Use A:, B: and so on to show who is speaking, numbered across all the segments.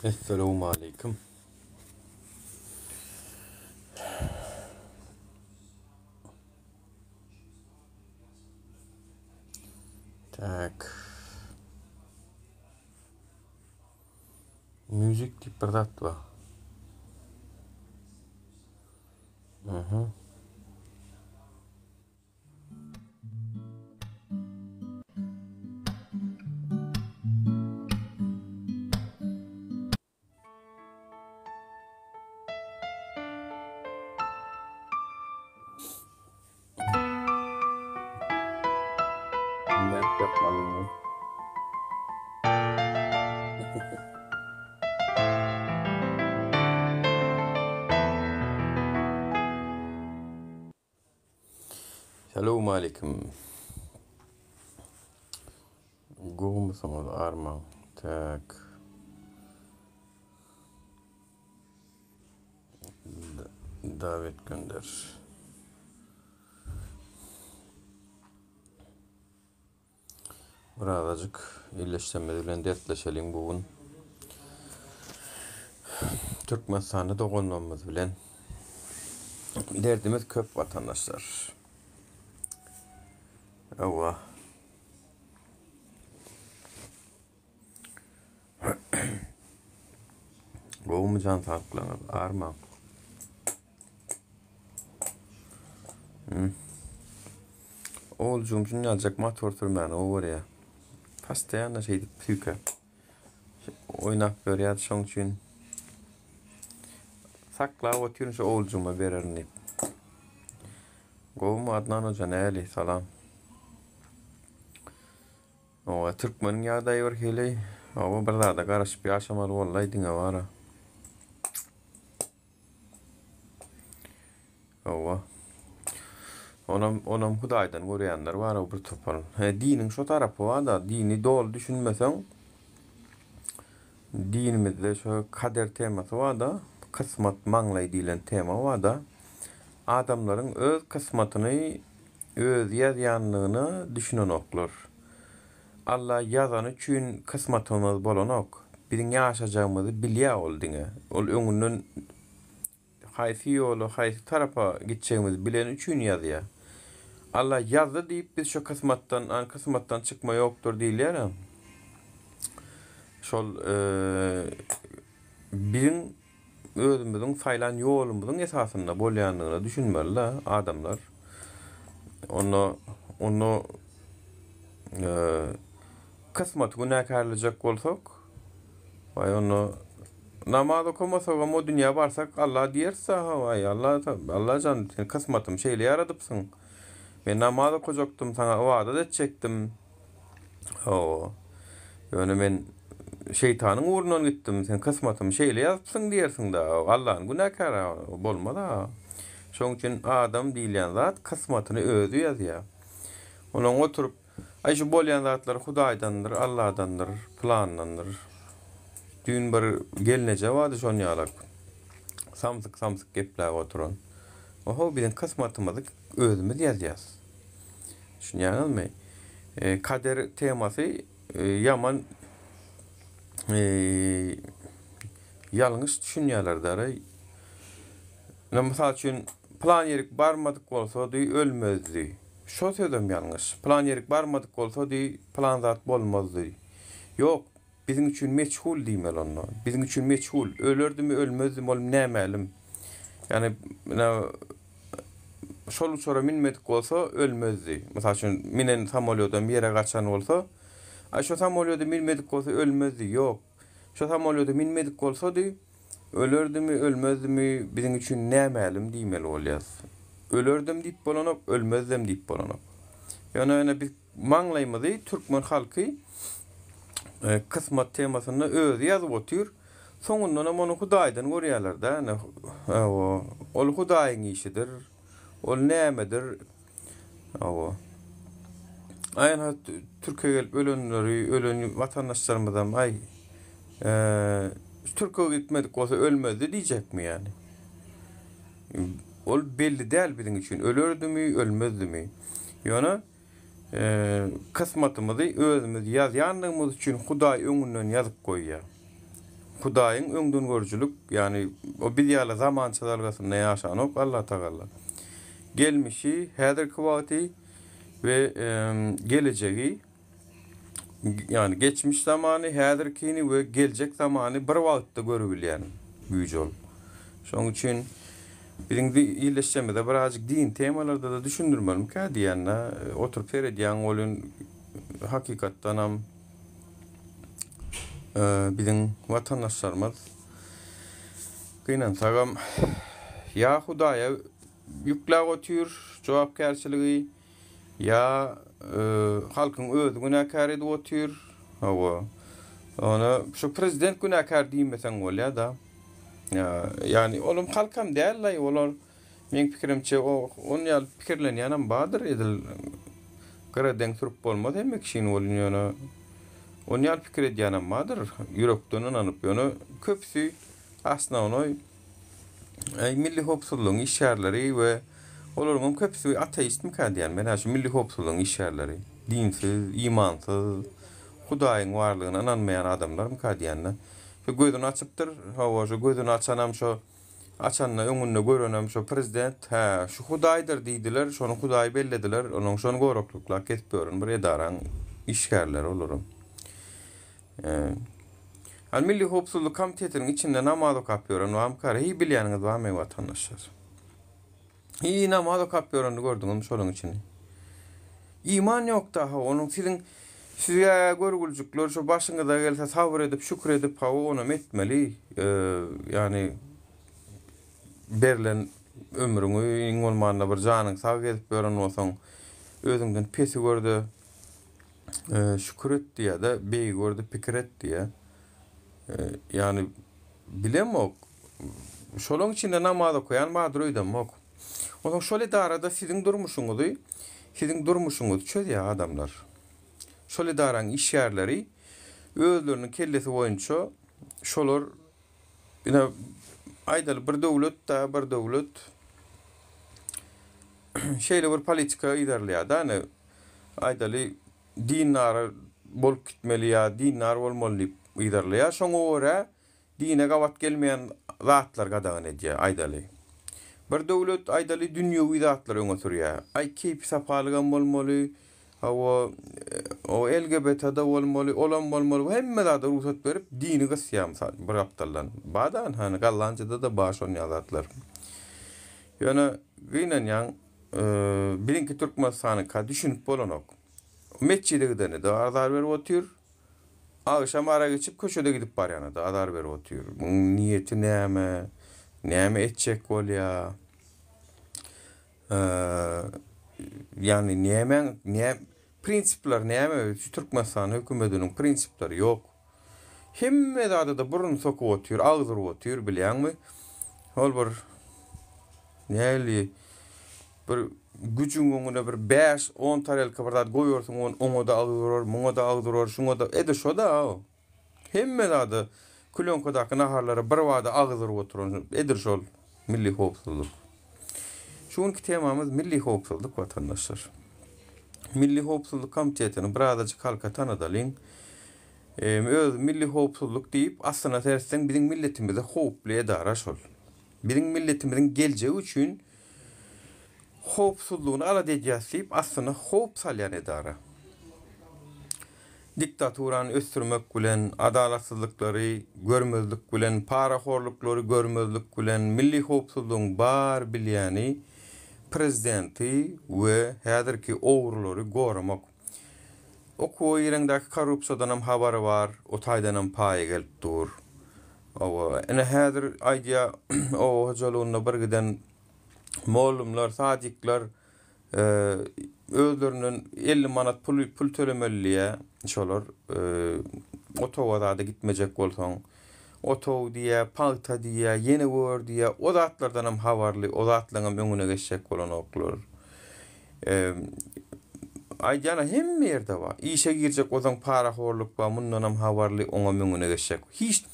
A: Essalawmaleýkim. Tak. Müzik diýip bir zat bar. Mhm. Nädip ýapmaly muny? Salowmaleýkim. Gowumysyňyz armaň. Tak. Davet gönder. Birazajyk illeşsemimiz bilen dertleşeliň bu gün. Türkmenistanly doganlarymyz bilen derdimiz köp watandaşlar. Hawa. Gowumy jan saglyklaryňyz? Armaň. Oguljygym şuny ýaljak motor sürmäni gowy görýär. Postoýanno şeýdip süýkäp oýnap ýörýär şoň üçin saklap otyryn şu oguljygyma bererin diýip. Gowumy Adnan hoja näli salam. Owa türkmeniň ýagdaýy bir hili. Owa bir zada garaşyp ýaşamaly bollaý diňe bara. Hawa. Onam, onam Hudaýdan görýänler bar bir topar. He, diniň şo tarapy bar-da, dini doly düşünmeseň, dinimizde şo kader temasy bar-da, kysmat, maňlaý diýlen tema bar-da. Adamlaryň öz kysmatyny özi ýazýanlygyna düşünenoklar. Alla ýazany üçin kysmatymyz bolanok. Biziň ýaşajagymyzy bilýär ol diňe. Ol öňünden haýsy ýola, haýsy tarapa gitjegimizi bileni üçin ýazýar. Alla ýazdy diýip biz şo kysmatdan, an kysmatdan çykma ýokdur diýilýär-ä. Şol biziň özümiziň saýlan ýolumyzyň esasynda bolýandygyna düşünmeli-de adamlar. Onda onda kysmaty günäkärlejek bolsak, waý onda namaz okamasagam o dünýä barsak Alla diýeris-dä, waý Alla, Allajan sen kysmatymy şeýle ýaradypsyň. Men namaz okajakdym, saňa ybadat etjekdim. Hawa. Ýöne men şeýtanyň ugrundan gitdim, sen kysmatymy şeýle ýazypsyň diýersiň-dä. Allany günäkär bolmaz-a. Şonuň üçin adam diýilýän zat kysmatyny özi ýazýar. Onuň oturyp, aý şu bolýan zatlar Hudaýdandyr, Alladandyr, pylandandyr. Düýn bir gelneje bardy şon ýalak. Samsyk-samsyk gepläp oturan. Oho, biziň kysmatymyzy özümiz ýazýas. Düşünýäňizmi? Kader temasy ýaman ýalňyş düşünýärler däri. Mysal üçin, plan ýerik barmadyk bolsady ölmezdi. Şo sözem ýalňyş. Plan ýerik barmadyk bolsady plan zat bolmazdy. Ýok, Biziň üçin meçhul diýmeli onda. Biziň üçin meçhul. Ölerdimi, ölmezdimi ol nämälim. Ýagny şol uçara münmedik bolsa ölmezdi. Mysal üçin minen samolýodam ýere gaçan bolsa, aý şo samolýoda münmedik bolsa ölmezdi. Ýok. Şo samolýoda münmedik bolsady, ölerdimi, ölmezdimi biziň üçin nämälim diýmeli bolýas. Ölerdem diýip bolanok, ölmezdem diýip bolanok. Ýöne ýöne biz Maňlaýymyzy türkmen halky kysmat temasynda özi ýazyp otyr. Soňundanam ony Hudaýdan görýärler-dä. Hawa, ol Hudaýyň işidir. Ol nämedir? Hawa. Aýna Türkiýe gelip ölenleri, ölen watandaşlarymyzam aý, Türkiýe gitmedik bolsa ölmezdi diýjekmi ýaly. Ol belli däl biziň üçin, ölerdimi, ölmezdimi. Ýöne kysmatymyzy özümiz ýazýandygymyz üçin Hudaý öňünden ýazyp goýýar. Hudaýyň öňdengörüjilik, ýagny o biz ýaly zaman çyzalgasynda ýaşanok Allatagalla. Gelmişi, häzirki wagty we gelejegi, ýagny geçmiş zamany, häzirkini we geljek zamany bir wagtda görübilýän güýç ol. Şonuň üçin biziň illeşjemize birazjyk din temalarda-da düşündirmelimikä diýýän-de, oturyp seredýäň welin hakykatdanam biziň watandaşlarymyz gynansagam ýa Hudaýa ýükläp otyr jogapkärçiligi, ýa halkyň özi günäkär edip otyr. Hawa. Ony şu prezident günäkär diýmeseň bolýa-da. Ýagny olam halkam däl-laý olar. Meň pikirimçe o on ýaly pikirlenýänem bardyr edil gyra deň sürüp bolmaz hemme kişini welin ýöne on ýaly pikir edýänem bardyr ýürekden ynanyp ýöne köpüsi osnownoý milli howpsuzlygyň işgärleri we olaryňam köpüsi ateistmika diýýän men hä şu milli howpsuzlygyň işgärleri dinsiz imansyz hudaýyň barlygyna ynanmaýan adamlarmyka diýýän-de şu gözüni açypdyr hawa şu gözüni açanam şo Açanda öňünde görenem şo prezident, hä, şu hudaýdyr diýdiler, şony hudaý bellediler, onuň şony goraklyklap gezip ýören bir edaraň işgärleri olaram. Hany Milli howpsuzlyk komitetiniň içinde namaz okap ýören barmykar, hiý bilýäniňiz barmy watandaşlar? Hiý namaz okap ýörenini gördüňizmi şolaň içini? Iman ýok daha onuň siziň sizge görgüljikler şo başyňyza gelse sabyr edip şükür edip hawa onam etmeli ýagny berlen ömrüňi iň bolmanda bir janyň sag gezip ýören bolsaň özüňden pesi görde şükür et diýýär-de beýigi görde pikir et diýýär ýagny Bilemok. Şolaň içinde namaz okaýan bardyr öýdemok. Onsoň şol edarada siziň durmuşyňyzy, siziň durmuşyňyzy çözýär adamlar. Şol edaraň işgärleri özleriniň kellesi boýunça şolar ine aýdaly bir döwlet da bir döwlet şeýle bir politika yzarlaýar-da ine aýdaly dindar bolup gitmeli ýa dindar bolmaly diýip yzarlaýar. Şoňa görä dine gabat gelmeýän zatlary gadagan edýär, aýdaly. Bir döwlet, aýdaly, dünýewi zatlary öňe sürýär. Aý, keýpi-sapalygam bolmaly, hawa, o LGBT-da bolmaly, olam bolmaly, bu hemme zada rugsat berip, dini gysýar, mysal, bir gapdaldan. Bar-da, hany, Gollandiýada-da bar şon ýaly zatlar. Ýöne, gynanýaň, Biziňki Türkmenistanyňka düşünip bolanok. Metjide gidene-de azar berip otyr. Agşam arak içip köçede gidip barýana-da azar berip otyr. Muň niýeti näme? Näme etjek bolýa? Ýagny nämäň nä prinsipleri näme? Şu Türkmenistan hökümetiniň prinsipleri ýok. Hemme zada-da burun sokup otyr, agyz urup otyr, bilýäňmi? Ol bir nähili bir güjüň öňüne bir bäş-on tarelka bir zat goýarsyň, ony oňa-da agyz urar, muňa-da agyz urar, şuňa-da, edil şo-da. Hemme zada klýonkadaky naharlara birbada agyz urup oturan edil şol milli howpsuzlyk. Şu günki temamyz milli howpsuzlyk watandaşlar. Milli howpsuzlyk komitetini birazajyk halka tanadalyň. Öz milli howpsuzlyk diýip aslyna seretseň biziň milletimize howply edara şol. Biziň milletimiziň geljegi üçin howpsuzlygyny alada edýäs diýip aslyna howp salýan edara. Diktaturany ösdürmek bilen, adalatsyzlyklary görmezlik bilen, parahorluklary görmezlik bilen milli howpsuzlygyň bar bilýäni prezidenti we häzirki ogrulary goramak. Okuwa gireňdäki korrupsiýadanam habary bar, o taýdanam paýy gelip dur. Oba, ine häzir aýdýa oba hojalygynda bir giden mollumlar, sadikler özlerinden 50 manat pul pul tölemeli diýýä şolar. Otaga zada gitmejek bolsaň. Otag diýýä, pagta diýýä, ýene gör diýýä. O zatlardanam habarly, o zatlaryňam öňüne geçjek bolanoklar. Aýdýan-a hemme ýerde bar. Işe girjek bolsaň parahorluk bar, mundanam habarly, oňam öňüne geçjek. Hiç,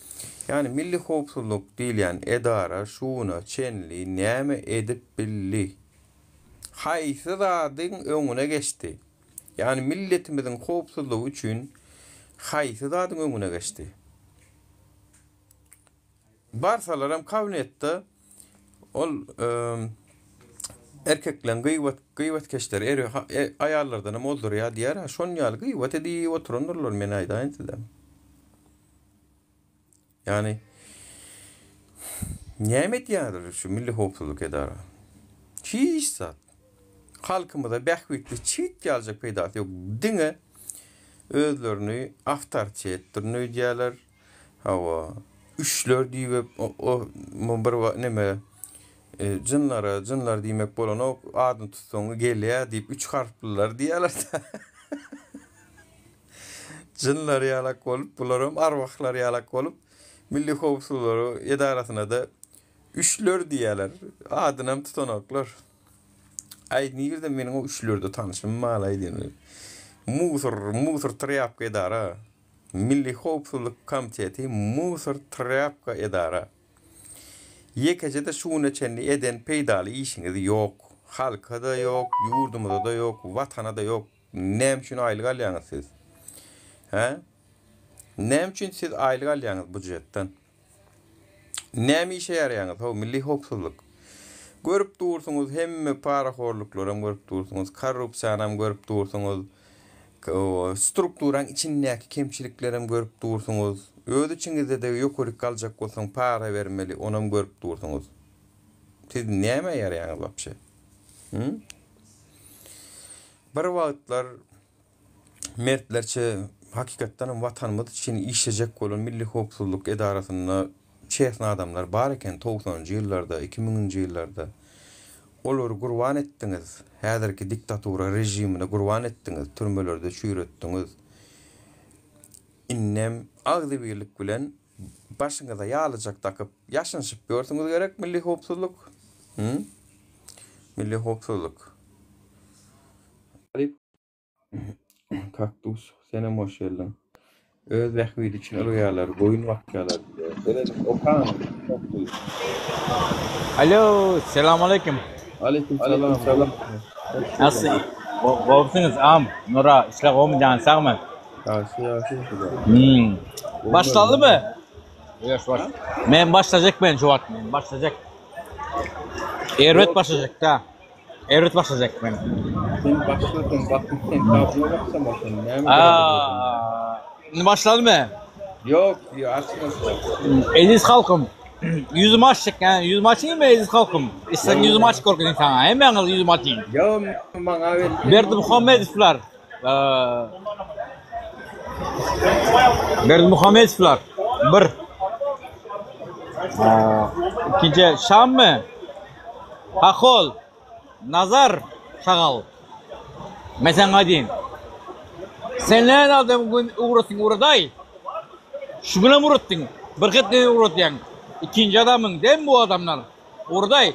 A: ýagny Milli howpsuzlyk diýilýän edara şu güne çenli näme edip bildi? Haýsy zadyň öňüne geçdi? Ýagny milletimiziň howpsuzlygy üçin haýsy zadyň öňüne geçdi? Barsalaram kabinetde ol erkekleň gyýbat gyýbatkeşleri er aýallardanam ozdurýar diýýär-ä, şon ýaly gyýbat edip oturandyrlar men aýdaýyn size. Ýagny näme edýärler şu Milli howpsuzlyk edara? Hiç zat. Halkymyza bähbitli çit ýalyjak peýdasy ýok. Diňe özlerini awtoritetdirin öýdýärler. Hawa, üçler diýip o bir neme jynlara jynlar diýmek bolanok, adyny tutsaň gelýär diýip üç harplylar diýýärler. Jynlar ýalak bolup, bularam arwahlar ýalak bolup, Milli howpsuzlyk edarasyna-da üçler diýýärler. Adynam tutanoklar. Aý, nirde meniň o üçlerde tanşym bar-aý diýen. Musor, musor trýapka edara. Milli howpsuzlyk komiteti musor trýapka edara. Ýekeje-de şu güne çenli eden peýdaly işiňiz ýok. Halka-da ýok, ýurdumyza-da ýok, Watana-da ýok. Näme üçin aýlyk alýaňyz siz? Hä? Näme üçin siz aýlyk alýaňyz bujetden? Näme işe ýaraýaňyz how milli howpsuzlyk? Görüp dursuňyz hemme parahorluklaram görüp dursuňyz, korrupsiýanam görüp dursuňyz, strukturaň içindäki kemçiliklerem görüp dursuňyz, öz içiňizde-de ýokaryk galjak bolsaň para bermeli onam görüp dursuňyz. Siz nämä ýaraýaňyz wapşe? Hü? Bir wagtlar mertlerçe hakykatdanam watanymyz üçin işlejek bolan Milli howpsuzlyk edarasynda çesny adamlar bar eken togsanynjy ýyllarda, iki müňünji ýyllarda. Olary gurban etdiňiz. Häzirki diktatura režimine gurban etdiňiz, türmelerde çüýretdiňiz. Indem agzybirlik bilen Başyňyza ýalyjak dakyp ýaşynyşyp ýörsüňiz gerek milli howpsuzlyk. Hı? Milli howpsuzlyk. Kaktus, senem hoş geldiň. Öz bähbidi üçin ylgaýarlar, goýun bakýarlar diýýär. Senem okaň, Kaktus.
B: Alo, selam aleyküm.
A: Aleyküm salam.
B: Nasıl? Gowusyňyz am, Nura, işler gowmy, jan sagmy?
A: Ýagşy ýagşy şular.
B: Hmm. Başlandymy? Ýok, baş. Men başlajak men şu wagt men başlajak. Erbet başlajak da. Erbet başlajak men.
A: Sen başla sen bakın sen kabına başlama sen. Näme
B: Aa, indi başladymy?
A: Ýok, ýok açma.
B: Eziz halkym. Ýüzüm açyk, yani ýüzüm açayım mı eziz halkym? İstersen ýüzüm açyk görkezeyim sana. Hemen ýüzüm açayım.
A: Ýok, maňa belli.
B: Berdimuhamedowlar. Berdimuhamedowlar bir. Ikinji Şammy? Hahol. Nazar şagal. Men saňa aýdayyn. Sen näme adam gün ugratdyň ugradaý. Şu günem ugratdyň. Bir hepde ugratýaň. Ikinji adamyň dem bu adamlar. Urdaý,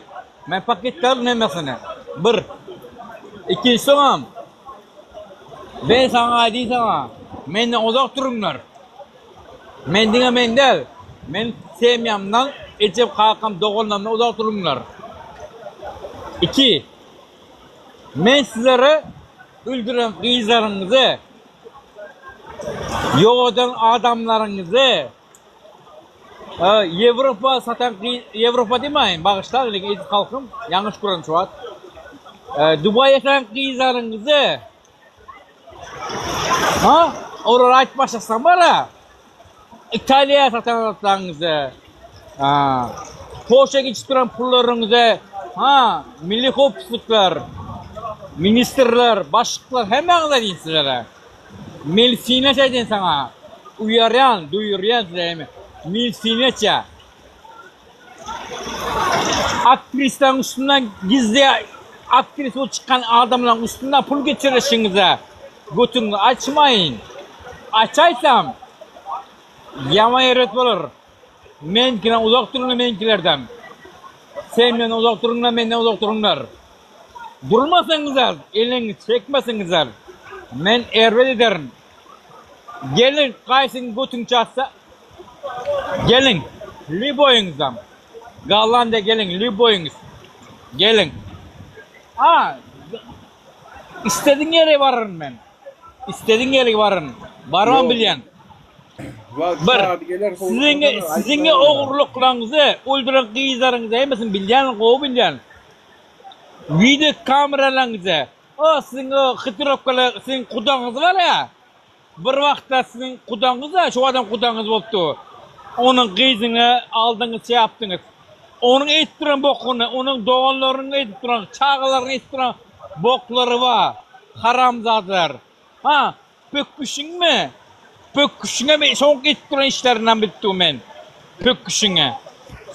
B: men paketde aldym hemmesini. Bir. Ikinji soňam. Ben saňa aýdyn saňa. Menden uzak duruňlar. Men diňe men däl. Men semýamdan, ejem, kakam, doganlarymdan uzak duruňlar. Iki. Men sizlere öldüren gyzlaryňyzy, ýok eden adamlaryňyzy, Ýewropa satan Ýewropa diýmäýin, bagyşlaň lekin eziz halkym, ýalňyş gören şu wagt. Dubaýa satan gyzlaryňyzy Ha, olary aýdyp başlasam bara. Italiýa satan zatlaryňyzy, ha, Polşa geçip duran pullaryňyzy, ha, milli howpsuzlyklar, ministrler, başlyklar hemmäňize diýin sizlere. Milsineçe aýdyn saňa. Uýarýan, duýurýan size hemme. Milsineçe. Aktrislaryň üstünden gizli aktris bolup çykan adamlaryň üstünden pul geçirişiňize götüňizi açmaýyn. Açaýsam ýaman erbet bolar. Meňkiden uzak duruňlar meňkilerden. Sen menden uzak duruňlar menden uzak duruňlar. Durmasaňyzlar, eliňi çekmeseňizler, men erbet ederin. Geliň, gaýsyň götüň çatsa, geliň, lýuboýyňyzam. Gollandiýa geliň, lýuboýyňyz. Geliň. A, islediň ýere bararyn men. Islediň ýere bararyn. Barman bilýän.
A: Wagt
B: Bir,
A: saady geler
B: siziň
A: howlukmasaňyz
B: siziň
A: aýtmaýyn ýa.
B: ogurlyklaryňyzy, öldüren gyzlaryňyzy hemmesini bilýän, gowy bilýän. Wideo kameralaryňyzy, o siziň o hitrowkaly siziň gudaňyz bar ýa, bir wagtlar siziň gudaňyz-a, şu adam gudaňyz bolupdy. Onuň gyzyny aldyňyz, şey ýapdyňyz. Onuň edip duran bokuny, onuň doganlarynyň edip duran, çagalarynyň edip duran boklary bar, haramzadalar. Ha, Pökgüşiňmi? Pökgüşiňe men soňky edip duran işlerinden bilip dur men. Pökgüşiňe.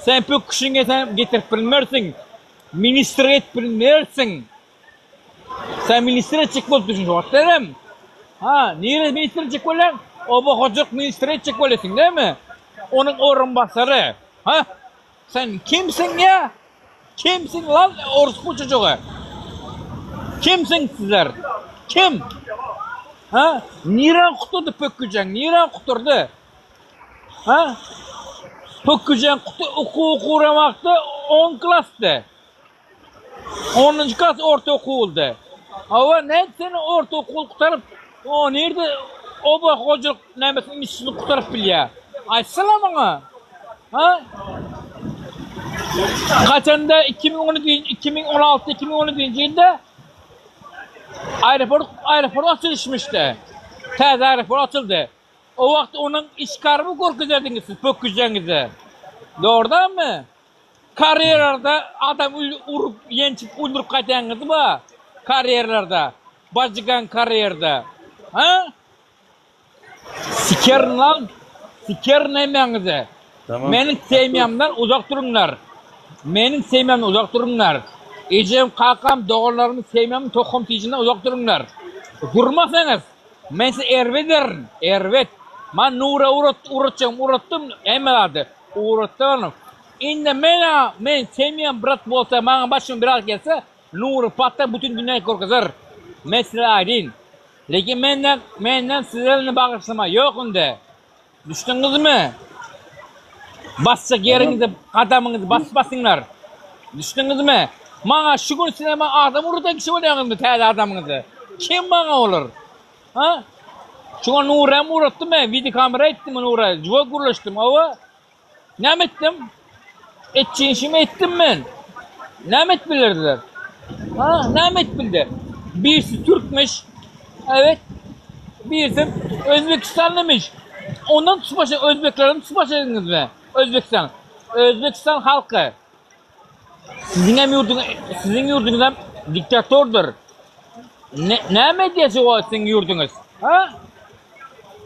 B: Sen pökgüşiňe sen getirip bilmersiň. Ministr edip bilmersiň. Sen ministr etjek bolup dursuň şu wagt dälmi? Ha, nire ministr etjek bolýaň? Oba hojalyk ministri etjek bolýasyň dälmi? Onuň orunbasary. Ha? Sen kimsiň ya? Kimsiň lan orospu çocugy? Kimsiň sizler? Kim? Ha? Niren kuturdy pökgüjeň? Niren kuturdy? Ha? Pökgüjeň kutu okuw okuran wagty 10 klasdy. 10 klas orta okuwdy. Hawa, nädip seni orta okuw gutaryp, o nirde oba hojalyk nämesini institutyny gutaryp bilýär? Aýtsana maňa. Ha? Haçanda 2012 2016 2017 ýylda aeroport aeroport açylyşmyşdy. Täze aeroport açyldy. O wagt onuň işgarymy görkezerdiňiz siz pökgüjeňize. Dogrudanmy? Karýerada adam urup, ýençip, öldürip gaýtýanyňyz bar. Karýerlarda. Bajygan karýerda. Ha? Sikerin lan. Sikerin hemmäňizi.
A: Tamam.
B: Meniň semýamdan uzak duruňlar. Meniň semýamdan uzak duruňlar. Ejem, kakam, doganlarymyň semýamyň tohum tijinden uzak duruňlar. Durmasaňyz, men sizi erbet ederin. Erbet. Man Nura urat, uratjagym uratdym, hemme zady. Ugratdym. Indi men-ä, men semýam brat bolsa, maňa başyma bir zat gelse, Nury patda bütin dünýä görkezer. Men size aýdyn. Lekin menden, menden size indi bagyşlama ýok indi. Düşdüňizmi? Basjak ýeriňize gadamyňyzy basyp basyňlar. Düşdüňizmi? Maňa şu gün size maňa adam urudan kişi bolýaňyzmy täze adamyňyzy? Kim maňa olar? Ha? Şuňa Nurem uratdym men, video kamera etdim Nura, juwa gürleşdim, owa. Näme etdim? Etjek işimi etdim men. Näme et bilirdiler? Ha, näme et bildi? Birisi türkmüş. Evet. Birisi Özbekistanlıymış. Ondan tutmaşa Özbeklerden tutmaşa ediniz Özbekistan. Özbekistan halky. Siziň hem ýurduň siziň ýurduňyz hem diktatordyr. Ne, näme edýär o siziň ýurduňyz? Ha?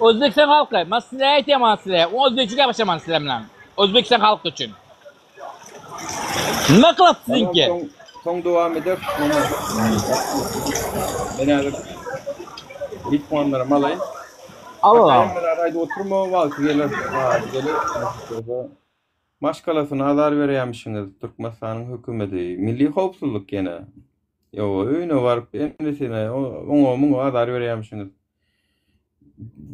B: Özbekistan halky, men size aýtýan men size. O özbekçe gaplaşaman sizler bilen. Özbekistan halky üçin. Nima qiladi siziňki?
A: Tamam, soň, soň dowam eder. Men häzir mikrofonlarymy alaýyn.
B: Al al.
A: Hemmeler aýdyp oturma, wagty geler. Wagty geler. Maşgalasyna azar berýämişiňiz Türkmenistanyň hökümedi. Milli howpsuzlyk ýene. Ýowa öýüne baryp enesine oňa muňa azar berýämişiňiz.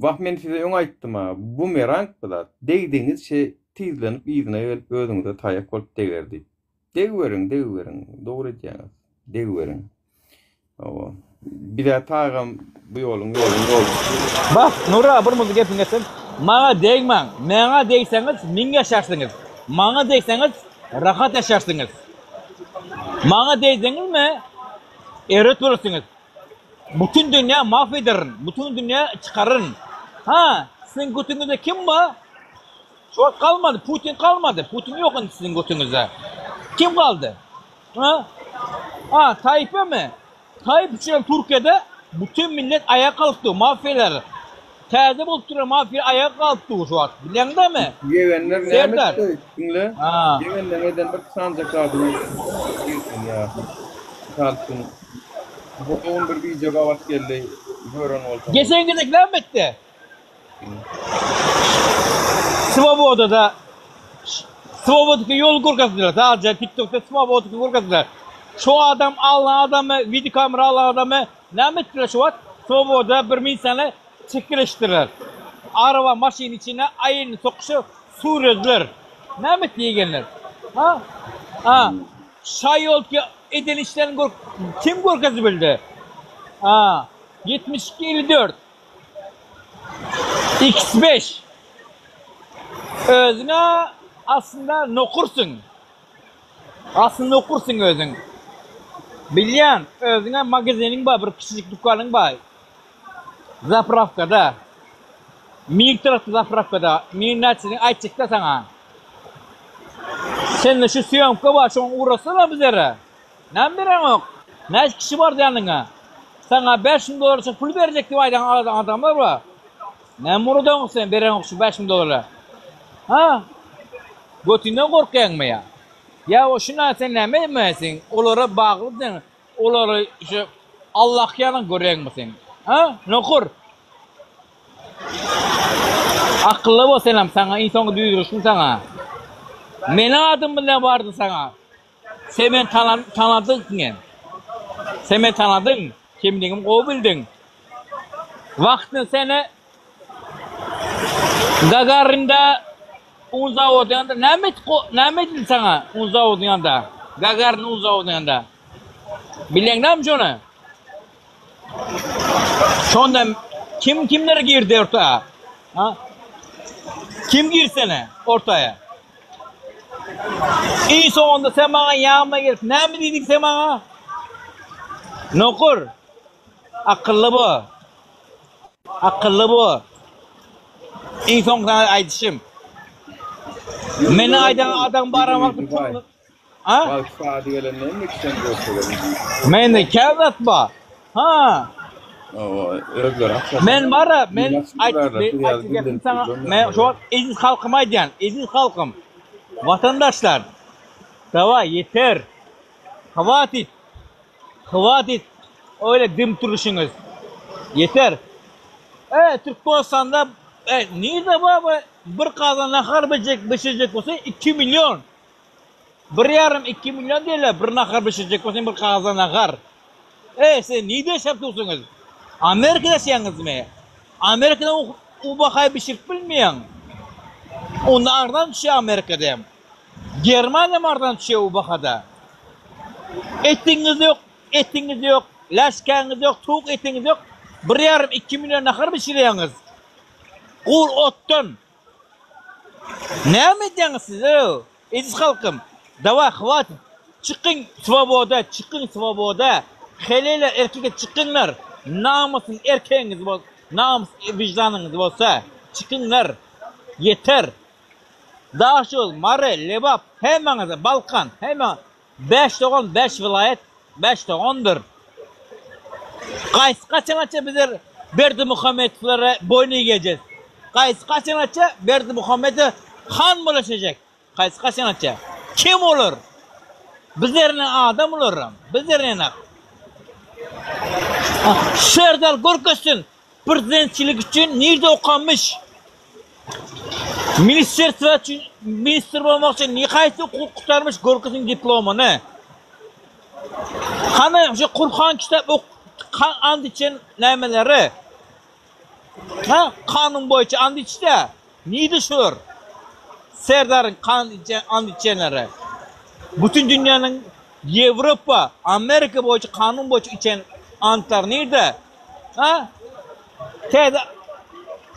A: Wah men size öň aýtdym-a, bumerang bu zat. Degdigiňizçe tizlenip yzyna gelip özüňize taýak bolup deger diýip. Degiberiň, degiberiň. Dogry edýäňiz. Degiberiň. Hawa. Bizä tagam bu ýoluň ýoluň ýolçusy.
B: Bak, Nury aga bir muny gepiňi kesdim. Maňa degmäň. Maňa degseňiz min ýaşarsyňyz. Maňa degseňiz rahat ýaşarsyňyz. Maňa degdiňizmi erbet bolarsyňyz. Bütün dünýä mahw ederin. Bütün dünýä çykararyn. Ha, siziň götüňizde kim bar? Şu wagt galmady, Putin galmady. Putin ýok indi siziň götüňizde. Kim galdy? Ha? Ha, Taýypmy? Taýyp üçin Türkiýede bütün millet aýaga galyp dur, mafiýalar. Täze bolup duran mafiýa aýaga galyp dur şu wagt. Bilýäňdämi?
A: Ýegenler näme
B: Serdar.
A: etdi? Diňle.
B: Ha.
A: Ýegenleň eden bir sanjak zadyny ýa. Mysal üçin, bu gün bir wideo gabat geldi, gören bolsaňyz.
B: Geçen gezek näme etdi? Swobodada Swobodaki ýol görkezdiler. Sadece TikTokda Swobodaki görkezdiler. Şu adam alan adamy, video kamera alan adamy näme etdiler şu wagt? Swoboda bir milisany çekeleşdirdiler. Araba maşyn içine aýyny sokuşyp sürediler. Näme etdi ýegenler? Ha? Ha. Şaýolki eden işlerini gör kim görkezip bildi? Ha. 72 54 X5. Özüňe aslynda nokursyň. Aslynda nokursyň özüň. Bilýän, özüňe magaziniň bar, bir kiçijik dükanyň bar. Zaprawkada. Mir tarapda zaprawkada. Mir näçesini aýtjakda saňa. Sende şu sýomka bar, şoňa ugratsana bizlere. Näme bereňok? Näçe kişi bardy ýanyňa? Saňa 5000 dollar üçin pul berjek diýip aýdan adamlar bar. Näme uradyň sen bereňok şu 5000 dollary? Ha? Götünden gorkýaňmy ýa? Ýa o şuna sen näme etmeýärsiň? Olara bagly sen, olary şu Allah ýaly görýäňmi sen? Ha? Nokur. Akylly bol senem saňa iň soňky duýduryşym saňa. Meniň adym bilen bardy saňa. Sen meni tanadyň hem. Sen meni tanadyň, kimligimi gowy bildiň. Wagtynda seni Gagarinda un zawody ýanynda näme näme edildi saňa un zawody ýanynda? Gagarin un zawody ýanynda. Bilýäň näme şony? Şonda kim kimler girdi ortaya? Ha? Kim girsene ortaya? Iň soňunda sen maňa ýanyma gelip näme diýdiň sen maňa? Nokur. Akylly bu. Akylly bu. Iň soň saňa aýdyşym. Meni aýdan adam baran wagty Ha?
A: Wagt saady gelende hemme kişem görkezerin.
B: Mende käbet bar. Ha.
A: Hawa, özleri açar.
B: Men bara, men aýtjak saňa, men şu wagt eziz halkyma aýdýan, eziz halkym, watandaşlar, dawaý ýeter. Hwatit. Hwatit. Öyle dim turuşyňyz. Ýeter. E, Türkmenistanda e, nirde bar bir gazan nahar bişirjek, bişirjek bolsa 2 million. Bir ýarym, iki million diýerler, bir nahar bişirjek bolsaň bir gazan nahar. Eý, siz nirde ýaşap dursuňyz? Amerikada ýaşaýaňyzmy? Amerikada u bahaýy bişirip bilmeýäň. Onda arzan düşýär Amerikada hem. Germaniýada hem arzan düşýär u bahada. Etiňiz ýok, etiňiz ýok, läşkäňiz ýok, towuk etiňiz ýok. Bir ýarym, iki million nahar bişirýäňiz. Gur otdan. Näme edýäňiz siz öw eziz halkym dawaý hwatit çykyň swoboda çykyň swoboda heleýler erkekler çykyňlar namysyň erkegiňiz bol namys wyždanyňyz bolsa çykyňlar ýeter Daşoguz Mary Lebap hemmäňize Balkan hemme Bäş dogan bäş welaýat bäş dogandyr. Gaýsy gaçanaça bizler Berdimuhamedowlara boýun egejek. Gaýsy gaçanaça Berdimuhamedow han bolaşajak. Gaýsy gaçanaça. Kim olar? Bizlerine adam olaram. Bizlerine. Serdar görkezsin. Prezidentçilik üçin nirde okamyş? Ministerstwa üçin ministr bolmak üçin ni haýsy okuw gutarmyş görkezsin diplomyny. Hany şu Kurhan kitap ok and içen nämeleri? Ha, kanun boýunça and içdi. Nirde şular? Serdaryň kan içen and içenleri. Bütün dünýäniň Ýewropa, Amerika boýunça kanun boýunça içen antlar nirde? Ha? Täze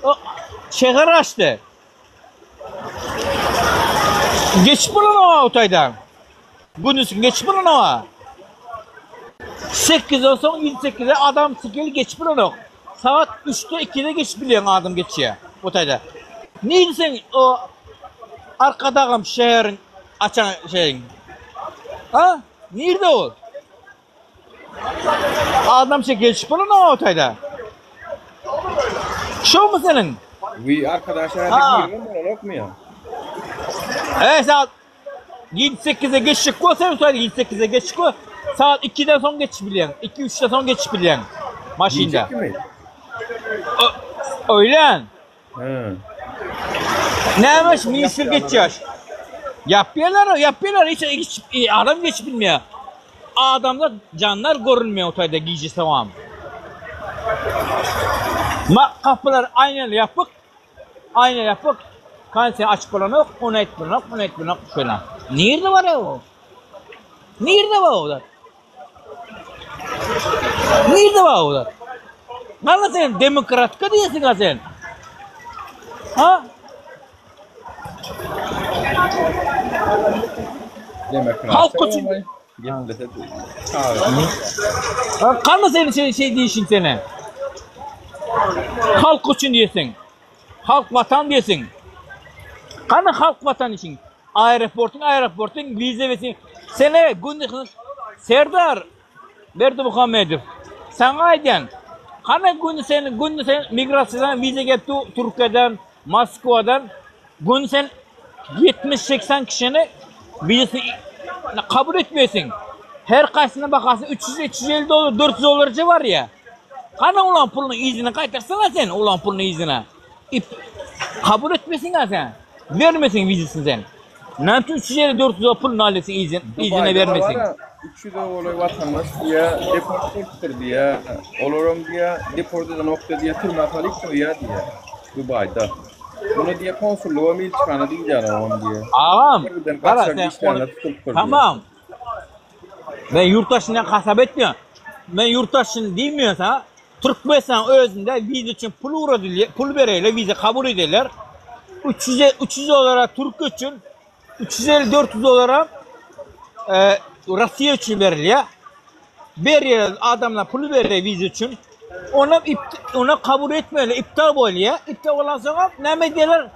B: o şäher açdy. Geçip bolanok o taýdan. Gündüz geçip bolanok. 8-den soň 28-e adam sikil geçip bolanok. Sagat 3-de 2-de geçip bilýän adam geçýär o taýda. Nirde sen o Arkadagym şäheriň açan şeýiň? Ha? Nirde ol? Adam şey geçip bolanok o taýda. Şomy seniň?
A: Wi arkadaş şäherde girmem bolanokmy ýa?
B: E saat 7-8-e geçjek bolsa sen 7-8-e geçjek bol. Saat 2-den soň geçip bilýäň. 2-3-den soň geçip bilýäň. Maşynda. Öýlän.
A: He.
B: Näme şu ministr geçýär? Ýapýarlar, ýapýarlar, hiç, hiç e, adam geçip bilmeýär. Adamlar janlar görünmeýär o taýda gije tamam. Ma kapylar aýnaly ýapyk. Aýna ýapyk. Kanse açyp bolanok, ony aýtyp bolanok, muny aýtyp bolanok şeýle. Nirde bar o? Nirde bar o? Nirde bar o zat? Gana sen demokratka diýesiň ha sen. Ha? Halk üçin. Gany seni şey, şey diýişin sene. Halk üçin diýesiň. Halk watan diýesiň. Gany halk watan işiň. Aeroportyň aeroportyň wiza besin. Sene günde Serdar Berdimuhamedow saňa aýdýan. Hany gün sen gün sen migrasiýadan wiza gelipdi Türkiýeden, Moskwadan. Gün sen 70-80 kişini wizasyny kabul etmeýsiň. Her kaýsynyň bahasy 300-350 dollar, 400 dollarça barýa. Hany olaň puluny yzyna gaýtarsana sen, olaň puluny yzyna. Ip kabul etmesin sen. Bermesin wizasyny sen. Näme üçin 350 400 dollar puluny alýasyň yzyn, yzyna bermesin.
A: 300 golaý watandaş diýä deport bolupdyr diýä. Olaram diýä deport edenokda diýä türmä salyp goýýa diýä. Dubaýda. Muny diýä konsullygam ilçihana diýýär diýä.
B: Agam, gara sen tamam. Men ýurtdaşyndan hasap etmeýän. Men ýurtdaşyn diýmeýän sana. Türkmenistan özünde wiza üçin pul ugradylýar, pul berýärler, wiza kabul edýärler. 300 300 dollara Türkiýe üçin, 350 400 dollara e, Russiýa üçin berilýär. Berýär adamlar pul berýär wiza üçin. Ona ona kabul etmeýärler, iptal bolýar. Iptal bolan soň näme edýärler?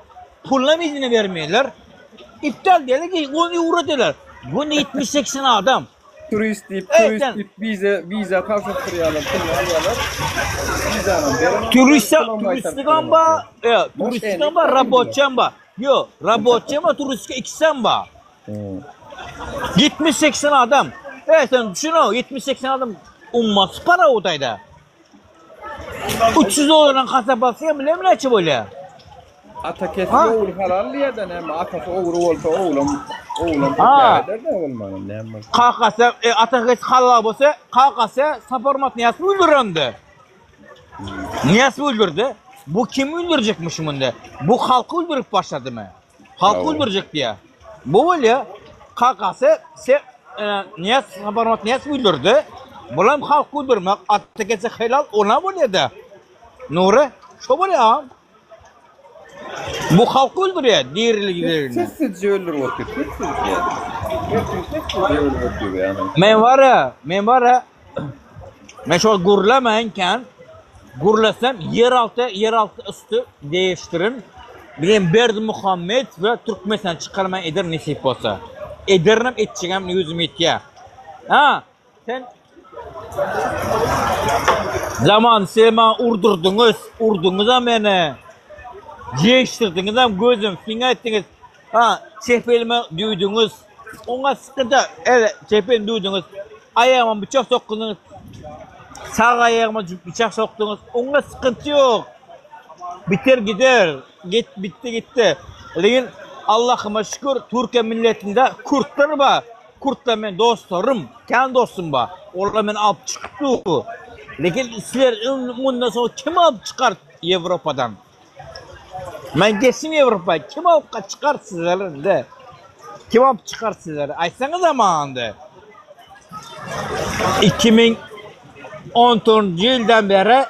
B: Pullam yzyna bermeýärler. Iptal diýerler, ki, ony ugradýarlar. Bu 70-80 adam.
A: Turist diýip, turist diýip wiza wiza tabşyrtdyrýarlar, puluny alýarlar. Wizanam berenok.
B: Turist, turistigam ba, e, turistigam ba, raboçam ba. Ýok, raboçam ba, turistika ikisem ba. 70-80 adam. E, sen düşün o, 70-80 adam ummasyz para o taýda. 300 dollardan hasap alsa bilen näçe bolýar?
A: Ata kesip ogul halal diýýär-de näme, atasy ogry bolsa oglam oglam köpräk eder-de bolmanam näme bolsa.
B: Kakasy e, ata kesip halal bolsa, kakasy Saparmyrat Nyýazowy öldürendi. Nyýazowy öldürdi. Bu kimi öldürjekmiş munda? Bu halky öldürip başladymy? Halky öldürjek diýýär. Bu bolýar. Kakasy se e, Nyýaz Saparmyrat Nyýazowy öldürdi. Bulam halky öldürmek, ata kesip helal ona bolýar-da. Nury, şo bolýar agam. Bu halky öldürýär, diriligini.
A: Sessizce öldürip otyr, sessizce. Sessizce öldürip otyr yani.
B: Men var ya, men var ya, men şol gürlemeýänken, gürlesem ýeralty, ýeralty üstü değiştirin. Bilen Berdimuhammed we Türkmenistan çykarman eder nesip bolsa. Ederinem etjegem ýüzüm ýetýär. Ha, Sen Zaman siz maňa urdurdyňyz, urduňyzam meni. Jeşdirdiňizem gözüm, siňe etdiňiz. Ha, çep elime düwdüňiz. Oňa sykynda, ele çep elimi düwdüňiz. Aýagyma bıçak sokduňyz. Sag aýagyma bıçak sokduňyz. Oňa sykynty ýok. Biter gider. Git bitdi gitdi. Lekin Allahyma şükür Türkiýe milletinde kürtler bar. Kürtler men dostlarym, kän dostum bar. Olar meni alyp çykypdy. Lekin sizler mundan soň kim alyp çykar Ýewropadan? Men geçdim Ýewropa, kim alyp çykar sizleri indi? Kim alyp çykar sizleri? Aýtsaňyza maňa indi. 2014-nji ýyldan bäri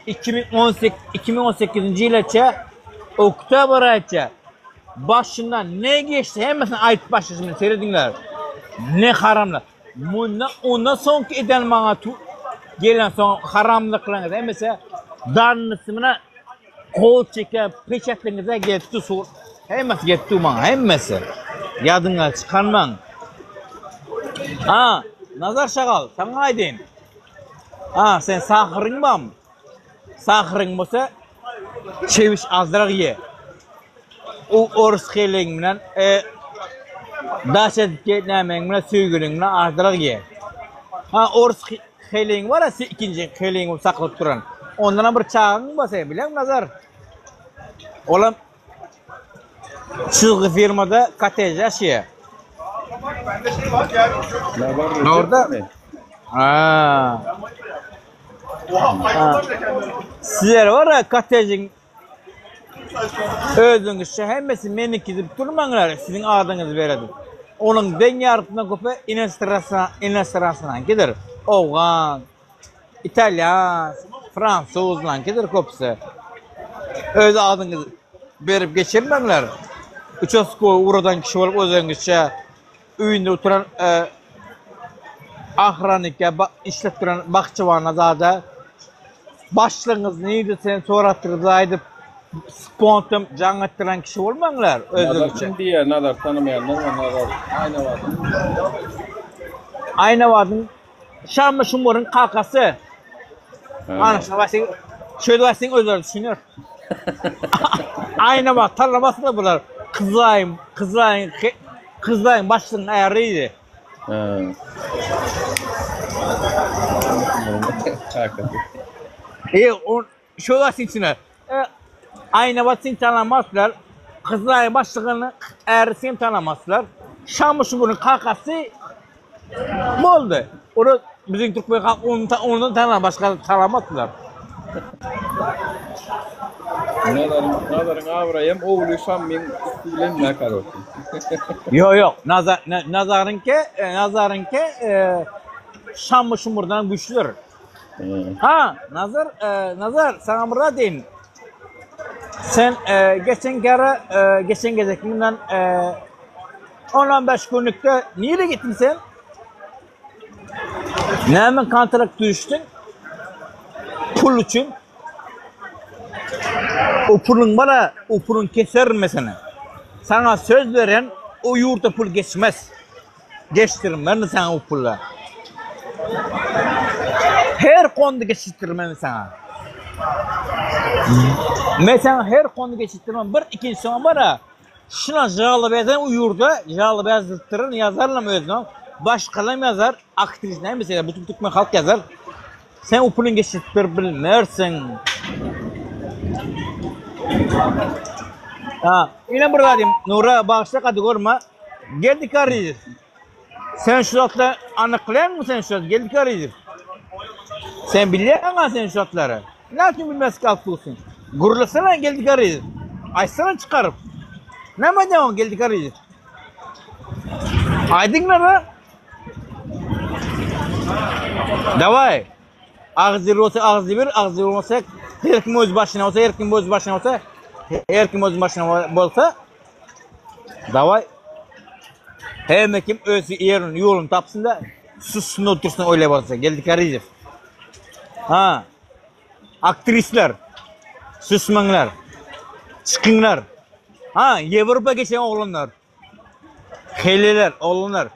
B: 2018 2018-nji ýylaça oktyabr aýça başyndan ne geçdi hemmesini aýdyp başlaşym serediňler. Ne haramlar. Mundan ondan soňky eden maňa tu gelen soň haramlyklaryňyz hemmesi dannysyna Kol çeken peçetiňize gelipdi su. Hemmesi gelipdi maňa, hemmesi. Ýadyňa çykarmaň. Ha, Nazar şagal, saňa aýdyn. Ha, sen sahyryň bam. Sahyryň bolsa çewiş azrak ye. O orus heleň bilen e, daş edip gel nämeň bilen söýgüliň bilen azrak ye. Ha, orus Heleýiň bar-a ikinji heleýiň bolup saklap duran. Ondanam bir çagaň bar seň bileňmi Nazar? Olam çyzgy firmada kottej ýaşaýar. Nurda? Ha. Sizler bar-a kottejiň Özüňizçe hemmesi meniki diýip durmaňlar, siziň adyňyzy beredip. Onuň deň ýarpysyndan köpi inestrasanyňkydyr. Owgan, italýan, fransuzynyňkydyr köpüsi. Öz adyňyzy berip geçirmäňler. Uçastkowy ugradan kişi bolup özüňizçe öýünde oturan ahranike işläp duran bahçewana zada başlygyňyz nirde sen soratdyryp aýdyp spontan jaň etdiren kişi bolmaňlar
A: Nazar
B: özüňizçe.
A: kim diýýär? Nazar tanamaýanlar bar. Nazar Aýnabadyň.
B: Aýnabadyň Şammy Şumuryň kakasy. Ana şuna başyň şöyle başyň özleri düşüner. Aýnabat tanamasyna bular. Kyzlaýyň, Kyzlaýyň, Kyzlaýyň başlygyň äriydi.
A: Ha. Kakasy.
B: E, on şöyle başyň içine. E, Aýnabat seni tanamazlar. Kyzlaýyň başlygyny äri seni tanamazlar. Şammy Şumuryň kakasy Boldy. Ora biziň türkmen halk onu ondan tanan başga tanamazlar.
A: Nazaryň Nazaryň abraýam ogly Şammyň üsti bilen nä karoçi.
B: Ýok ýok. Nazar Nazaryňky e, Nazaryňky e, Şammy Şumurdan güçlüdir. Ha, Nazar, e, Nazar sana bir zat diýin. Sen e, geçen kere e, geçen gezek bundan e, 10-15 günlükde nireye gittin sen? Näme kontrakt düşdün? Pul üçin. O puluň bara, o puluň keserin mesele. Sana söz veren o ýurda pul geçmez. Geçdirmerin sana o pulla. Her kondu geçirtmem sana. Men sana her kondu geçirtmem. Bir ikinci soň bara Şuna žaloba eden u ýurda žaloba ýazdyrtdyryn ýazarlam özüne başgalam ýazar aktris näme bilse bütün türkmen halk ýazar sen u puluny geçirip berip bilmersiň Ha, ine bir zat diýeyim. Nura bagyşla gaty görme. Geldi Karyýew. Sen şu zatlar anyklaýaňmy sen şu zat? Geldi Karyýew. Sen bilýäňä sen şu zatlary. Näme üçin bilmezlik alyp dursuň? Gürlesene Geldi Karyýew. Aýtsana çykaryp. Näme aýdýaň Geldi Karyýew? Aýdyňlar-a. Daway. Agzy bolsa agzy bir, agzy bolmasa her kim öz başyna bolsa, her kim öz başyna bolsa, her kim öz başyna bolsa Daway. Hemme kim öz ýerini, ýoluny tapsyn da sussun otursun oýlap bolsa. Geldi Karyýew. Ha. Aktrisler. Susmaňlar. Çykyňlar. Ha, Ýewropa geçen oglanlar. Heleler, oglanlar.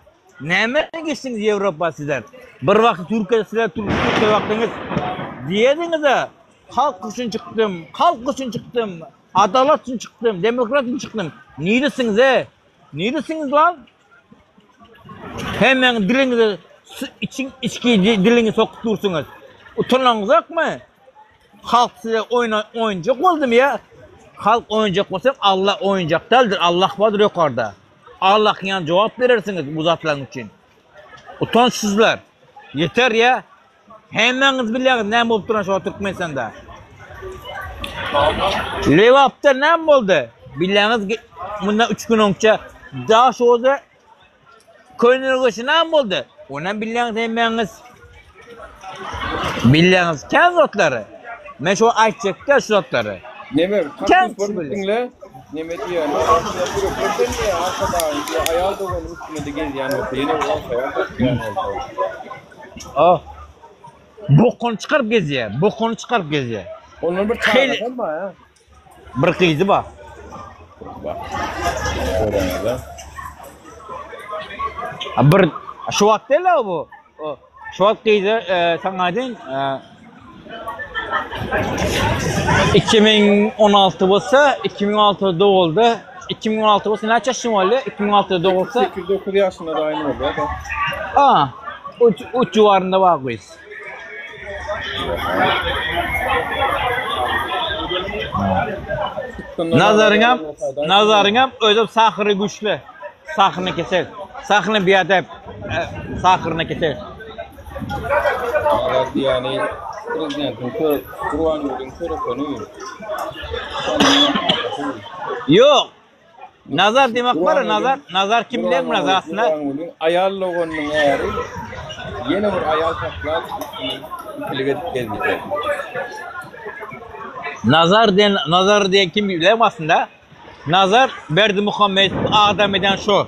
B: Näme geçdiňiz Ýewropa sizler? Bir wagt Türkiýede sizler Türkiýede wagtyňyz diýediňiz-ä, halk üçin çykdym, halk üçin çykdym, adalat üçin çykdym, demokrat üçin çykdym. Niredesiňiz-e? Niredesiňiz lan? Hemmäňiz diliňizi içiň içki diliňi sokup dursuňyz. Utanaňyzokmy? Halk size oýna oýunjak boldumy ýa? Halk oýunjak bolsa Allah oýunjak däldir. Allah bardyr ýokarda. Allah ýan jogap berersiňiz bu zatlaryň üçin. Utançsyzlar. Ýeter ýa. Hemmäňiz bilýäňiz näme bolup duran şu Türkmenistanda. Lebapda näme boldy? Bilýäňiz mundan 3 gün öňçe Daşoguzda Köneürgençde näme boldy? Onam bilýäňiz hemmäňiz. Bilýäňiz kän zatlary. Men şu aýtjak däl şu zatlary.
A: Neme,
B: Kän
A: kaktus
B: kişi bilýär.
A: diňle. Neme diýýär? Ýürekden diýýär, arkadagyň diýýär, aýal doganyň üstünde-de gezýän bolsa, ýene bir aýal tapýan bolsa.
B: Ah. Bokuny çykaryp gezýär. Bokuny çykaryp gezýär.
A: Ondan bir çagasam bar ha.
B: Bir gyzy bar.
A: Bak. Göreňiz
B: Bir şu wagt däl bu. Şu wagt gyzy e, saňa aýdaýyn. E, 2016 bolsa 2006 doguldy. 2016 bolsa näçe ýaşyň boldy? 2006 dogulsa
A: 8-9 ýaşynda da aýny boldy.
B: A, uç uç civarında bar gyz. Nazaryňam, nazaryňam özüm sahyry güçli. Sahyryny keser. Sahyryny biadep. E, sahyryny keser.
A: Nazar diýýäni prezidentiň kör Gurbangulyň körekeni.
B: Ýok. Nazar diýmek bar, Nazar, Nazar kim bilen Nazar aslynda?
A: Gurbangulyň aýal doganynyň äri ýene bir aýal saklap üstüne ikilik edip gezýär.
B: Nazar diýen, Nazar diýen kim bilen aslynda? Nazar Berdimuhamedowy adam eden şo.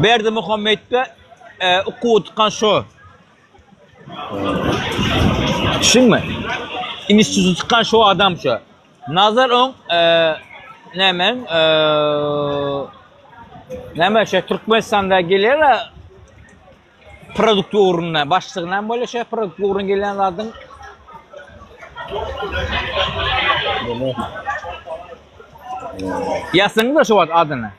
B: Berdimuhamedde e, ukuwy tykan şo. Düşündüňmi? Instituty tykan şo adam şo. Nazar oň e, näme e, näme şo Türkmenistanda gelýär Produkt ugrunda başlygy näme bolýar şo produkt ugruna gelýän zadyň? Ýazsaňyzda şu wagt adyny.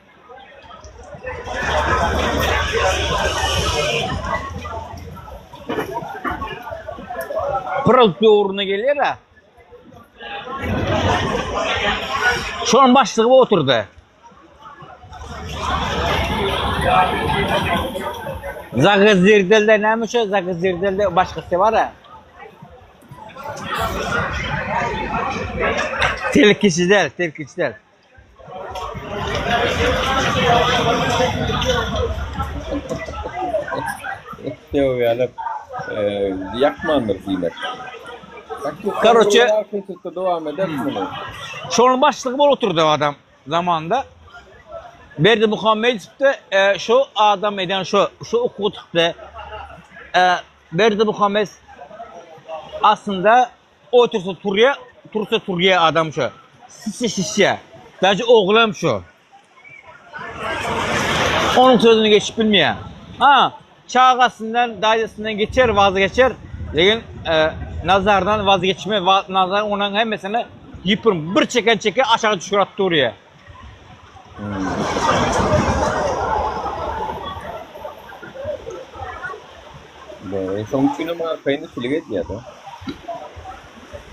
B: Produkt ugruna gelýär-ä. Şonuň başlygy oturdy. Zagazirdelde näme şu Zagazirdelde başgasy bar ha. Telkiçi del, telkiçi del.
A: Ýok ýaly ýakmandyr diýmek.
B: Karoçe,
A: dowam ederis muny.
B: Şonuň başlygy bolup oturdy adam. Zamanda Berdimuhamedowda e, şu adam eden şu şu okuw çykdy. E, Berdimuhamed aslynda otursa turýa, tursa turýa adam şu. Şişe şişe. Daži oglam şu. Onuň sözüni geçip bilmeýär. Ha, çagasyndan, daýzasyndan geçer, vazgeçer. Lekin e, nazardan vazgeçmez. Va, nazar onuň hemmesini ýüpün bir çeken çeke aşağı düşür atyp durýar.
A: Dogry, şonuň üçin hem arkaýyn ikilik edýär-de.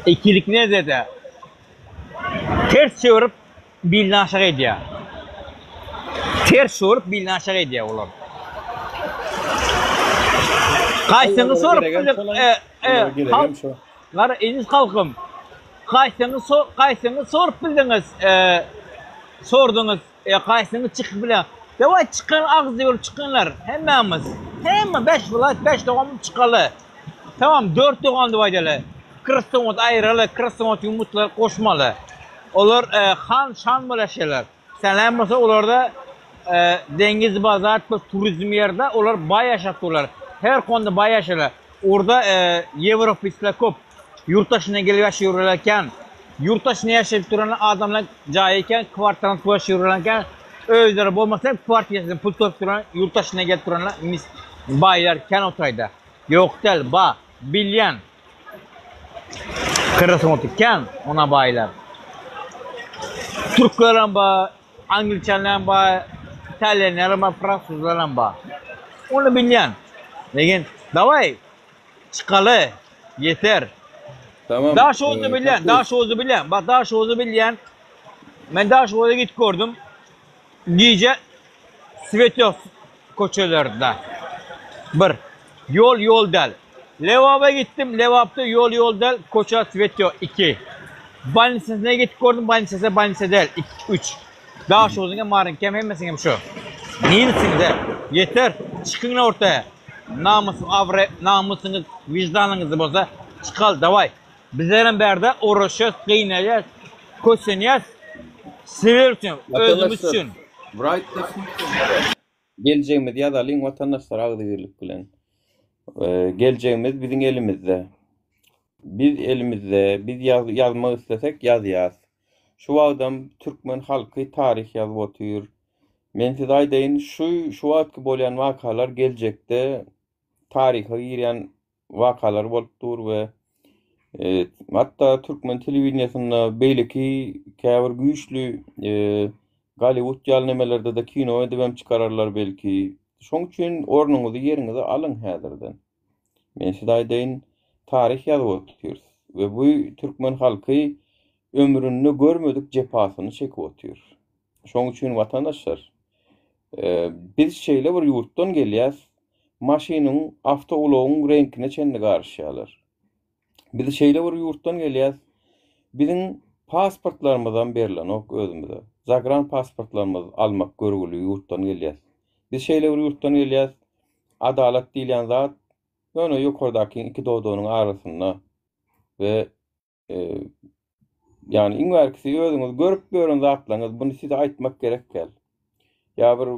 B: Ikilik nädede? Ters çevirip Bilini aşak edýär. Ters sorup bilini aşak edýär olar. Gaýsyňy sorup bilip, e, e, halk, gara eziz halkym. Gaýsyňy so, gaýsyňy sorup bildiňiz, e, sorduňyz, e, gaýsyňy çykyp bilen. Daway çykan agzy bolup çykanlar hemmämiz. Hemme 5 welaýat 5 dogan bolup çykaly. Tamam 4 dogan diýip aýdaly. Krasnowod aýraly, Krasnowod ýumurtgalary goşmaly. Olar han şan bolaşýarlar. Sälem bolsa olarda deňiz bazar bir turizm ýerde olar baý ýaşap durlar. Her konda baý ýaşaýarlar. Orda ýewropistler köp. Ýurt daşyndan gelip ýaşaýarlar eken. Ýurt daşynda ýaşaýyp duran adamlar jaýy eken, kwartirany pul ýaşaýarlar eken. Özleri bolmasa hem kwartirasyny pul töläp duran ýurt daşyndan gelip duranlar mis baýlar kän otaýda. Ýok däl, ba, bilýän. Kyrgyzstan kän ona baýlar. Türklerem bar, angliçanlaram bar, italýanlaram bar, fransuzlaram bar. Ony bilýän. Lekin daway çykaly ýeter.
A: Tamam.
B: Daşoguzny bilýän, Daşoguzny bilýän. Bak Daşoguzny bilýän. Men Daşoguza gidip gördüm. Gije svet ýok köçelerde. Bir. Ýol ýol däl. Lebaba gitdim, Lebapda ýol ýol däl, köçe svet ýok. 2. Bolnisasyna gidip gördüm, bolnisasy bolnisa däl. 2, 3. Daşoguzyň hem Maryňky hem hemmesiniň hem şu. Niresiňde? Ýeter. Çykyň ortaya. Namys, abraý, namysyňyz, wyždanyňyz bolsa çykal, daway. Bizlerem bärde uruş-ýas, gynalýas, kösenýäs sizler üçin, özümiz
A: Watandaşlar,
B: üçin.
A: Write the future. Geljegimizi ýazalyň watandaşlar agzybirlik bilen. Geljegimiz biziň elimizde. Biz elimizde, biz ýazmak islesek ýazýas. Şu wagtam türkmen halky taryh ýazyp otyr. Men size aýdaýyn, şu şu wagtky bolýan wakalar geljekde taryha girýän wakalar bolup dur we hatda türkmen telewideniýesinde beýleki käbir güýçli Golliwud ýaly nemelerde-de kino edip hem çykararlar belki. Şoň üçin ornuňyzy, ýeriňizi alyň häzirden. Men size aýdaýyn, taryh ýazyp otyrys we bu türkmen halky ömründe görmedik jepasyny çekip otyr. Şoň üçin watandaşlar, biz şeýle bir ýurtdan gelýäs, maşynyň, awtoulagyň reňkine çenli garyşýarlar. Biz şeýle bir ýurtdan gelýäs, biziň pasportlarymyzam berlenok özümize. Zagran pasportlarymyz almak görgüli ýurtdan gelýäs. Biz şeýle bir ýurtdan gelýäs, adalat diýilýän zat ýöne ýokardakyň iki dodagynyň arasynda we. Ýagny iň bärkisi özüňiz görüp ýören zatlaryňyz, buny size aýtmak gerek däl. Ýa bir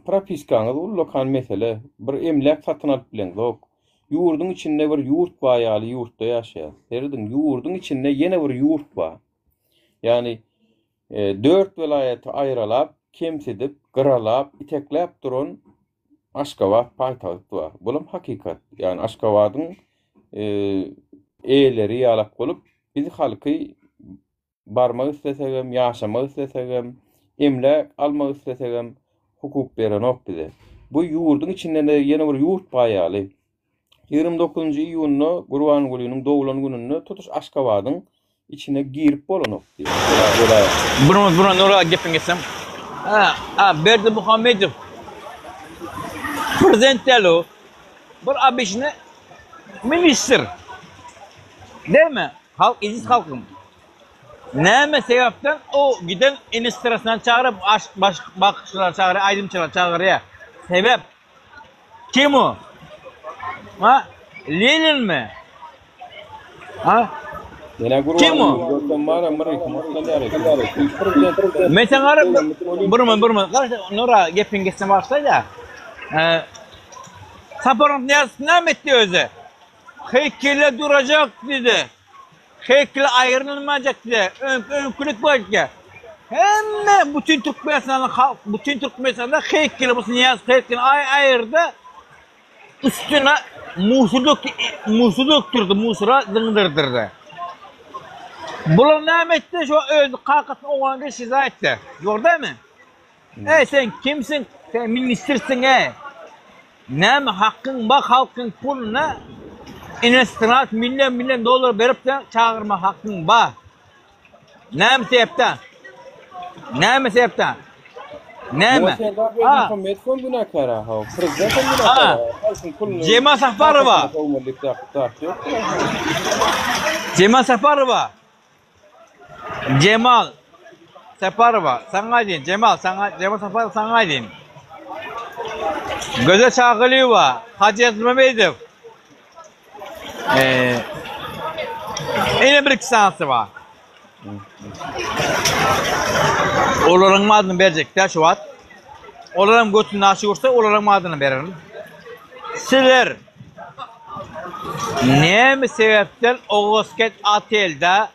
A: propiskaňyz ullakan mesele, bir emläk satyn alyp bileňzok. Ýurduň içinde bir ýurt bar ýaly ýurtda ýaşaýas. Serediň, ýurduň içinde ýene bir ýurt bar. Ýagny dört welaýaty aýralap, kemsidip, gyralap, itekläp duran Aşgabat paýtagt bar. Bulam hakykat. Ýagny Aşgabadyň eýeleri ýalak bolup, biz halky barmak islesegem, ýaşamak islesegem, emläk almak islesegem hukuk berenok bize. Bu ýurduň içinde-de ýene bir ýurt bar ýaly. 29-njy iýunda Gurbangulynyň doglan gününde tutuş Aşgabadyň içine girip bolanok diýip, welaýat.
B: Bir minut, bir minut, Nurly aga gepiňi kessem. Ha, ha, Berdimuhamedow prezident däl o. Bir obyçny ministr. Dälmi? Halk, eziz halkym. Näme sebäpden o giden inistrasyny çagyryp, aş, baş, bagşylary çagyrýar, aýdymçylary çagyrýar? Sebäp Kim o? Ha? Leninmi? Ha? Kim o? Men sen gara burma burma. Gara Nura gepin geçse başla Ee, Saparov Niýazow näme etdi özi? Heýkele duracak dedi. Heýkel aýrylmajak diýdi. Öňki öňkülik bolýar. Hemme bütün Türkmenistanyň halk, bütün Türkmenistanda heýkeli bu Niýazow heýkelini aý aýyrdy. Üstüne musur dök, musur dökdürdi, musura zyňdyrdyrdy. Bular näme etdi? Şu öz kakasyny oglan diýip şiza etdi. Ýok dämi? Eý sen kimsiň? Sen ministrsiň eý. Näme hakkyň bar halkyň puluna inostranat million million dollar berip sen çagyrma hakkyň bar. Näme sebäpden? Näme sebäpden? Näme?
A: Ha. Muhammed günäkär ha. Prezident hem günäkär. Halkyň puluny.
B: Jemal Saparowa. Jemal Saparowa. Jemal Saparowa saňa aýdyn Jemal saňa Jemal Saparowa saňa aýdyn. Gözel Çagylyýewa, Hajy Ýazmamedow. Eee Ýene bir iki sanysy bar. Olaryň adyny berjek däl şu wagt. Olaram götüni açyp ursa olaryň adyny bererin. Sizler Näme sebäpden Oguzkent otelde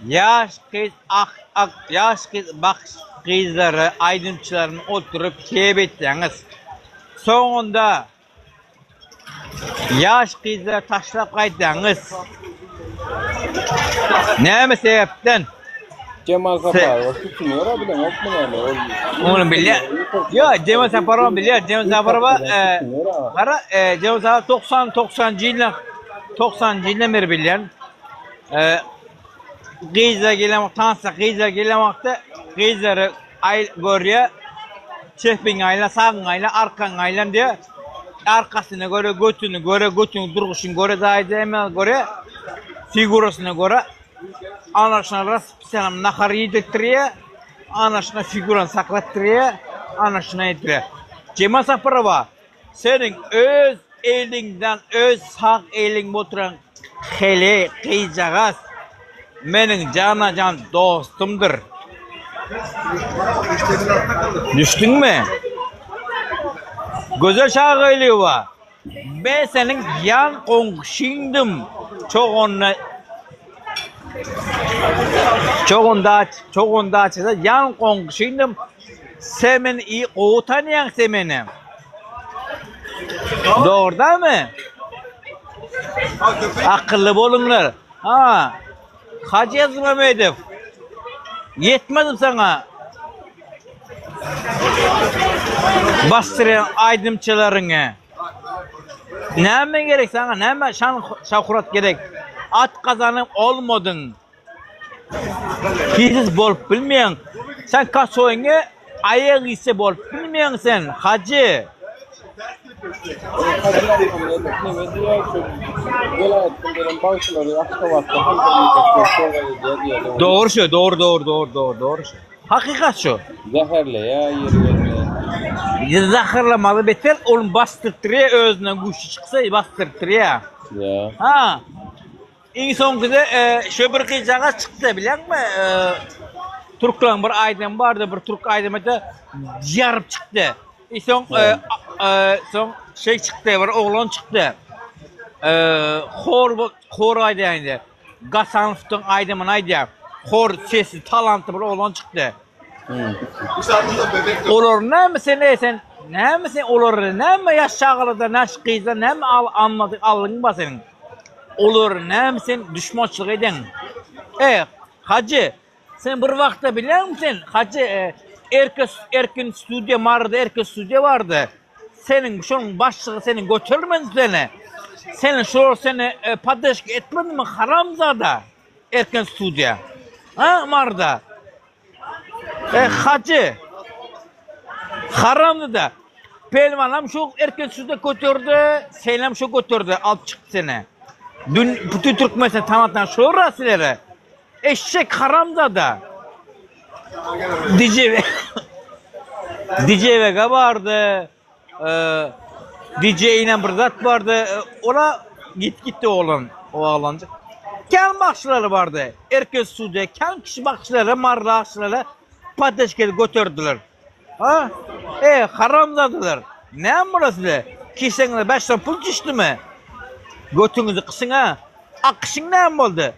B: ýaş gyz ak ak ýaş gyz bakyş gyzlary aýdymçylaryny oturyp keýp etýäňiz. Soňunda ýaş gyzlary taşlap gaýdýaňyz. Näme sebäpden?
A: Jemal Saparowa tutunýar a bileňokmy näme ol.
B: Ony bilýän. Ýok, Jemal Saparowa bilýän. Jemal Saparowa e, gara e, Jemal Saparowa 90 90-njy ýyldan 90-njy ýyldan beri bilýän. E, gyzlar gelen wagt tansa gyzlar gelen wagtda gyzlary aý görýär. Çepiňi aýlan, sagyňy aýlan, arkaňy aýlan diýär. Arkasyna göre, götüni göre, götüniň durguşyny göre, zaýda eme göre, figurasyna göre Anaşyna raspisiýanam nahar iýdirtdirýär, anaşyna figurany saklatdyrýar, anaşyna etdirýär. Jemal Saparowa, seniň öz eliňden, öz sag eliňde oturan heleý gyzjagaz meniň jana-jan dostumdyr. Düşdüňmi? Gözel Şagylyýewa, Men seniň ýan goňşyňdym, Çoganda Çoganda Çogandaçyda ýan goňşyňdym. Sen meni iyi gowy tanýaň sen meni. Dogry dälmi? Akylly boluňlar. Ha. Hajy Ýazmamedow. Ýetmezmi saňa? Basdyrýan aýdymçylaryňy. Näme gerek saňa? Näme şan şöhrat gerek? At gazanan olmadyň. Hiç bolup bilmeýäň. Sen kasoýyňy aýak ise bolup bilmeýäň sen, Hajy. Dogry şu, dogry, dogry, dogry, dogry, dogry şu. Hakykat şu.
A: Zäherleýär ýeri gelende.
B: Zäherlemaly beter, ony basdyrtdyrýar özünden güýçli çyksa basdyrtdyrýar.
A: Ýa.
B: Ha. Iň soňkyda şo bir gyzjagaz çykdy bilýäňmi? Türkleriň bir aýdymy bardy, bir türk aýdymy-da ýaryp çykdy. I soň soň şey çykdy, bir oglan çykdy. Hor hor aýdýar indi. Gasanowdyň aýdymyny aýdýar. Hor sesi talantly bir oglan çykdy. Olar näme sen ey sen näme sen olary näme ýaş çagalarda naş gyzlar näme al almadyk aldyň ba seniň. Olary näme sen düşmançylyk eden. E hajy sen bir wagtda bilýäňmi sen hajy e, erke erkin studiýa Maryda erkin studiýa bardy. Seniň şonuň başlygy seni götermedi seni. Seni şolar seni e, poddeşka etmedimi haramzada erkin studiýa. Ha Maryda. E hajy. Haramzada. Pelwanam şu erkin studiýa göterdi, senem şu göterdi, alyp çykdy seni. Dün bütün Türkmenistan tanatan şolar sizlere. Eşek haramzada. DJ DJ Vega bardy. DJ ile bir zat bardy. Ola git gitdi oglan, o oglancık. Kän bagşylary bardy. Erkek studiýa kän kişi bagşylary, maryly bagşylary poddeşkeli göterdiler. Ha? E, haramzadalar. Näme bolar size? Kiseňize 5 som pul düşdümi? Götüňizi gysyň ha. Akyşyň näme boldy?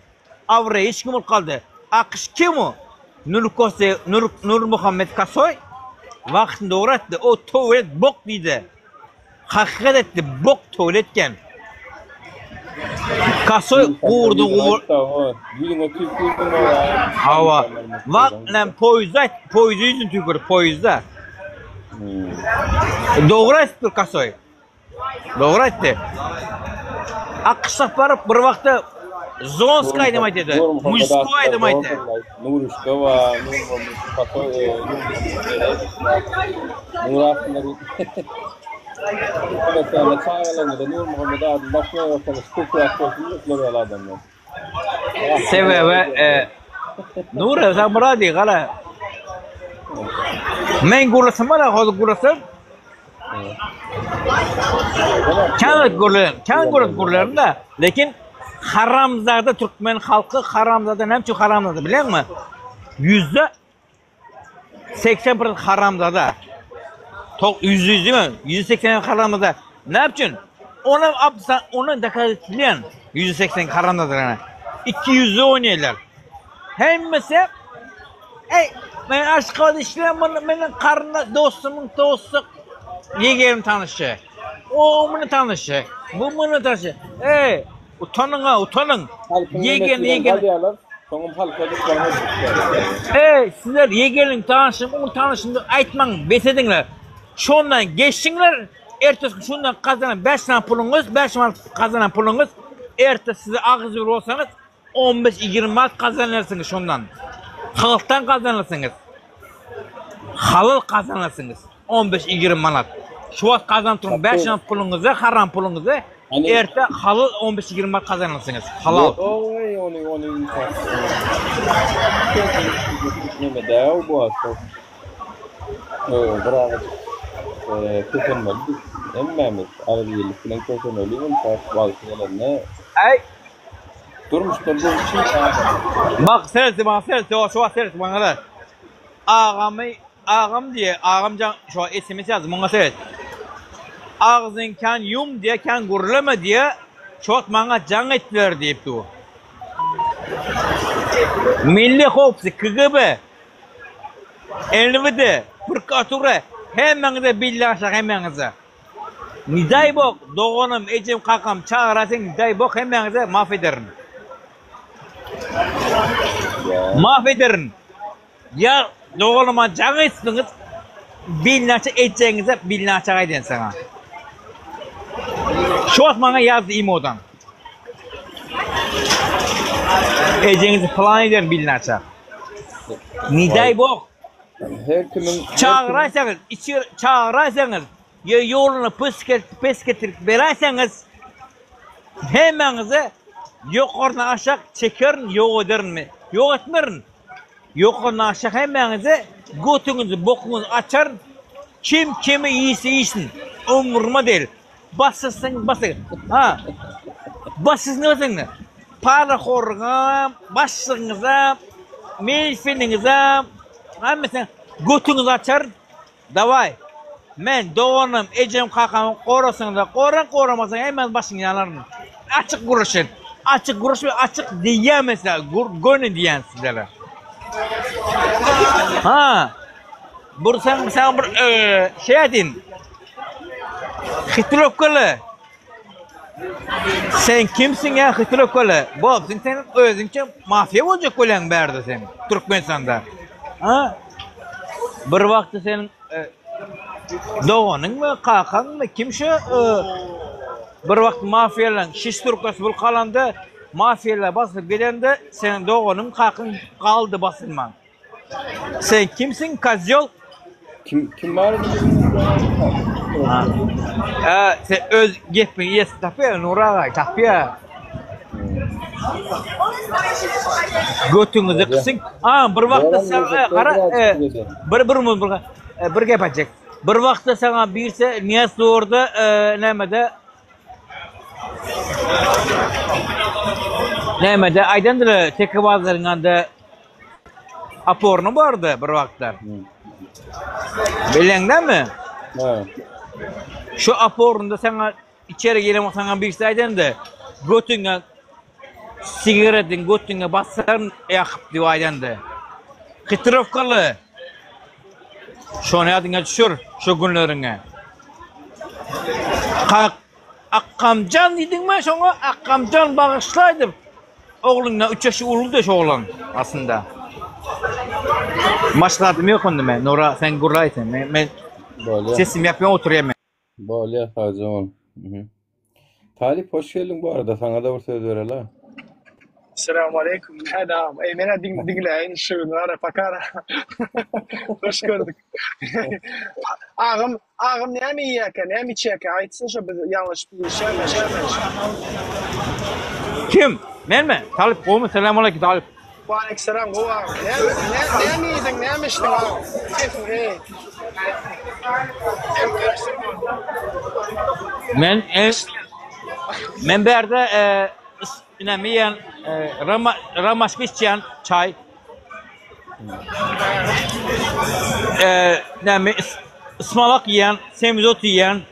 B: Abraýy hiç kim bolup galdy. Akyş kim o? Nur Kose, Nur Nurmuhammet Kasoý wagtynda dogry aýtdy. O towelet bok diýdi. Hakykat etdi. Bok towelet eken. Kasoý gurdy gur.
A: Ýüzüňe tüýkürdim ola.
B: Hawa. Wagt bilen poýuzda aýt, poýuzda ýüzüni tüýkürdi, poýuzda. Dogry aýtdy Kasoý. Dogry aýtdy. Akyş Saparow bir wagtda Zonsk aýdym aýdýardy. Mujsko aýdym aýtdy.
A: Nuruşka bar, Nurmuhammet Saparow, Nurmuhammet Meredow. Çagalaryňyza Nurmuhammet adyny dakmaýa bolsaňyz köpräk bolsun diýipler ýaly adamlar.
B: Sebäbi e, Nura sen murady gala. Men gurlasam bara hozir gurlasam. Kän gurlan, kän gurlan da, lekin haramzada türkmen halky haramzada näme üçin haramzada bileňmi? Yüzde 80 prosent haramzada. Tok yüzde yüz değil mi? %80 haramzada. Näme üçin? Ona absa ona dokaz etdilen %80 haramzada yani. 200 oýnaýarlar. Hemmesi Ey, men Aşgabatda işleýän, meniň garyndaş dostumyň dosty, ýegenim tanyşy. O muny tanyşy, bu muny tanyşy. Ey, utanyň-a, utanyň.
A: Ýegen, ýegen. Soňam halka duşman
B: Ey, sizler ýegeniň tanyşy, muň tanyşy diýip aýtmaň, bes ediňler. Şondan geçdiňler, ertesi gün şundan gazanan 5 sany puluňyz, 5 manat gazanan puluňyz, erte size agzybir bolsaňyz, On beş ýigrimi manat gazanarsyňyz şondan. Halkdan gazanarsyňyz. Halal gazanarsyňyz. On beş ýigrimi manat. Şu wagt gazanyp duran 5 manat puluňyzy, haram puluňyzy erte halal on beş ýigrimi manat gazanarsyňyz. Halal.
A: Oý ony ony Neme däw bu wagt. Bir azajyk kösenmeli biz hemmämiz agzybirlik bilen köseneli ynha wagty gelende.
B: Äý
A: Durmuşda bu çyn adam.
B: Bak seret maňa seret şu wagt seret maňa da. Agamy agam diýe agam jan şu wagt sms ýazdy muňa seret. Agzyň kän ýum diýe kän gürleme diýe şu wagt maňa jaň etdiler diýip dur. Milli howpsuzlyk KGB NWD prokuratura hemmäňize billah aşak hemmäňize. Nidaý bok doganym ejem kakam çagyrasyň nidaý bok hemmäňize maf ederin. Maf ederin. Ýa doganyma jaň etsiňiz bilnaça etjegiňize bilnaça aýdyn saňa. Şu wagt maňa ýazdy imodan. Ejeňizi plan ederin bilnaça. Nidaý bok.
A: Her kimiň
B: Çagyraýsaňyz, içi çagyraýsaňyz, ýa ýoluna pes pes getirip beräýseňiz, hemmäňizi ýokardan aşak çekerin, ýok ederin men. Ýok etmerin. Ýokardan aşak hemmäňizi götüňizi, bokuňyzy açaryn. Kim kimi iýse iýsin. Umruma däl. Basyrsaň basyr. Ha. Basyrsyň basyň. Parahorluňam, başlygyňyzam, milfiniňizem, hemmesini götüňizi açaryn. Dawaý. Men doganym, ejem, kakamy gorasaňyzda goraň, goramasaň hemmäňiz başyňyzy ýalaryn. Açyk gürleşelim. Açyk gürleşme, açyk diýýän men size, göni diýýän sizlere. Ha. Bir sen sen bir şey aýdayyn. Hitrokkaly. Sen kimsiň ýa Hitrokkaly? Bolsun sen özüňçe mafiýa boljak bolýaň bärde sen Türkmenistanda. Ha? Bir wagtda seniň e, doganyňmy, kakaňmy, kim şu e, bir wagt mafiýalaryň şişturkasy bolup galanda, mafiýalar basyp gelende seniň doganyň, kakaň galdy basylman. Sen kimsiň kozýol?
A: Kim kim bar indi?
B: Ha, sen öz gepiň eýesini tapýa, Nur aga, tapýa. Götüňizi gysyň. A, bir wagtda sen e, gara e, bir bir bir e, bir gep aýtjak. Bir wagtda saňa birse Niýaz durdy, e, nämede Nämede aýdandylar, teke bazaryň anda Oporny bardy bir wagtlar. Bileňdämi?
A: Ha.
B: Şu opornda saňa içeri giren saňa birisi aýdanda, götüňe sigaretin götüňe basaryn ýakyp diýip aýdanda. Hitrowkaly. Şony ýadyňa düşür şu günleriňe. Kak Akgamjan diýdiňmi şoňa? Akgamjan bagyşlaý diýip. Oglundan üç ýaş uludy şu oglan aslynda. Maşgaladym ýok onda men. Nura sen gurlaý sen. Men, men
A: Bolýar.
B: sesim ýapýan oturýan men.
A: Bolýar sagja bol. Mhm. Talyp hoş geldiň bu arada saňa-da bir söz bereli.
C: Salam aleyküm. Hä dagam. Eý menä diňläýin şu gün ara pakara. Hoş gördük. Agam Agam näme iýýärkä, näme içýärkä aýtsyn şo biz ýalňyşyp iýişýärkä.
B: Kim? Menmi? Talyp gowmy? Salam aleyküm Talyp.
C: Waleykselam gowy agam. Näme näme iýdiň, näme içdiň agam? Sesiň eý.
B: Men e, men bärde e, näme iýen, e, rama, ramaşka içýän çaý. Eee, näme ysmalak iýen, semizot iýen.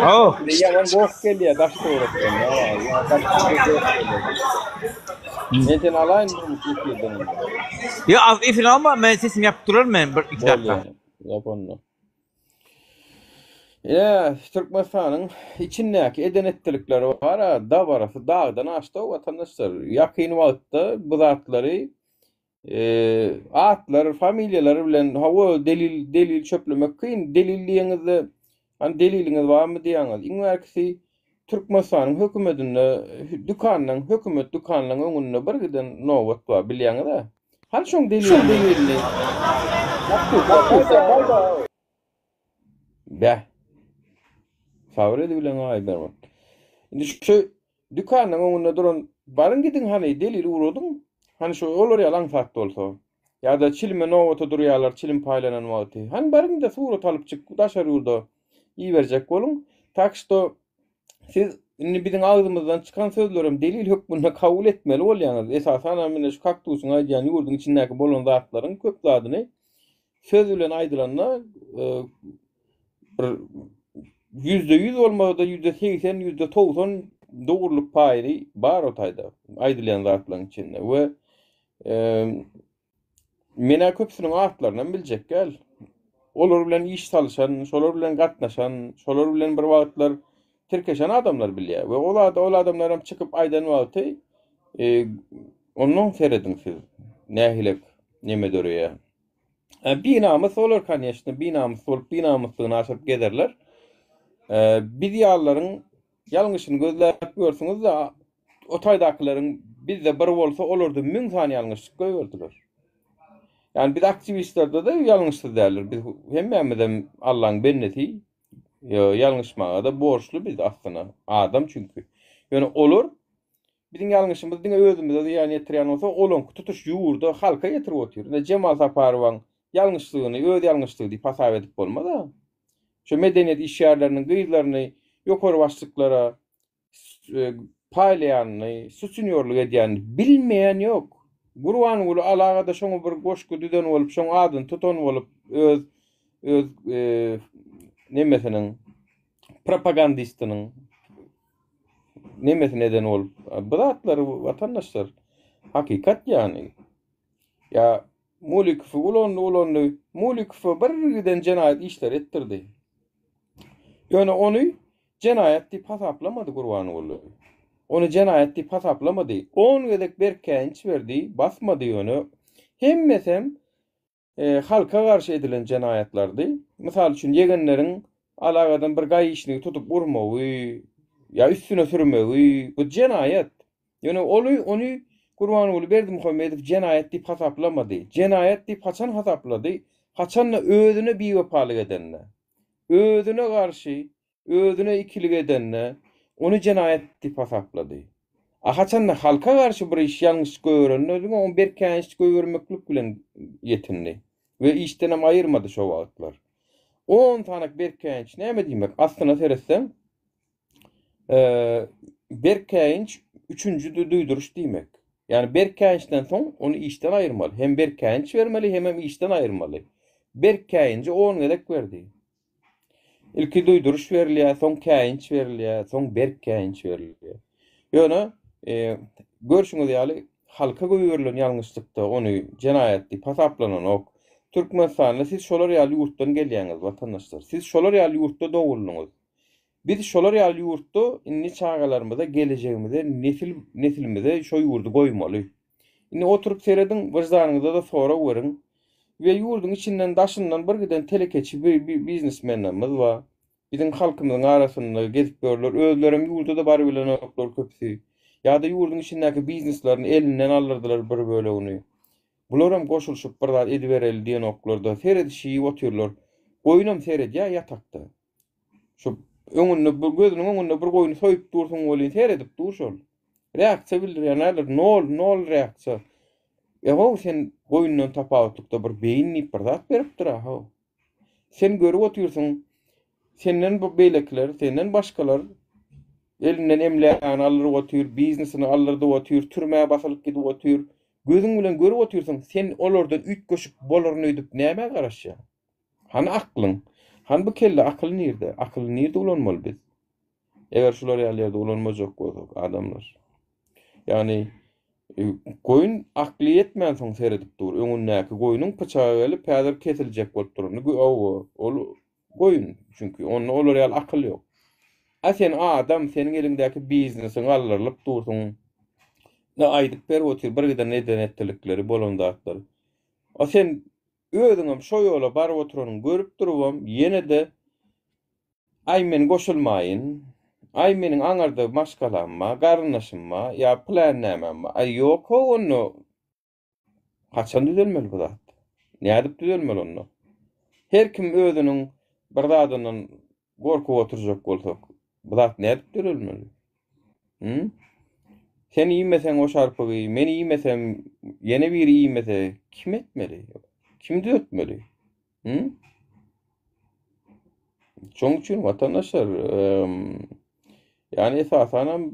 B: Oh.
A: Ýaman goh gelýär daş töwerekden. Ýa, daş töwerekden. Men seni alaýyn bir efirden.
B: Ýa, efir alma, men sesimi ýapyp duraryn men bir iki dakika.
A: Ýap onda. Ine, Türkmenistanyň içindäki eden-etdilikleri bar-a, dabarasy dagdan aşdy-ow, watandaşlar. Ýakyn wagtda bu zatlary atlar, familiýalary bilen, hawa, delil, delil çöplemek kyn. Delil diýeňizde, hany deliliňiz barmy diýýäňiz. Iň bärkisi Türkmenistanyň hökümetinde dükanynyň, hökümet dükanynyň öňünde bir giden nobat bar, bilýäňiz-ä. Hany şoň delilini? Bäh. Sabyr edibilen aý bermek. Indi şu dükanyň öňünde duran baryň gidiň hany delil ugradyň. Hany şu olar ýaly aňsat bolsa. Ýa-da çilime nobata durýarlar çilim paýlanan wagty. Hany baryň-da surat alyp çyk daşary ýurda iberjek boluň. Tak şto Siz indi biziň agzymyzdan çykan sözlerem delil hökmünde kabul etmeli bolýaňyz. Esasanam ine şu kaktusyň aýdýan ýurduň içindäki bolan zatlaryň köp zadyny söz bilen aýdylanda bir %100 bolmasa-da %80, %90 dogrulyk paýy bar o taýda aýdylýan zatlaryň içinde we Men-ä köpüsiniň atlarynam biljek däl. Olar bilen iş salyşan, şolar bilen gatnaşan, şolar bilen bir wagtlar tirkeşen adamlar bilýär we ol ol adamlaram çykyp aýdan wagty e, ondan serediň siz nähilek neme döreýär. E, binamys olar konýeçno, binamys bolup binamyslygyny aşyryp gezerler. E, biz ýalylaryň ýalňyşyny gözläp ýörsüňiz-de, O taýdakylaryň bizde bir bolsa, olarda müň sany ýalňyşlyk goýberdiler. Ýani biz aktiwistlerde-de ýalňyşsyz däldir. Biz hemmämizem Allaň bendesi. Ýalňyşmaga-da borçly biz aslynda. Adam çünki. Ýöne olar biziň ýalňyşymyz diňe özümize zyýan ýetirýän bolsa, olaňky tutuş ýurda, halka ýetirip otyr. Ine Jemal Saparowaň ýalňyşlygyny öz ýalňyşlygy diýip hasap edip bolmaz-a. Şu medeniýet işgärleriniň gyzlaryny ýokary başlyklara. Paýlaýanyny, suçinýorlyk edýänini bilmeýän ýok. Gurbanguly alagada şoňa bir goşgy düzen bolup, şoň adyny tutan bolup, öz öz nemesiniň propagandistiniň nemesini eden bolup, bu zatlar watandaşlar hakykat ýany. Ýa Mulikowy ulandy, ulandy. Mulikowa bir giden jenaýat işleri etdirdi. Ýöne ony jenaýat diýip hasaplamady Gurbanguly. Ony jenaýat diýip hasaplamady. On gezek berk käýinç berdi, basmady ýöne. Hemmesem halka garşy edilen jenaýatlardy. Mysal üçin, ýegenleriň alagadan bir gaýyşnigi tutup urmagy ýa üstüne sürmegi, bu jenaýat. Ýöne ol ony Gurbanguly Berdimuhamedow jenaýat diýip hasaplamady. Jenaýat diýip haçan hasaplady? Haçanda özüne biwepalyk edende. Özüne garşy, özüne ikilik edende, ony jenaýat diýip hasaplady. A haçanda halka garşy bir iş ýalňyş goýberende, diňe ony berkäýinç goýbermeklik bilen ýetindi we işdenem aýyrmady şo wagtlar. On sanak berkäýinç näme diýmek? Aslyna seretseň, Berk käýinç üçünji duýduryş diýmek. Ýagny berk käýinçden soň ony işden aýyrmaly. Hem berk käýinç bermeli, hemem işden aýyrmaly. Berk käýinji on gezek berdi. Ilki duýduryş berilýär, soň käýinç berilýär, soň berk käýinç berilýär. Ýöne görşüňiz ýaly halka goýberilen ýalňyşlykda ony jenaýat diýip hasaplananok. Türkmenistanda siz şolar ýaly ýurtdan gelýäňiz watandaşlar. Siz şolar ýaly ýurtda doguldyňyz. Biz şolar ýaly ýurtda indi çagalarymyza gelejegimize nesil nesilimize şo ýurdy goýmaly. Indi oturyp serediň wyždanyňyza-da sorag beriň we ýurduň içinden daşyndan bir giden telekeçi biznesmenlerimiz bar. Biziň halkymyzyň arasynda gezip ýörler özlerem ýurda-da barybilenoklar köpüsi. Ýa-da ýurduň içindäki bizneslerini elinden aldyrdylar bir bölegini. Bularam goşulyşyp bir zat edibereli diýenoklar-da seredişip otyrlar. Goýunam seredýär ýatakda. Şu öňünde bir gözüniň öňünde bir goýny soýup dursuň welin seredip dur şol. Reaksiýa bildirýän däldir. Nol, nol reaksiýa. Ehow sen goýundan tapawutlykda bir beýin diýip bir zat beripdir how. Sen görüp otyrsyň senden bu beýlekiler, senden başgalar elinden emlägini aldyryp otyr, biznesini aldyrdyp otyr, türmä basylyp gidip otyr. Gözüň bilen görüp otyrsyň, sen olardan üýtgeşik bolaryn öýdüp nämä garaşýaň? Hany aklyň? Hany bu kelle akyl nirde? Akyly nirde ulanmaly biz? Eger şular ýaly ýerde ulanmajak bolsak adamlar. Ýagny e, goýun akly ýetmänsoň seredip dur. Öňündäki goýnuň pyçagy gelip häzir kesiljek bolup durany hawa, ol goýun. Çünki onda olar ýaly akyl ýok. A sen adam, seniň eliňdäki biznesiň aldyrylyp dursuň. Ne aýdyp berip otyr bir giden eden etdilikleri bolan zatlary. A sen Özüňem şo ýola baryp oturanyňy görüp durubam, ýene-de, Aý, men goşulmaýyn, aý, meniň aňyrda maşgalam bar, garyndaşym bar, ýa pylan nämem bar. Aý, ýok-how, onda haçan düzelmeli bu zat? Nädip düzelmeli onda? Her kim özüniň bir zadyndan gorkup oturjak bolsak, bu zat nädip dörelmeli? Hü? Sen iýmeseň o şarpygy, men iýmesem, ýene biri iýmese, kim etmeli? Kim düzetmeli? Hü? Şonuň üçin watandaşlar, ýani esasanam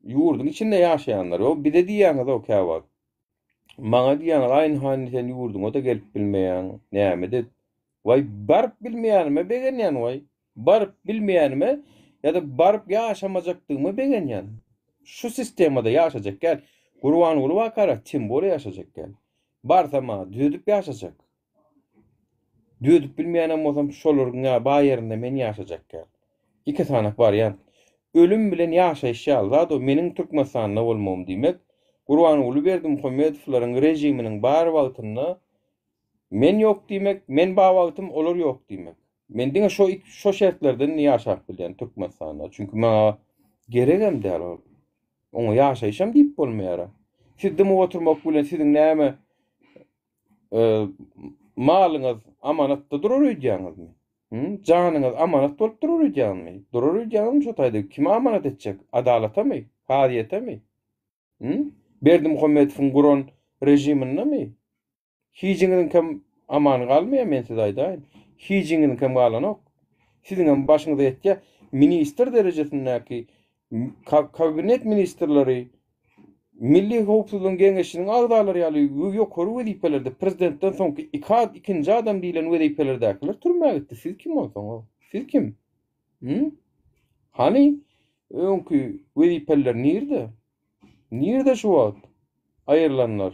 A: ýurduň içinde ýaşaýanlar, o bize diýýäňiz o käwagt. Maňa diýýäňiz, aý hany sen ýurduňa-da gelip bilmeýäň, näme-de Waý baryp bilmeýänime begenýän waý. Baryp bilmeýänime ýa-da baryp ýaşamajakdygyma begenýän. Şu sistemada ýaşajak däl. Gurbanguly Bakara tim bolýa ýaşajak däl. Barsam-a düzedip ýaşajak. Düzedip bilmeýänem bolsam şolaryň ýa bar ýerinde men ýaşajak däl. Iki sanak wariant. Ölüm bilen ýaşaýyş ýaly zat o meniň Türkmenistanda bolmagym diýmek. Gurbanguly Berdimuhamedowlaryň režiminiň bar wagtynda Men ýok diýmek, men bar wagtym olar ýok diýmek. Men diňe şo şo şertlerde indi ýaşap bilýän Türkmenistanda. Çünki maňa geregem däl ol. Oňa ýaşaýyşam diýip bolmaýar. Siz dymyp oturmak bilen siziň näme e, malyňyz amanatda durar öýdýäňizmi? Hı? Janyňyz amanat bolup durar öýdýäňizmi? Durar öýdýäňizmi şo taýda? Kime amanat etjek? Adalatamy? Kazyýetemi? Hı? Berdimuhamedowyň guran režimindemi? Hijiňiziňkem amany galmaýar men size aýdaýyn. Hijiňiziňkem galanok. Siziňem başyňyza ýetýär. Ministr derejesindäki. Kabinet ministrleri, Milli howpsuzlygyň geňeşiniň agzalary ýaly ýokary wezipelerde prezidentden soňky iki ikinji adam diýlen wezipelerdäkiler türmä gitdi. Siz kim onsoň? Siz kim? Hü? Hany öňki wezipeliler nirde? Nirde şu wagt aýrylanlar?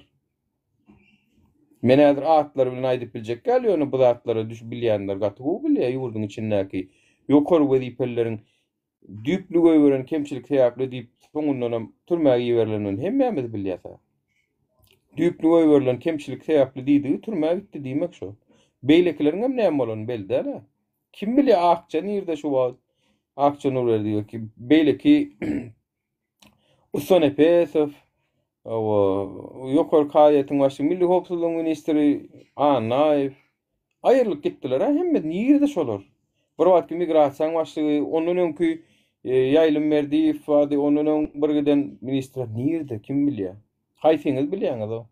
A: Men häzir atlary bilen aýdyp biljek däl, ýöne bu zatlara düş bilýänler gaty gowy bilýär ýurduň içindäki ýokary wezipelileriň düýpli goýberen kemçilik sebäpli diýip soňundanam türmä iberilenini hemmämiz bilýäs-ä. Düýpli goýberilen kemçilik sebäpli diýdigi türmä gitdi diýmek şo. Beýlekileriňem näme bolany belli däl-ä. Kim bilýär Akja nirde şu wagt? Akja Nurberdiýew beýleki Ussa Nepesow, hawa, Ýokary kazyýetiň başlygy, Milli howpsuzlygyň ministri Annaýew aýrylyp gitdiler-ä hemme nirede şolar? Bir wagtky migrasiýanyň başlygy, ondan öňki Ýaýlym Berdiýew bardy, ondan öň bir giden ministrler nirede, kim bilýär? Haýsyňyz bilýäňiz-ow?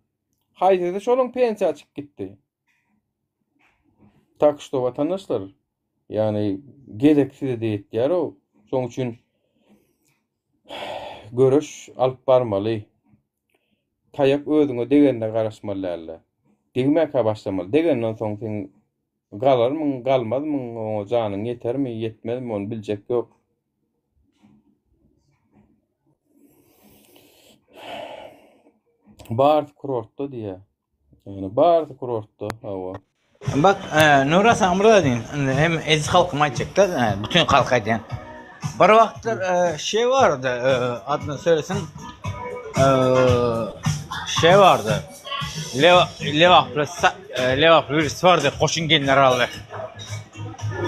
A: Haýsysy şolaň pensiýa çykyp gitdi? Tak şto watandaşlar, ýagny gezek size-de ýetýär-ow. Şoň üçin göreş alyp barmaly. Taýak özüňe degenine garaşmaly dälde. Degmäkä başlamaly. Degenden soň sen galarmyň, galmazmyň, oňa janyň ýetermi, ýetmezmi ony biljek ýok. Barysy kurortda diýýär. Ýagny barysy kurortda, hawa.
B: Bak, Nura saňa bir zat diýin. Indi hem eziz halkyma aýtjakda, bütin halka aýdýan. Bir wagtlar şey bardy, adyny söylesin. Şey bardy. Lebaply, Lebaply birisi bardy, goşun generaly.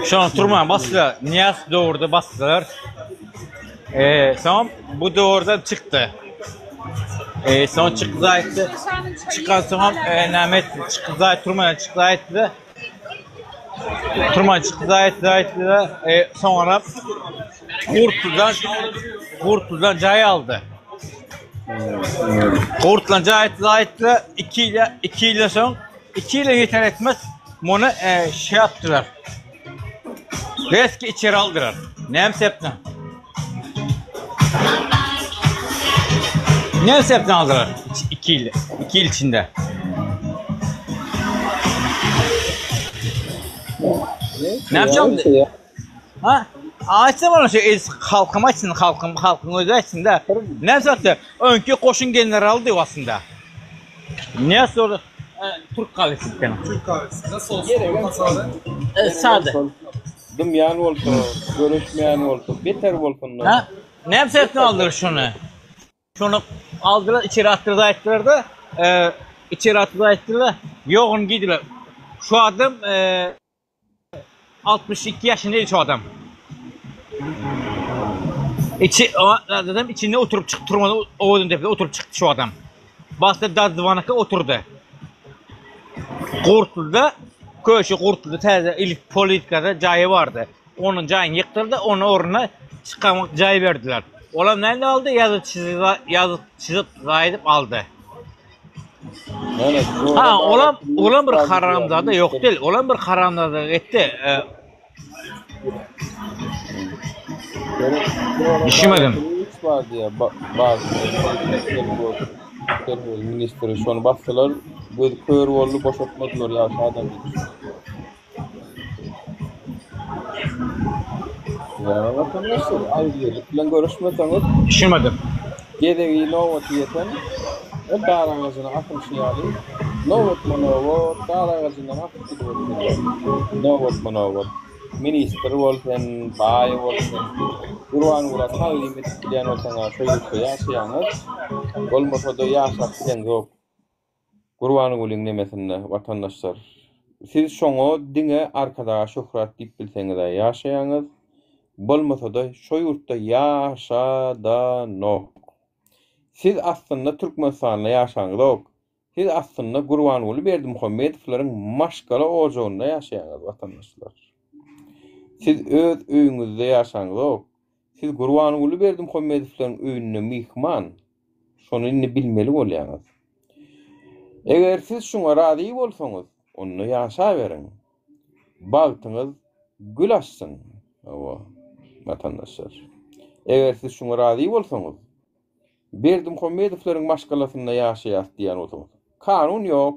B: Şonuň turman basdylar, Niýaz döwürde basdylar. Soň bu döwürden çykdy. E, soň çykdy aýtdy. Çykan soňam e, näme etdi? Çykdy aýtdy, turman çykdy aýtdy. Turman çykdy aýtdy, aýtdy. E, soňra Gurtludan Gurtludan jaý aldy. Gurtludan jaý aýtdy, aýtdy. 2 ýyl 2 ýyl soň 2 ýyla ýeter etmez muny e, şey yapdylar. Reski içeri aldylar. Näme sebäpden? Näme sebäpden aldylar? 2 ýyl, 2 ýyl içinde. Ne yapacağım? Ha? Aýtsa bana şu el halkym aýtsyn, halkym, halkyň özi aýtsyn da. Näme sebäpden? Öňki goşun generaly diýip aslynda. Ne soru? Türk kahvesi bir tane.
D: Türk kahvesi. Nasıl olsun? Orta sade.
B: E, sade.
A: Dymýan bolsa, göreşmeýän bolsa, beter bolsun.
B: Ha? Ne sebäpden aldylar şunu? Şunu aldylar, içeri atdylar, aýtdylar da, e, içeri atdylar, aýtdylar, ýogyn giydiler. Şu adam e, 62 ýaşynda şu adam. İçi, o adam içinde oturup çıktı, turmadı, owadan depede oturup çıktı şu adam. Basda dazwanaka oturdy. Gurtluda, köşi Gurtluda täze ilk politikada jaýy bardy. Onuň jaýyny ýykdyrdy, onuň ornuna çykamak jaý berdiler. Olam näme aldy? Ýazyp çyzyp, ýazyp çyzyp gaýdyp aldy. Ha, olam, olam bir haramzada ýok del. Olam bir haramzada etdi. Düşünmedim.
A: Bar diýýär, bar. Ministri şony basdylar, gözi kör boldy, boşatmadylar ýagşy adam diýip. Ýa watandaşlar, agzybirlik bilen göreşmeseňiz,
B: Düşünmedim.
A: Gezegi nobaty ýeten, ol dar agajyna asylyşy ýaly, nobatma-nobat dar agajyndan asyp gidip oturýar. Nobatma-nobat. Ministr bol sen, baý bol sen, Gurbangula tagzym edip bilýän bolsaň-a şo ýurtda ýaşaýaňyz, bolmasa-da ýaşap bileňzok. Gurbangulyň nemesinde watandaşlar. Siz şoňa diňe Arkadaga şöhrat diýip bilseňiz-ä ýaşaýaňyz, bolmasa-da şo ýurtda ýaşadanok. Siz aslynda Türkmenistanda ýaşaňyzok. Siz aslynda Gurbanguly Berdimuhamedowlaryň maşgala ojagynda ýaşaýaňyz watandaşlar. Siz öz öýüňizde ýaşaňyzok. Siz Gurbanguly Berdimuhamedowlaryň öýünde myhman. Şony indi bilmeli bolýaňyz. Eger siz şuňa razy bolsaňyz, onda ýaşaberiň. Bagtyňyz gül açsyn, hawa, watandaşlar. Eger siz şuňa razy bolsaňyz, Berdimuhamedowlaryň maşgalasynda ýaşaýas diýýän bolsaňyz, kanun ýok,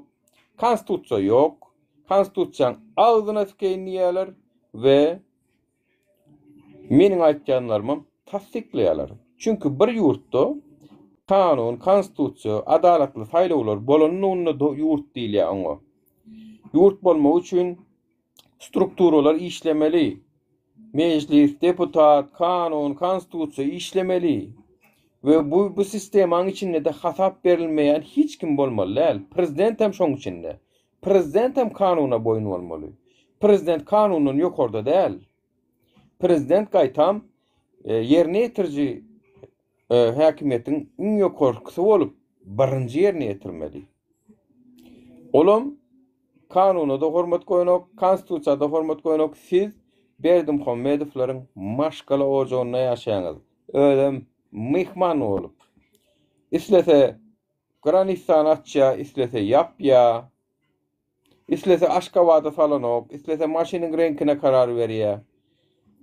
A: konstitusiýa ýok, konstitusiýaň agzyna sikeýin diýýärler we meniň aýtýanlarymam tassyklaýarlar. Çünki bir ýurtda kanun, konstitusiýa, adalatly saýlawlar bolanlygynda ýurt diýilýär oňa. Ýurt bolmagy üçin Strukturalar işlemeli. Mejlis, deputat, kanun, konstitusiýa işlemeli. We bu bu sistemaň içinde-de hasap berilmeýän hiç kim bolmaly däl. Prezident hem şoň içinde. Prezident hem kanuna boýun bolmaly. Prezident kanundan ýokarda däl. Prezident gaýtam ýerine ýetiriji häkimiýetiň iň ýokarkysy bolup, birinji ýerine ýetirmeli. Olam kanuna-da hormat goýanok, konstitusiýa-da hormat goýanok. Siz Berdimuhamedowlaryň maşgala ojagynda ýaşaýaňyz. Özem myhman bolup. Islese granisany açýa, islese ýapýa. Islese Aşgabada salanok, islese maşynyň reňkine karar berýä.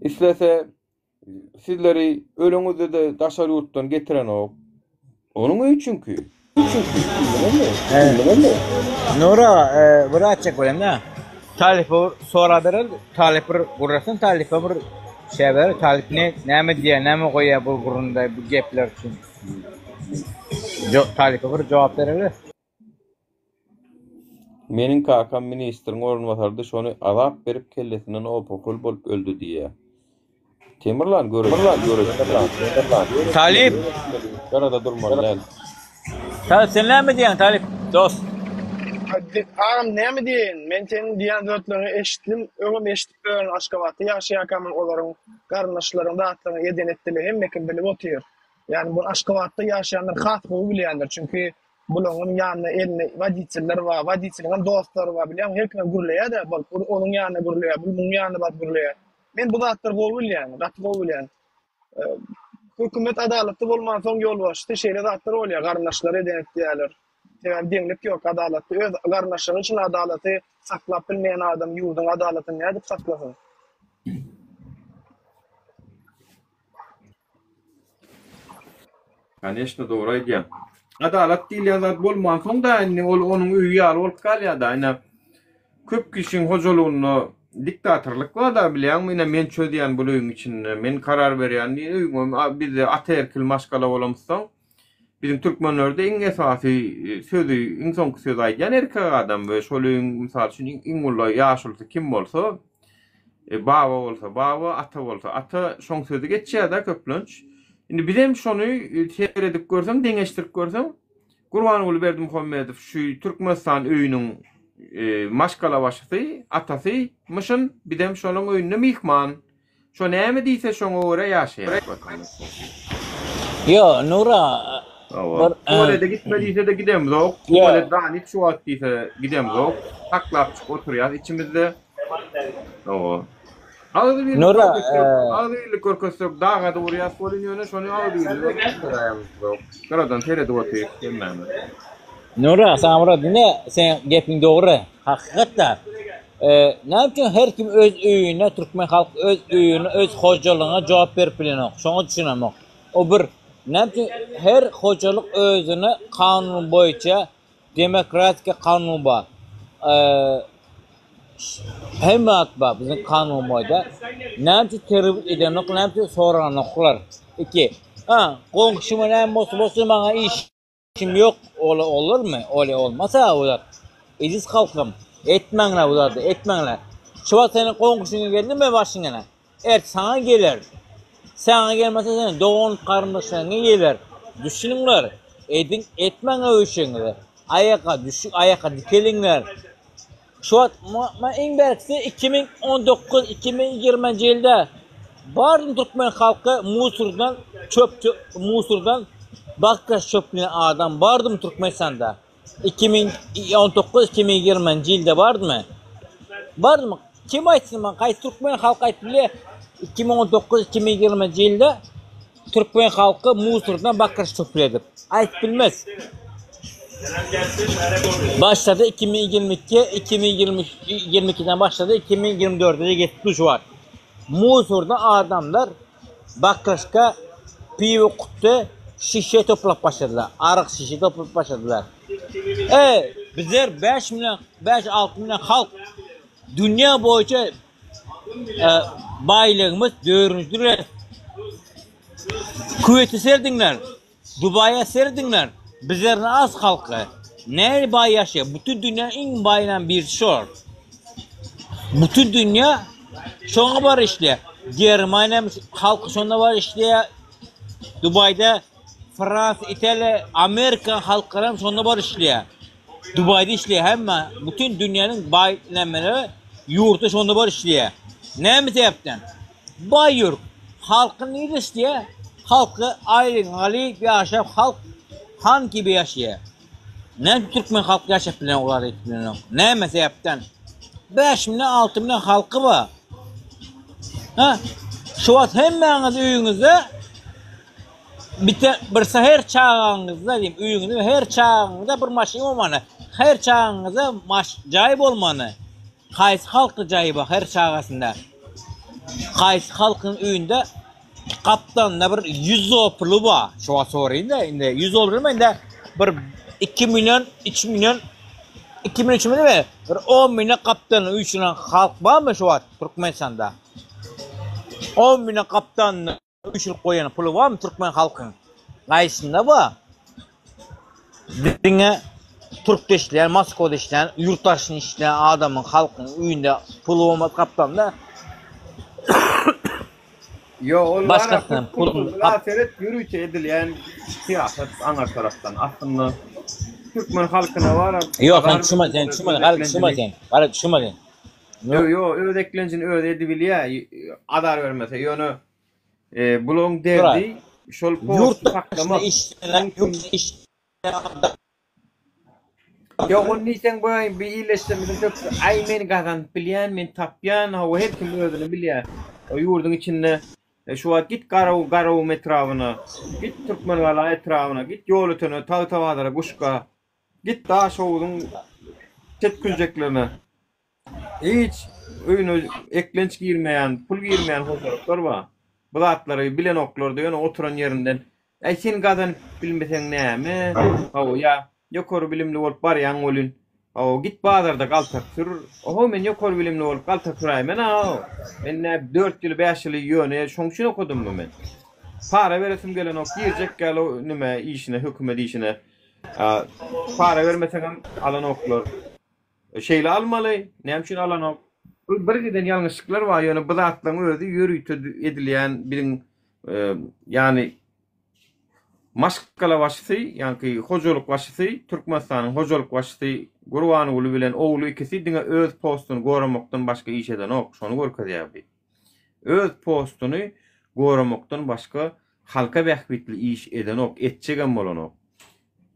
A: Islese Sizleri öleňizde-de daşary ýurtdan getirenok. Onuň öýi çünki. Çünki.
B: Nura, bir aýtjak bolýan-da. Talypa bir sorag bereli, talyp bir gürlesin, talypa bir şey ber, talyp ne näme diýýär, näme goýýar bu gürrüňde, bu gepler üçin. Jo, talypa bir jogap bereli.
A: Meniň kakam ministriň orunbasarydy şony azap berip kellesinden opokol bolup öldi diýýä. Temirlan göreşmeli.
B: Talyp.
A: Garada durmaly däl.
B: Talyp sen näme diýýäň Talyp dost.
C: Agam näme diýeýin men seniň diýýän zatlaryňy eşitdim öňem eşidip ýörün Aşgabatda ýaşaýarkam olaryň garyndaşlaryň zatlaryny eden etdili hemme kim bilip otyr ýagny bu Aşgabatda ýaşaýanlar has gowy bilýändir çünki Bulaňam ýanynda elinde woditeller bar, woditeliňem dostlary bar, bilýäňmi, her kimem gürleýär-de, bolup, ol onuň ýanynda gürleýär, bul muň ýanynda baryp gürleýär. Men bu zatlary gowy bilýän, gaty gowy bilýän. Hökümet adalatly bolmansoň ýolbaşçysy şeýle zatlar bolýar, garyndaşlary eden etýärler. Sebäbi deňlik ýok, adalatly öz garyndaşlary üçin adalaty saklap bilmeýän adam ýurduň adalatyny nädip saklasyn?
A: Koneşno dogry aýdýaň. Adalat diýilýän zat bolmansoň da indi ol onuň öýi ýaly bolup galýar da. Ine köp kişiň hojalygynda diktatorlyk bar da bilýäňmi ine men çözýän bul öýüň içinde men karar berýän diýen öýüňem bizde ataerkil maşgala bolamyzsoň biziň türkmenlerde iň esasy sözi iň soňky sözi aýdýan erkek adam we şol öýüň mysal üçin iň uly ýaşulusy kim bolsa E, baba bolsa baba, ata bolsa ata, şoň sözi geçýär-dä köplenç. Indi bizem şony e, seredip görseň, deňeşdirip görseň, Gurbanguly Berdimuhamedow şu Türkmenistan öýüniň e, maşgalabaşysy, atasy myşyn, bizem şonuň öýünde myhman. Şo näme diýse şoňa görä ýaşaýar.
B: Ýo, Nura,
A: Hawa. Bir, Tualete gitme diýse-de gidemzok. Tualet zanit şu wagt diýse gidemzok. Saklap çykyp oturýas içimizde. Hawa. Agzybirlik
B: Nura,
A: görkezsek, agzybirlik görkezsek daga-da urýas welin ýöne şony agzybirlik görkezäýemzok. Gyradan seredip otyrys hemmämiz.
B: Nura, saňa bir diňe seň gepiň dogry. Hakykatda. Näme üçin her kim öz öýüne, türkmen halky öz öýüne, öz hojalygyna jogap berip bilenok? Şoňa düşünemok. O bir, näme üçin her hojalyk özüne kanun boýunça demokratiki kanun bar. Hemme zat bar biziň kanun boýunça. Näme üçin terbiýe edenok, näme üçin soranoklar? Iki. Ha, goňşyma näme bolsa bolsun maňa iş Kim ýok ola olurmy ola olmasa o zat eziz halkym etmäňler bu zady etmäňler şu wagt seniň goňşyňa geldimi başyňa ert saňa geler saňa gelmese seniň dogan garyndaşlaryňa geler düşüniňler ediň etmäň o işiňizi aýaka düşüň aýaka dikeliňler Şu wagt ma iň bärkisi 2019 2020 ýylda baryn türkmen halky musurdan çöp musurdan bakgaş çöplän adam bardymy Türkmenistanda 2019 2020 ýylda bardymy bardymy kim aýtsyn maňa haýsy türkmen halky aýdyp bilýär 2019 2020 ýylda Türkmen halky musurdan bakyş çöpledip. Aýdyp bilmez. Başlady 2022 2022-den başlady 2024-de gelip şu wagt. Musurda adamlar bakyşka. Piwo kutdy, şişe toplap başladylar. Arak şişe toplap başladylar. E, bizler 5 million, 5-6 million halk dünýä boýunça e, baýlygymyz dördünji Küweýte serediňler, Dubaýa serediňler, bizlerden az halky. Nähili baý ýaşaýar? Bütin dünýäniň iň baýlarynyň birisi şolar. Bütin dünýä şoňa bar işleýär. Germaniýa halky şonda bar işleýär. Dubaýda Fransiýa, Italiýa, Amerika halklary hem şonda bar işleýär. Dubaýda işleýär hemme, bütin dünýäniň baý nämeleri ýurty şonda bar işleýär. Näme sebäpden? Baý ýurt. Halky nirde işleýär? Halky aýlygyny alyp ýaşap halk han kibi ýaşaýar. Näme üçin türkmen halky ýaşap bilenok olar edip bilenok? Näme sebäpden? 5 million 6 million halky bar. Ha? Şu wagt hemmäňiz öýüňizde bite bir her çagaňyzda diýim öýüňizde her çagaňyzda bir maşyn bolmaly. Her çagaňyzda maş jaý bolmaly. Haýsy halkda jaýy bar her çagasynda? Haýsy halkyň öýünde gapdalynda bir 100 dollar puly bar? Şu wagt soraýyn-da indi 100 dollar diýme indi bir 2 million, 3 million, 2 million 3 million diýme, bir 10 million gapdalynda üýşülen halk barmy şu wagt Türkmenistanda? 10 million gapdalynda Üýşürip goýan puly barmy türkmen halkyň? Gaýsynda bar? Diňe türkde işleýän, Moskwada işleýän, ýurt daşynda işleýän adamyň, halkyň öýünde puly bolmaz gapdalynda.
A: Ýok, ol
B: Başgasynyň puluny
A: Bula seret ýörite edilýän syýasat aňar tarapdan. Aslynda türkmen halkyna bar.
B: Ýok, sen düşünme, sen düşünme, garaz düşünme sen. Garaz düşünme sen.
A: Ýok, ýok, öz eklenjini özi edibilýär, azar bermese. Ýöne bularyň derdi şol posty saklamak. Ýok, ony diýseň bu bir illeşdirmesiň köpüsi, aý men gazanyp bilýän, men tapýan, hawa her kim özüni bilýär. O ýurduň içinde şu wagt git Garaw Garagum etrabyna, git Türkmengala etrabyna, git Ýolötene, Tagtabazara, Guşga, git Daşhowuzyň çet künjeklerine. Hiç öýüne eklenç girmeýän, pul girmeýän hojalyklar bar. Bu zatlary bilenoklar-da, ýöne oturan ýerinden, Äý, sen gazanyp bilmeseň näme? Hawa, ýa ýokary bilimli bolup barýaň welin, hawa, git bazarda galtak sür. Oho, men ýokary bilimli bolup galtak süräýmen-a. Men nä dört ýyly, bäş ýyly ýöne şoň üçin okadymmy men? Para beresim gelenok, girjek ýaly nime işine, hökümet işine. Para bermeseňem alanoklar. Şeýle almaly, näme üçin alanok? Bu bir giden ýalňyşlyklar bar, ýöne bu zatlaryň özi ýörite edilýän biziň ýagny maşgala başysy, ýaňky hojalyk başysy, Türkmenistanyň hojalyk başysy Gurbanguly bilen ogly ikisi diňe öz postuny goramakdan başga iş edenok, şony görkezýär bu. Öz postuny goramakdan başga halka bähbitli iş edenok, etjegem bolanok.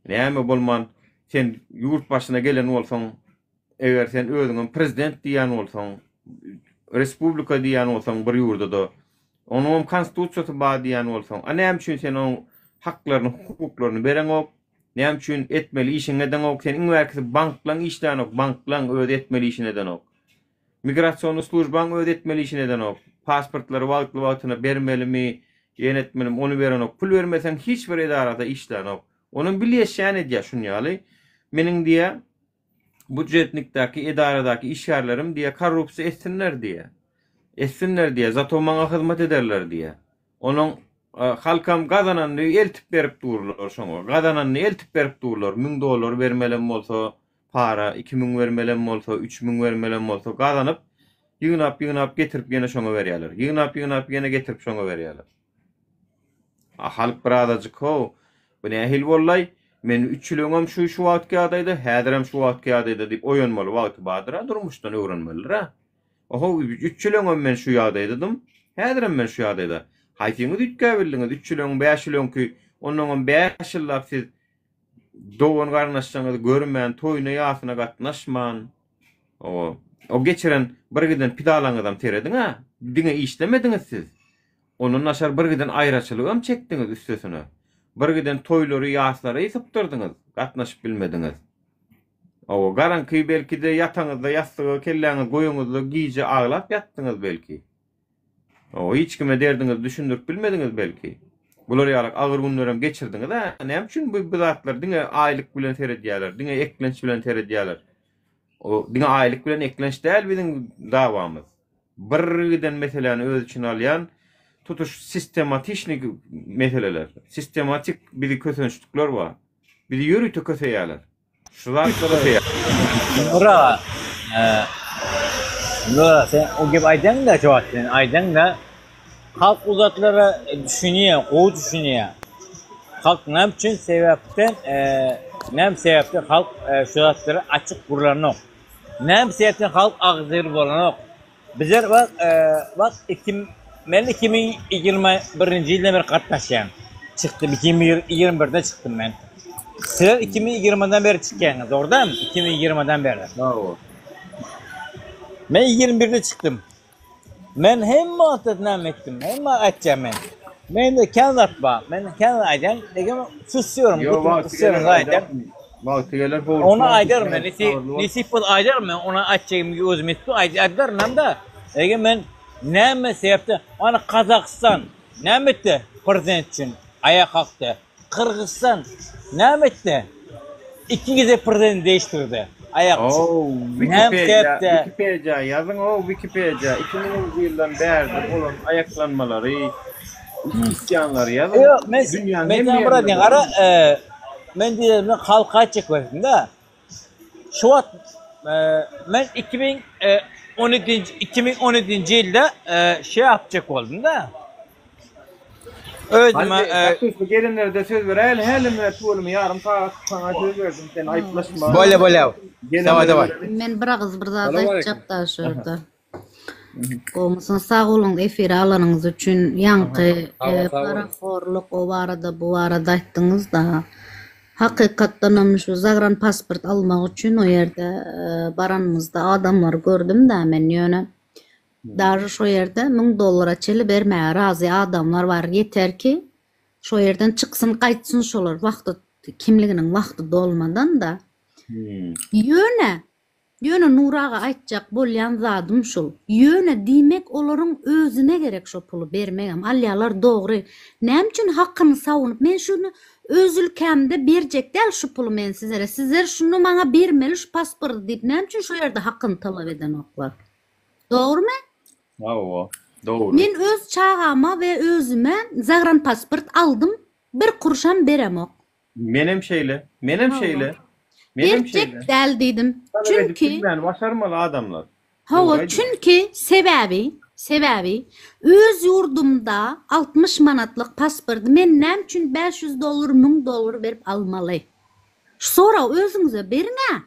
A: Näme bolman sen ýurt başyna gelen bolsaň, eger sen özüňem prezident diýýän bolsaň, respublika diýýän bolsaň bir ýurda-da, onuňam konstitusiýasy bar diýýän bolsaň, a näme üçin sen oň haklaryny, hukuklaryny bereňok? Näme üçin etmeli işiňi edeňok? Sen iň bärkisi banklaň işlänok, banklaň özi etmeli işini edenok. Migrasionny službaň özi etmeli işini edenok. Pasportlary wagtly-wagtyna bermelimi, ýene etmelimi, ony berenok. Pul bermeseň hiç bir edarada işlänok. Onam bilýeşýän edýär şun ýaly. Meniň diýýär, budjetnikdäki edaradaky işgärlerim diýýär, korrupsiýa etsinler diýýär. Etsinler diýýär, zato maňa hyzmat ederler diýýär. Onuň halkam gazananyny eltip berip durlar şoňa. Gazananyny eltip berip durlar. 1000 dollar bermelem bolsa, para, 2000 bermelem bolsa, 3000 bermelem bolsa gazanyp, ýygnap-ýygnap getirip ýene şoňa berýärler. Ýygnap-ýygnap ýene getirip şoňa berýärler. A halk birazajyk how, bu nähili bollaý, men üç ýyl öňem şu şu wagtky ýagdaýda, häzirem şu wagtky ýagdaýda diýip oýanmaly wagty bardyr-a, durmuşdan öwrenmelidir-a. Oho, üç ýyl öňem men şu ýagdaýdadym, häzirem men şu ýagdaýda. Haýsyňyz üýtgäbildiňiz, üç ýyl öň, bäş ýyl öňki, onnoňam bäş ýyllap siz dogan-garyndaşlaryňyzy görmän, toýuna-ýasyna gatnaşman, o, o geçiren bir giden pidalaňyzam serediň-ä, diňe işlemediňiz siz. Ondan daşary bir giden aýraçylygam çekdiňiz üstesine. Bir giden toýlary, ýaslary sypdyrdyňyz, gatnaşyp bilmediňiz. Hawa, garaňky belki-de ýataňyzda ýassyga kelläňizi goýaňyzda gije aglap ýatdyňyz belki. Hawa, hiç kime derdiňizi düşündirip bilmediňiz belki. Bular ýaly agyr günlerem geçirdiňiz-ä. Näme üçin bu bu zatlar diňe aýlyk bilen seredýärler, diňe eklenç bilen seredýärler? O diňe aýlyk bilen eklenç däl biziň dawamyz. Bir giden meseläni öz içine alýan tutuş sistematiçnyý meseleler. Sistematik bizi kösençlikler bar. Bizi ýörite köseýärler. Şu zatlara
B: Nur aga, Nur aga sen o gep aýdaňda şu wagt sen aýdaňda halk o zatlara düşünýär, gowy düşünýär. Halk näme üçin sebäpden näme sebäpden halk şu zatlary açyk gürlänok. Näme sebäpden halk agzybir bolanok. Bizler bak, bak iki, men 2021-nji ýyldan beri gatnaşýan. Çykdym 2021-de çykdym men. Sizler 2020-dan beri çykýaňyz, dogry dälmi? 2020-dan beri.
A: Hawa.
B: Men 21-de çykdym. Men hemme wagtda näme etdim? Hemme aýtýan men. Mende kän zat bar. Men kän zat aýdýan, lekin susýarym,
A: Ýok, wagty geler aýdarsyň. Wagty geler howlukma.
B: Ony aýdaryn men, nesip, nesip bolsa aýdaryn men, ony aýtjagym özüm etdim, aýdaryn hem-de. Lekin men näme sebäpden, mana Gazagystan näme etdi prezident üçin, aýak kalkdy. Gyrgyzystan näme etdi? Iki gezek prezidenti değiştirdi. Aýak
A: Oh, Wikipedia, Wikipedia ýazyň, oh, Wikipedia 2000-nji ýyldan bärde bolan aýaklanmalary, isýanlary ýazyň.
B: Ýok, men men saňa bir aýdýan, gara, men diýelim, halka aýtjak bolsam-da, Şu wagt men 2017-nji 2017-nji ýylda şey yapjak boldum-da. Özüme
A: Hadi gelenlerde söz beräýeli hälem tüweleme ýarym sagat saňa söz berdim sen aýyplaşma.
B: Bolýa bolýa. Daway daway.
E: Men bir agyz bir zat aýtjak-da şu ýerde. Gowmysyňyz sag boluň efire alanyňyz üçin ýaňky parahorluk o barada bu barada aýtdyňyzda hakykatdanam şu zagran pasport almak üçin o ýerde baranymyzda adamlary gördümdä men ýöne daže şo ýerde 1000 dollara çeli bermäge razy adamlar bar ýeter ki şo ýerden çyksyn gaýtsyn şolar wagty kimliginiň wagty dolmadan-da ýöne Ýöne Nury aga aýtjak bolýan zadym şul. Ýöne diýmek olaryň özüne gerek şo puly bermegem alýalar dogry. Näme üçin hakyny sawunyp men şuny öz ülkämde berjek däl şu puly men sizlere sizler şuny maňa bermeli şu pasporty diýip näme üçin şo ýerde hakyny talap edenoklar. Dogrymy?
A: Hawa dogry.
E: Men öz çagama we özüme zagranpasport aldym bir kuruşam beremok.
A: Menem şeýle. Menem şeýle. Menem
E: Berjek
A: şeýle.
E: däl diýdim.
A: Talap edip
E: Çünki
A: bilmän başarmaly adamlar.
E: Hawa,
A: Dogry aýdýaň.
E: çünki sebäbi, sebäbi öz ýurdumda 60 manatlyk pasporty men näme üçin 500 dollar, 1000 dollar berip almaly? Şu soragy özüňize beriň-ä.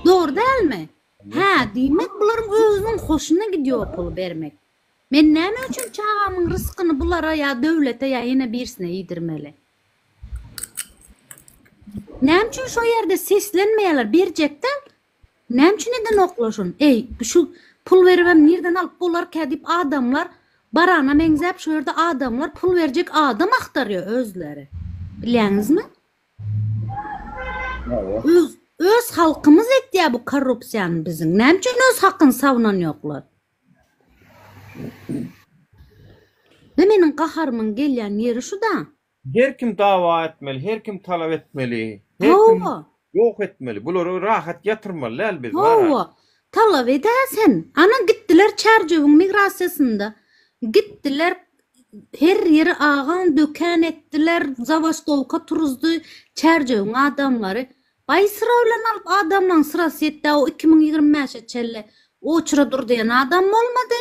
E: Dogry dälmi? Hä, diýmek bularyň özüniň hoşuna gidýär o puly bermek. Men näme üçin çagamyň ryskyny bulara ýa döwlete ýa ýene birisine iýdirmeli? Näme üçin şo ýerde seslenmeýärler berjekdäl? Näme üçin edenoklar şony? Eý, şu pul beribem nirden alyp bolarkä diýip adamlar barana meňzäp şo ýerde adamlar pul berjek adam agtarýar özleri. Bilýäňizmi? Öz öz halkymyz etýär bu korrupsiýany biziň. Näme üçin öz hakyny sawynan ýoklar? Ve meniň gaharymyň gelýän ýeri şu-da.
A: Her kim dawa etmeli, her kim talap etmeli, her kim
E: Hawa.
A: ýok etmeli. Bulary rahat ýatyrmaly däl biz wara.
E: Hawa. Talap edä sen. Ana gitdiler Çärjewiň migrasiýasynda. Gitdiler her ýeri agan dökän etdiler, zabastowka turuzdy Çärjewiň adamlary. Baý syra bilen alyp adamlaň syrasy ýetdä o 2025-e çenli oçura dur diýen adam bolmady.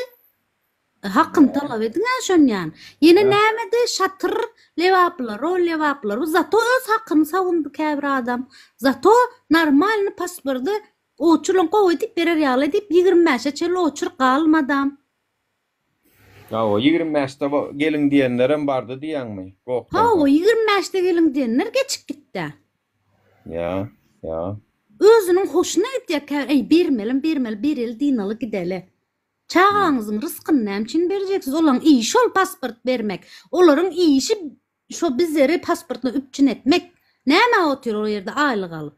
E: Hakyny talap ediň-ä şonýan. Ýene nämedi şatyr lebaplylar o lebaplylar bu zato öz hakyny sawundy käbir adam. Zato normalny paspordy oçurlaň gowy edip berer ýaly edip 25-e çenli oçur galmadam.
A: Hawa, 25-de geliň diýenlerem bardy diýýäňmi? Gokdan
E: Hawa,
A: soň.
E: 25-de geliň diýenler geçip gitdä.
A: Ýa, ýa.
E: Özüniň hoşuna gidýär kä, eý bermelim, bermeli, bereli, dynaly gideli. Çagaňyzyň ryskyny näme üçin berjeksiz? Olaň işi ol pasport bermek. Olaryň işi şo bizleri pasportla üpjün etmek. Nämä otyr o ýerde aýlyk alyp?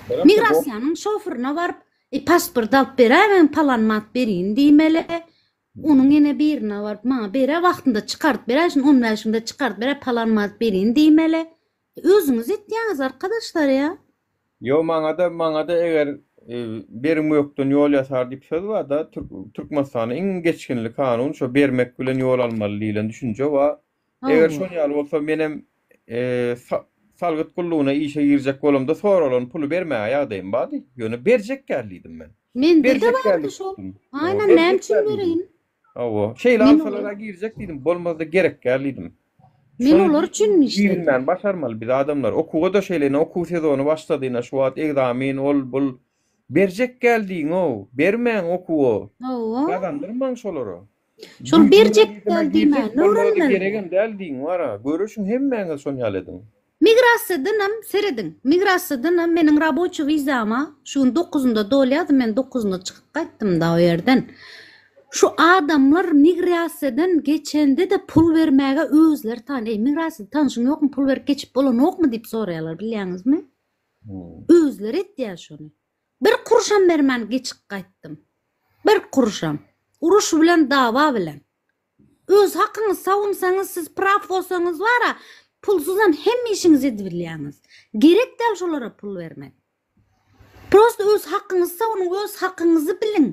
E: Migrasiýanyň şofyryna baryp, e, pasport alyp beräýmäň, palan manat berin diýmeli. Onuň ýene birine baryp, maňa ber-ä wagtynda çykaryp ber-ä şuny on bäşiňde çykaryp ber-ä palan manat berin diýmeli. Özüňiz etýäňiz arkadaşlar ýa.
A: Ýo maňada maňada eger bermekden ýol ýasar diýip söz barda Türkmenistanda iň geçginli kanun şo bermek bilen ýol almaly diýlen düşünje bar. Eger şon ýaly bolsa menem salgyt gullugyna işe girjek bolamda soralan puly bermäge ýagdaýym bardy. Ýöne berjek däl diýdim men.
E: Mende-de bardy şol. Aýnan näme üçin bereýin?
A: Hawa. Şeýle alsalar-a girjek diýdim, bolmazda gerek däl diýdim.
E: Men olar üçin işledim.
A: Girilmäni başarmaly biz adamlar. Okuwa-da şeýle ine okuw sezony başlady ine şu wagt egzamin ol bul. Berjek däl diýiň-ow. Bermäň okuwa.
E: Hawa.
A: Gazandyrmaň şolara.
E: Şol berjek däl diýmän öwrenmeli.
A: Geregem däl diýiň wara. Görüşiň hemmäňiz şon ýaly ediň.
E: Migrasiýadanam serediň. Migrasiýadanam meniň raboçi wizama şu gün dokuzynda dolýardy men dokuzynda çykyp gaýtdym-da o ýerden. Şu adamlar migrasiýadan geçende-de pul bermäge özleri taýyn. Eý migrasiýada tanşyň ýokmy pul berip geçip bolanokmy diýip soraýarlar bilýäňizmi? Özleri etýär şony. Bir kuruşam bermän geçip gaýtdym. Bir kuruşam. Uruş bilen dawa bilen. Öz hakyňyzy sawunsaňyz siz praw bolsaňyz bara pulsuzam hemme işiňizi edibilýäňiz. Gerek däl şolara pul bermek. Prosta öz hakyňyzy sawunyň öz hakyňyzy biliň.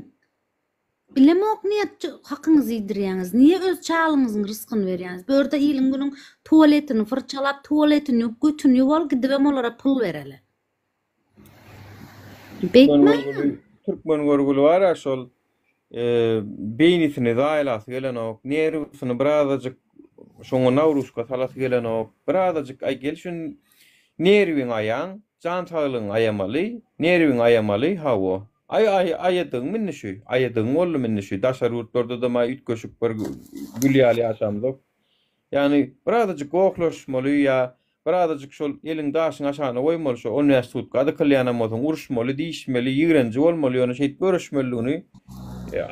E: Bilemok niýe hakyňyzy iýdirýäňiz, niýe öz çagalyňyzyň ryskyny berýäňiz. Bu ýerde iliň günüň tualetini fyrçalap, tualetini ýuwup, götüni ýuwup al gidibem olara pul bereli. Beýtmäýin.
A: Türkmen görgüli bar-a şol beýnisini zaýalasy gelenok, nerwsini birazajyk şoňa nawruzka salasy gelenok, birazajyk aý gel şu nerwiňi aýaň, jan saglygyňy aýamaly, nerwiňi aýamaly, hawa. Aý aý aýadygyň indi şu, aýadygyň boldumy indi şu, daşary ýurtlarda-da maý üýtgeşik bir gül ýaly ýaşamzok. Ýagny birazajyk gohlaşmaly ýa Birazajyk şol eliňi daşyň aşagyna goýmaly şo 15 sutka dykylýanam bolsaň uruşmaly, diýişmeli, ýigrenji bolmaly ýöne şeýdip göreşmelidigini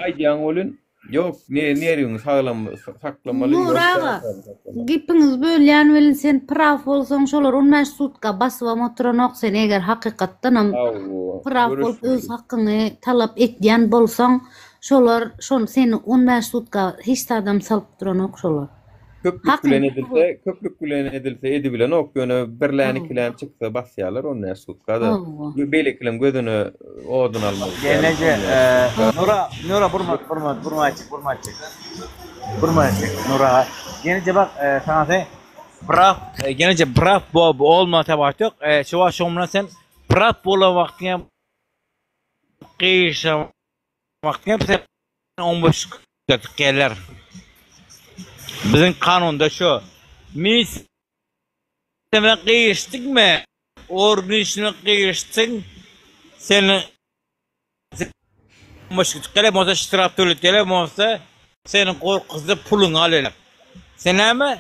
A: aýdýaň welin ýok nerwiňi saglam saklamaly
E: Nur aga gepiňizi bölýän welin sen praw bolsaň şolar 15 sutka basybam oturanok sen eger hakykatdanam praw bolup öz hakyňy talap etýän bolsaň şolar şony seni 15 sutka hiç zadam salyp duranok şolar.
A: Köplük bilen edilse, köplük bilen edilse edibilenok, ýöne birlän ikilän çyksa basýarlar on bäş sutka-da. Beýlekileň gözüne odun almaly.
B: Gelneje, Nura, Nura bir minut, bir minut, bir minutjyk, bir minutjyk. Bir minutjyk, Nura. Gelneje bak, saňa sen braw, gelneje braw bo olma tabat ýok. Şu wagt şoň bilen sen braw bolan wagtyň hem gyşan wagtyň hem sen 15 Geler. Biziň kanunda şu. Missiýa bilen gyýyşdyňmy? Organ işine gyýyşdyň. Seni Muşk gele bolsa ştraf tölet gele bolsa seni gorkuzyp puluňy alýarlar. Sen näme?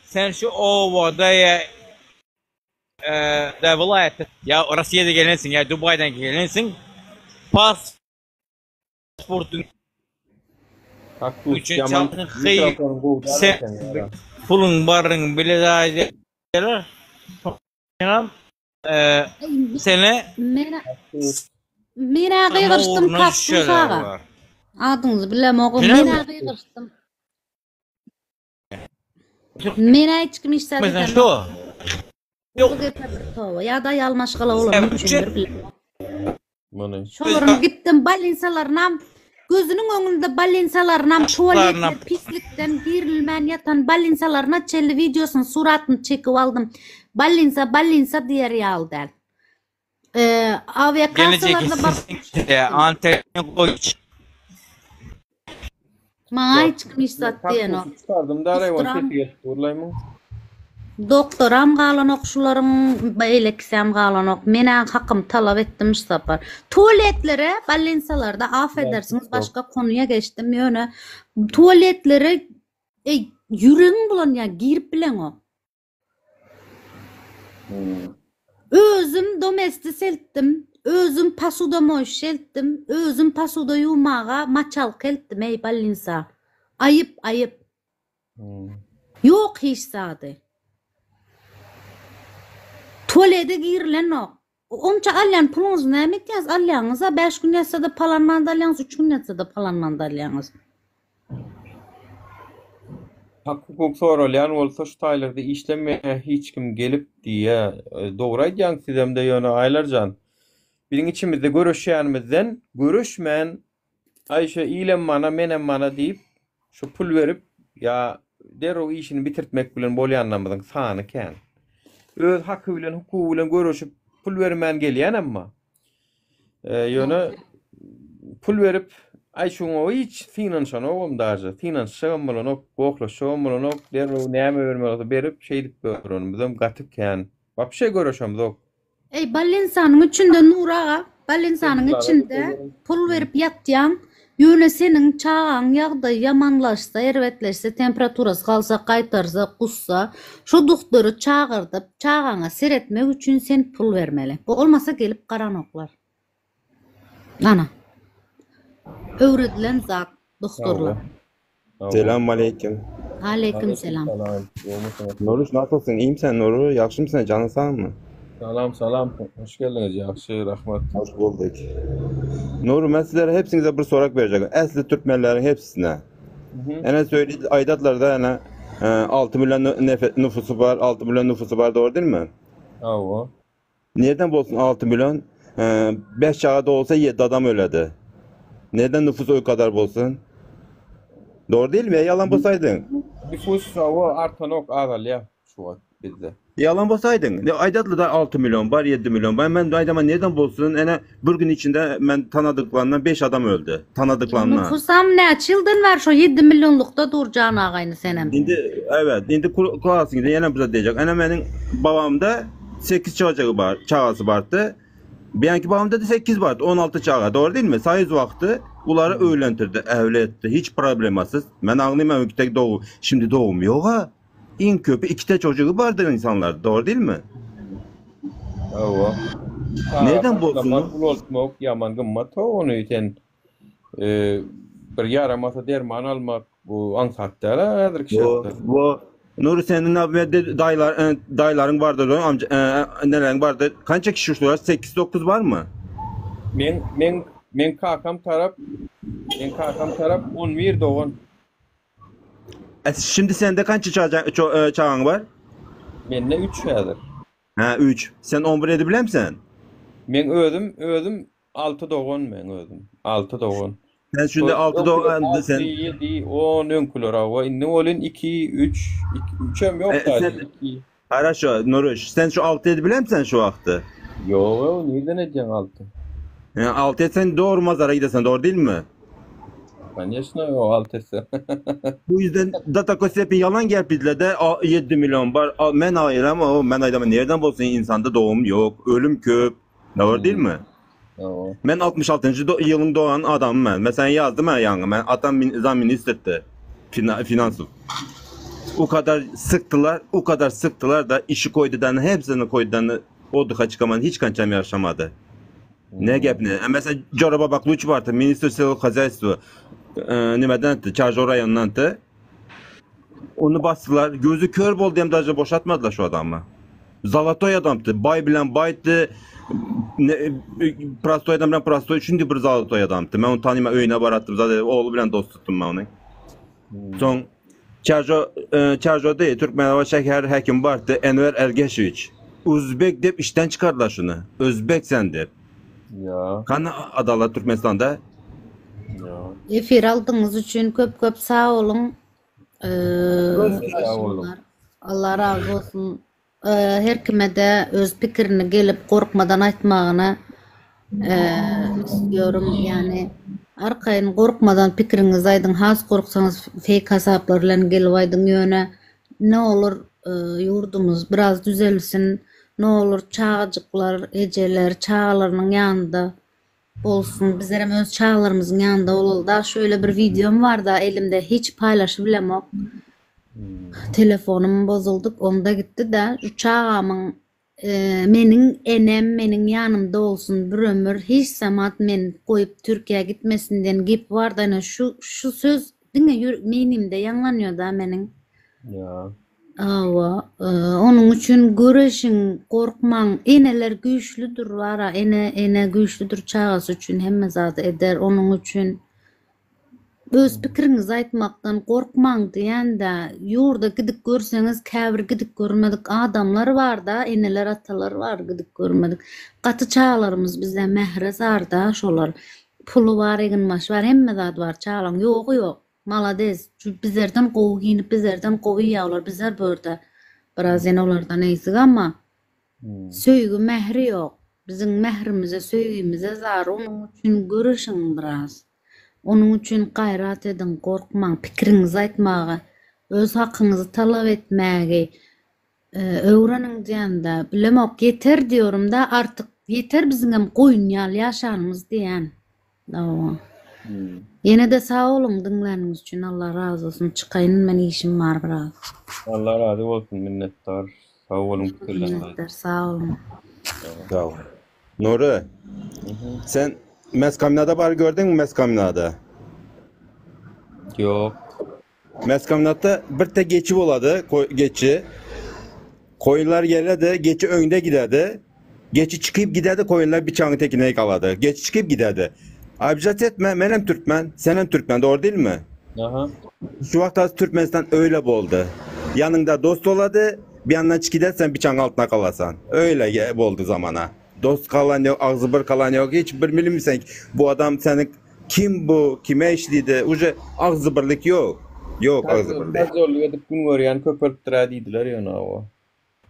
B: Sen şu obada ýa da welaýatda ýa Rossiýada gelensiň ýa Dubaýdan gelensiň. Pas Pasportyň
A: Kaktus ýaman mikrofonyň gowy däl eken ýara.
B: Puluň baryny bile zaýalar. Soňam seni
E: Menä gygyryşdym Kaktus aga. Adyňyzy bilemok menä gygyryşdym. Menä hiç kim hiç zat edenok. Ýok. Gepe bir toba. Ýa-da aýal maşgala bolany üçindir bilemok.
A: Muny.
E: Şolaryň gitdim bolnisalarynam gözüniň öňünde bolnisalarynam tualetler pislikden girilmän ýatan bolnisalaryna çenli wideosyny suratyny çekip aldym. Bolnisa bolnisa diýer ýaly däl. Ee, awiakassalarda
B: baryp Antenni goý.
E: Maňa hiç kim hiç zat diýenok.
A: Çykardym da rewan sesi gelip durlaýmyň.
E: Doktoram galanok şularyň beýlekisem galanok. Men-ä hakymy talap etdim şu sapar. Tualetlere bolnisalarda affedersiňiz başga konuýa geçdim ýöne tualetlere eý ýüregiň bulanýar girip bileňok. Özüm domestis eltdim, özüm posudomoýşi eltdim, özüm posuda ýuwmaga maçalka eltdim eý bolnisa. Aýyp, aýyp. Ýok hiç zady. Tualede girilenok. Onça alýan puluňyzy näme etýäňiz? Alýaňyz-a, bäş gün ýatsa-da palan manat alýaňyz, üç gün ýatsa-da palan manat alýaňyz.
A: Hak-hukuk soralýan bolsa şu taýlarda işlemeýär hiç kim gelip diýýä. Dogry aýdýaň sizemde ýöne Aýlarjan. Biziň içimizde göreşýänimizden göreşmän aý şu ilem mana menem mana diýip şu pul berip ýa derrew işini bitirtmek bilen bolýanlarymyzyň sany kän. Öz haky bilen hukugy bilen göreşip pul bermän gelýänem bar. Ýöne pul berip, aý şuňa hiç synanyşanogam daže, synanyşjagam bolanok, gohlaşjagam bolanok, derrew näme bermeli bolsa berip, şeýdip ýörenimizem gaty kän. Wapşe göreşemzok.
E: Eý, bolninsanyň içinde Nury aga, bolninsanyň içinde pul berip ýatýaň, ýöne seniň çagaň ýagdaýy ýamanlaşsa, erbetleşse, temperaturasy galsa, gaýtarsa, gussa, şo dogtory çagyrdyp, çagaňa seretmek üçin sen pul bermeli. Bolmasa gelip garanoklar. Ana. Öwredilen zat dogtorlar.
F: Selam aleýkim.
E: Aleýkim selam.
F: Nuruş nasylsyň? Iými sen Nuru? Ýagşymy sen? Janyň sagmy?
A: Salam salam. Hoş geldiňiz. Ýagşy, rahmat.
F: Hoş bulduk. Nuru men sizlere hepsiňize bir sorak berjek. Ähli türkmenleriň hepsine. Ene söýli aýdatlarda ene 6 million nüfusy bar, 6 million nüfusy bar dogry değil mi?
A: Hawa.
F: Nereden bolsun 6 milyon? 5 çaga doğulsa 7 adam öledi. Nereden nüfus o kadar bolsun? Doğru değil mi? Yalan bolsaydın.
A: Nüfus hawa artanok azalýar şu wagt bizde.
F: Yalan bolsaydın. Ne aydatlı da 6 milyon var 7 milyon var. Ben aydama nereden bolsun? Ene bir gün içinde ben tanıdıklarından 5 adam öldü. Tanıdıklarından.
E: Nüfusam näçe ýyldan bäri şo 7 millionlukda dur jan agaýny senem.
F: Indi evet, indi kulasın gidin ýene bize diyecek. Ene benim babamda 8 çocuğu var, çağası vardı. Benimki babamda da 8 vardı, 16 çağa. Doğru değil mi? Sayız vakti uları öğlentirdi, evli etti. Hiç problemasız. Ben anlayayım tek doğum. Şimdi doğum yok ha. İn köpü iki te çocuğu vardı insanlar. Doğru değil mi?
A: Hawa.
F: Nereden bolsun?
A: Ulaltmak ýaman gymmat ho ony sen bir ýaramasa derman almak bu aňsat däl häzirki şertde.
F: Bu Nuri senin abi dayılar e, dayıların vardı amca e, nelerin vardı. Kaç kişi uçtular? 8 9 var mı?
A: Men men men kakam tarap men kakam tarap 11 dogan.
F: E, şimdi sende kaç çağ, ço, çağın var?
A: Mende 3 häzir.
F: Ha 3. Sen 11 edebilir misin?
A: Men özüm özüm 6 dogan men özüm. 6 dogan.
F: Sen şimdi 6 dogan sen
A: 7 10 öňküler awa. Indi bolun 2 3 2 3 hem ýok
F: e, sen, 2. Haraşo Nuruş sen şu 6 edebilir misin şu vakti?
A: Ýok, nirden edýäň 6?
F: Yani 6 etsen doğru mazara gidersen doğru değil mi?
A: Конечно, o 6 etse.
F: Bu yüzden data kosepi yalan gelip de 7 milyon var. Men ayıram o men aydama nereden bolsun insanda doğum yok, ölüm köp. Doğru değil mi?
A: Tamam.
F: Ben 66. Do yılın doğan adamım ben. Mesela yazdım ben yanına. Ben atam min zam ministrdi. Fina finans. O kadar sıktılar, o kadar sıktılar da işi koydudan hepsini koydudan o duha çıkamadı. Hiç kançam yaşamadı. Ne gap ne? Mesela Jora Babakluç vardı. Ministr Sel Хозяйства. E, nimeden Çarjor rayonundan Onu bastılar. Gözü kör boldu hem daje boşaltmadılar şu adamı. Zalatoy adamdı. Bay bilen baydı. Ne, prostoy adam bilen prostoy. Şimdi bir zalatoy adamdı. Ben onu tanıyım. Öyüne barattım. Zaten oğlu bilen dost tuttum ben onu. Son Çarjo, e, Çarjo değil. Türkmenaba şeker hekim vardı. Enver Ergeşeviç. Uzbek dep işten çıkardılar şunu. Özbek sen dep.
A: Ya.
F: Kan adalet Türkmenistan'da?
A: Ya.
E: Efir aldyňyz üçin köp köp sag boluň.
A: Sag boluň.
E: Allah razy bolsun. Her kime-de öz pikirini gelip gorkmadan aýtmagyny istiyorum. Ýagny arkaýyn gorkmadan pikiriňizi aýdyň. Has gorksaňyz fake hasaplar bilen gelip aýdyň. Ýöne ne olur ýurdumyz biraz düzelsin. Ne olur çagajyklar, ejeler çagalarynyň ýanynda bolsun. Bizlerem öz çagalarymyzyň ýanynda bolaly. Daha şöyle bir wideom bar da elimde hiç paýlaşybilemok. Telefonym bozuldy, onda gitdi-de. Şu çagamyň meniň enem meniň ýanymda bolsun bir ömür hiç zamat meni goýup Türkiýä gitmesin diýen gepi bardy ene şu şu söz diňe meýnimde ýaňlanýoda meniň.
A: Ýa.
E: Hawa, onuň üçin göreşiň, gorkmaň. Eneler güýçlüdir wara, ene ene güýçlüdir çagasy üçin hemme zady eder. Onuň üçin. Öz pikiriňizi aýtmakdan gorkmaň diýende, ýurda gidip görseňiz käbir gidip görmedik adamlar barda, eneler atalar bar gidip görmedik. Gaty çagalarymyz bizden mähre zarda şolar. Puly bar, eginbaşy bar, hemme zady bar çagalaň ýogy ýok. Malades, şu bizlerden gowy giýinip bizlerden gowy iýýär olar bizler bu ýerde biraz ýene olardan egsik amma söýgi mähri ýok. Biziň mährimize söýgimize zar onuň üçin göreşiň biraz. Onuň üçin gaýrat ediň gorkmaň pikiriňizi aýtmaga öz hakyňyzy talap etmägi öwreniň diýende bilemok ýeter diýorumda artyk ýeter biziňem goýun ýaly ýaşanymyz diýän. Hawa. Ýene-de sag boluň diňläniňiz üçin Allah razy bolsun çykaýyn men işim bar biraz.
A: Allah razy bolsun minnetdar sag boluň pikirleriňiz.
E: Minnetdar sag boluň.
F: Sag bol. Nury. Sen Meskaminada bar gördüňmi Meskaminada?
A: Ýok.
F: Meskaminatda bir tek geçi bolady, geçi. Koyunlar geledi, geçi öňde giderdi. Geçi çykyp giderdi, koyunlar biçagyň tekine galady. Geçi çykyp giderdi. Abjat etme, menem türkmen, senem türkmen, dogry değil mi?
A: Aha.
F: Şu wagt az Türkmenistan öyle boldy. Ýanyňda dost bolady, bir ýandan çykyp gidersen biçagyň altyna galasan. Öyle boldy zamana. Dost kalan ýok, agzybir kalan ýok, hiç bir bilmeýsen bu adam seni Kim bu kime işlidi uje agzybirlik ýok ýok agzybirlik.
A: Kazollyk edip gün görýän köpelipdirä diýdiler ýöne hawa.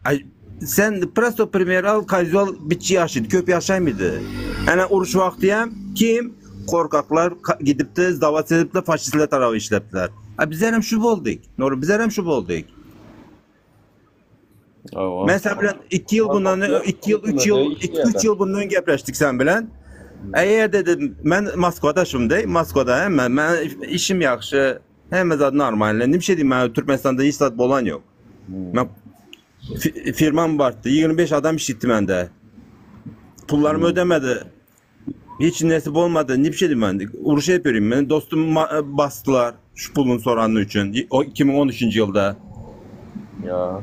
F: Aý sen prosto primer al kazol biçi ýaşydy köp ýaşaýmydy ene uruş wagtyam kim korkaklar gidipdi sdawat edipdi faşistler taraba işlepdiler a bizlerem şu boldyk Nury bizlerem şu boldyk.
A: Hawa.
F: Men sen bilen 2 ýyl bundan 2 ýyl 3 ýyl 2 3 ýyl bundan gepleşdik sen bilen. Eğer dedim men Moskwada şimdi Moskwada hemen men işim ýagşy hemme zat normal. Ne bir şey diyeyim ben Türkmenistanda hiç zat bolan yok. Men firmam bardy 25 adam işitdi mende. Pullarımı ödemedi. Hiç nesi bolmady. Ne bir şey diyeyim ben. Uruş yapıyorum. Ben dostum bastılar şu pulun soranı için. O 2013 yılda.
A: Ya.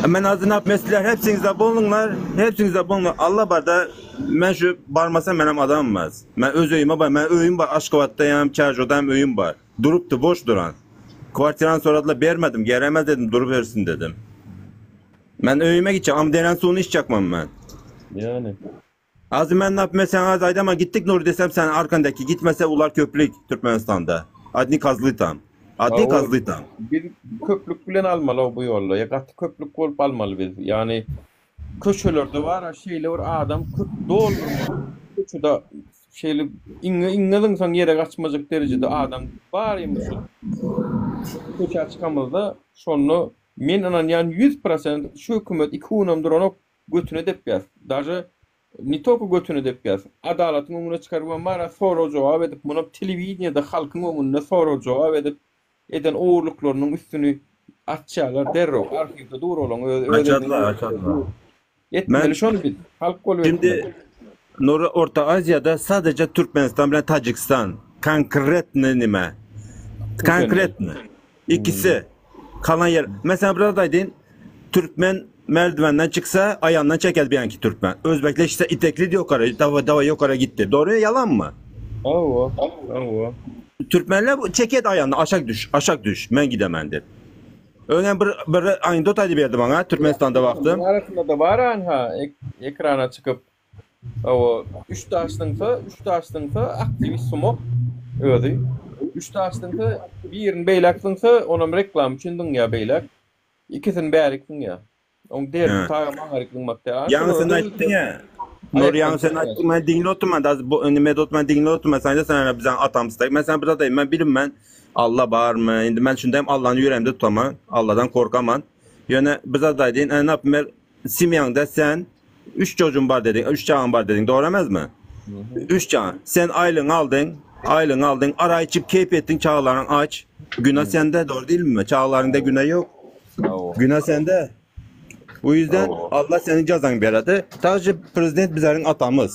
F: Men azı ne mesler hepsinize bolunlar. Hepsinize bolunlar. Allah var da ben şu barmasam benim adamım Ben öz öyüme var. Ben öyüm var. Aşkabat'tayım, Çarjodayım öyüm var. Duruptu boş duran. Kvartiran soradılar bermedim. Gelemez dedim. Durup versin dedim. Ben öyüme gideceğim ama denen suyunu içecekmem ben.
A: Yani.
F: Azı men nap sen az aydama gittik Nuri desem sen arkandaki gitmese ular köplük Türkmenistan'da. Adni kazly tam. Adni kazly tam.
A: Biz köplük bilen almaly bu ýolda. Ya gaty köplük bolup almaly biz. Yani köçelerde bar şeýle bir adam köp doldurmaly. Köçede şeýle iňňe iňňe zyňsaň ýere gaçmajak derejede adam bar ýa şu. Köçä çykamyzda şonda men ynanýan 100% şu hökümet iki günem duranok götüne depýäs. Daže ne tolko götüne depýäs. Adalatyň öňüne çykarybam bar-a sorag-jogap edip, munam telewideniýede halkyň öňünde sorag-jogap edip eden ogurlyklarynyň üstüni açýarlar derrew. Arhiwde dur olaň öz öz
F: Açarlar, açarlar.
A: Etmeli şony biz. Halk bolup
F: Şimdi
A: etmeli.
F: Nuri Orta Aziýada sadece Türkmenistan bilen Tajikistan konkretny nime. Konkretny. Ikisi. Kalan ýer. Meselem biraz aýdyn. Türkmen merdivenden çyksa aýandan çeker bir Türkmen. Özbekler işte itekli ýokary, dawa dawa ýokara gitdi. Dogry ýalan mı?
A: Hawa, hawa.
F: Türkmenler bu çeket aýandan aşak düş, aşak düş. Men gidemen dip. Öňem bir bir anekdot aýdyp berdi maňa Türkmenistanda wagtym.
A: Arasynda da bar anha ekrana çykyp Hawa, üç daş zyňsa, üç daş zyňsa aktiwist sumak özi. Üç daş zyňsa, birini beýläk zyňsa, onam reklama üçin zyňýar beýläk. Ikisini bärik zyňýar. Oň derdi tagam aňaryk zyňmak däl.
F: Ýaňy sen aýtdyň ýa. Nur ýaňy sen aýtdyň, men diňle oturman, da bu nime dot men diňle oturman, sen sen ýa bizden atamyz tak. Men sen bir zat aýdayım, men bilim men Allah barmy? Indi men şundayım Allahny ýüregimde tutaman, Allahdan korkaman. Ýöne bir zat aýdayyn, e, naprimер, Simýaňda sen üç çocuğum bar dediň, üç çagaň bar dediň, dogry emesmi? Üç çaga. Sen aýlygyňy aldyň, aýlygyňy aldyň, ara içip keýp etdiň, çagalaryň aç. Günä sende, dogry diýilmi? Çagalaryňda günä ýok. Günä sende. Bu ýüzden Allah seniň jazaňy beredi. Taji prezident bizleriň atamyz.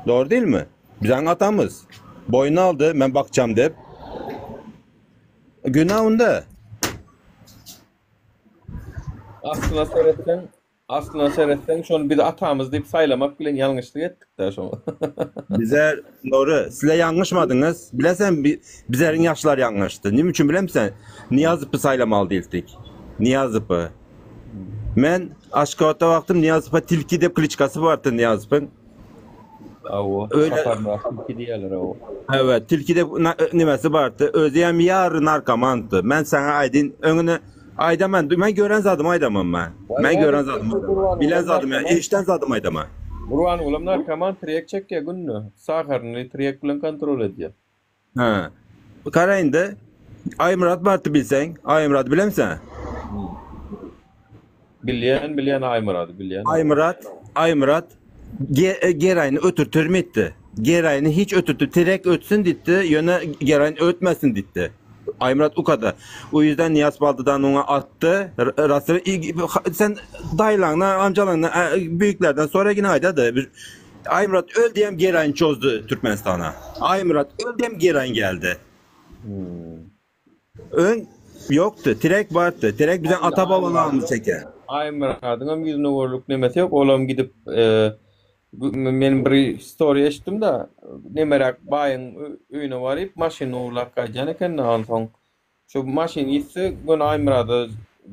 F: Dogry diýilmi? Bizleriň atamyz. Boýun aldy, men bakjam diýip. Günä onda.
A: Aslyna seretseň. Aslyna seretseň şony biz atamyz diýip saýlamak bilen ýalňyşlyk etdik-dä şoňa.
F: Bize Nury, sizler ýalňyşmadyňyz. Bilesen bizleriň ýaşlar ýalňyşdy. Nime üçin bilemsen? Nyýazowy saýlamaly diýildik. Nyýazowy. Men Aşgabatda wagtym Nyýazowa tilki diýip kliçkasy bardy Nyýazowyň.
A: Hawa,
F: Öyle
A: Saparmyrat tilki diýýärler hawa.
F: Evet, tilki de nimesi bardy. Özi hem ýary narkomandy. Men sana aýdyn, öňüne aýdaman, men gören zadymy aýdaman men. Men gören zadymy aýdaman. Bilen zadymy, eşiden zadymy aýdaman.
A: Gurbangulam narkoman tirýek çekýär günde. Saharyny tirýek bilen kontrol edýär.
F: Ha. Gara indi. Aýmyrat bardy bilseň. Aýmyrady bilemsen?
A: Bilýän, bilýän Aýmyrady bilýän.
F: Aýmyrat, Aýmyrat Ge Geraýny ötürtermi etdi. Geraýny hiç ötürtip terek ötsün diýdi, ýöne Geraýny ötmesin diýdi. Aýmyrat ukada. O ýüzden Niýaz Baldydan oňa atdy. Rasul sen daýylaňdan, amcalaňdan, büyüklerden sonra yine aýdady. Bir Aýmyrat öl diýem Geraýny çozdy Türkmenistana. Aýmyrat öl diýem Geraýn geldi.
A: Hmm.
F: Öň ýokdy, tirek bardy. Tirek bize ata babalarymyz çeken.
A: Aýmyradyň hem ýüzüne görlük nemesi ýok. Olam gidip e, men bir story eşitdim-de, nemeräk baýyň öýüne baryp maşynyny ogurlap gaýdýan eken-de, onsoň şu maşyn ýitse göni Aýmyrada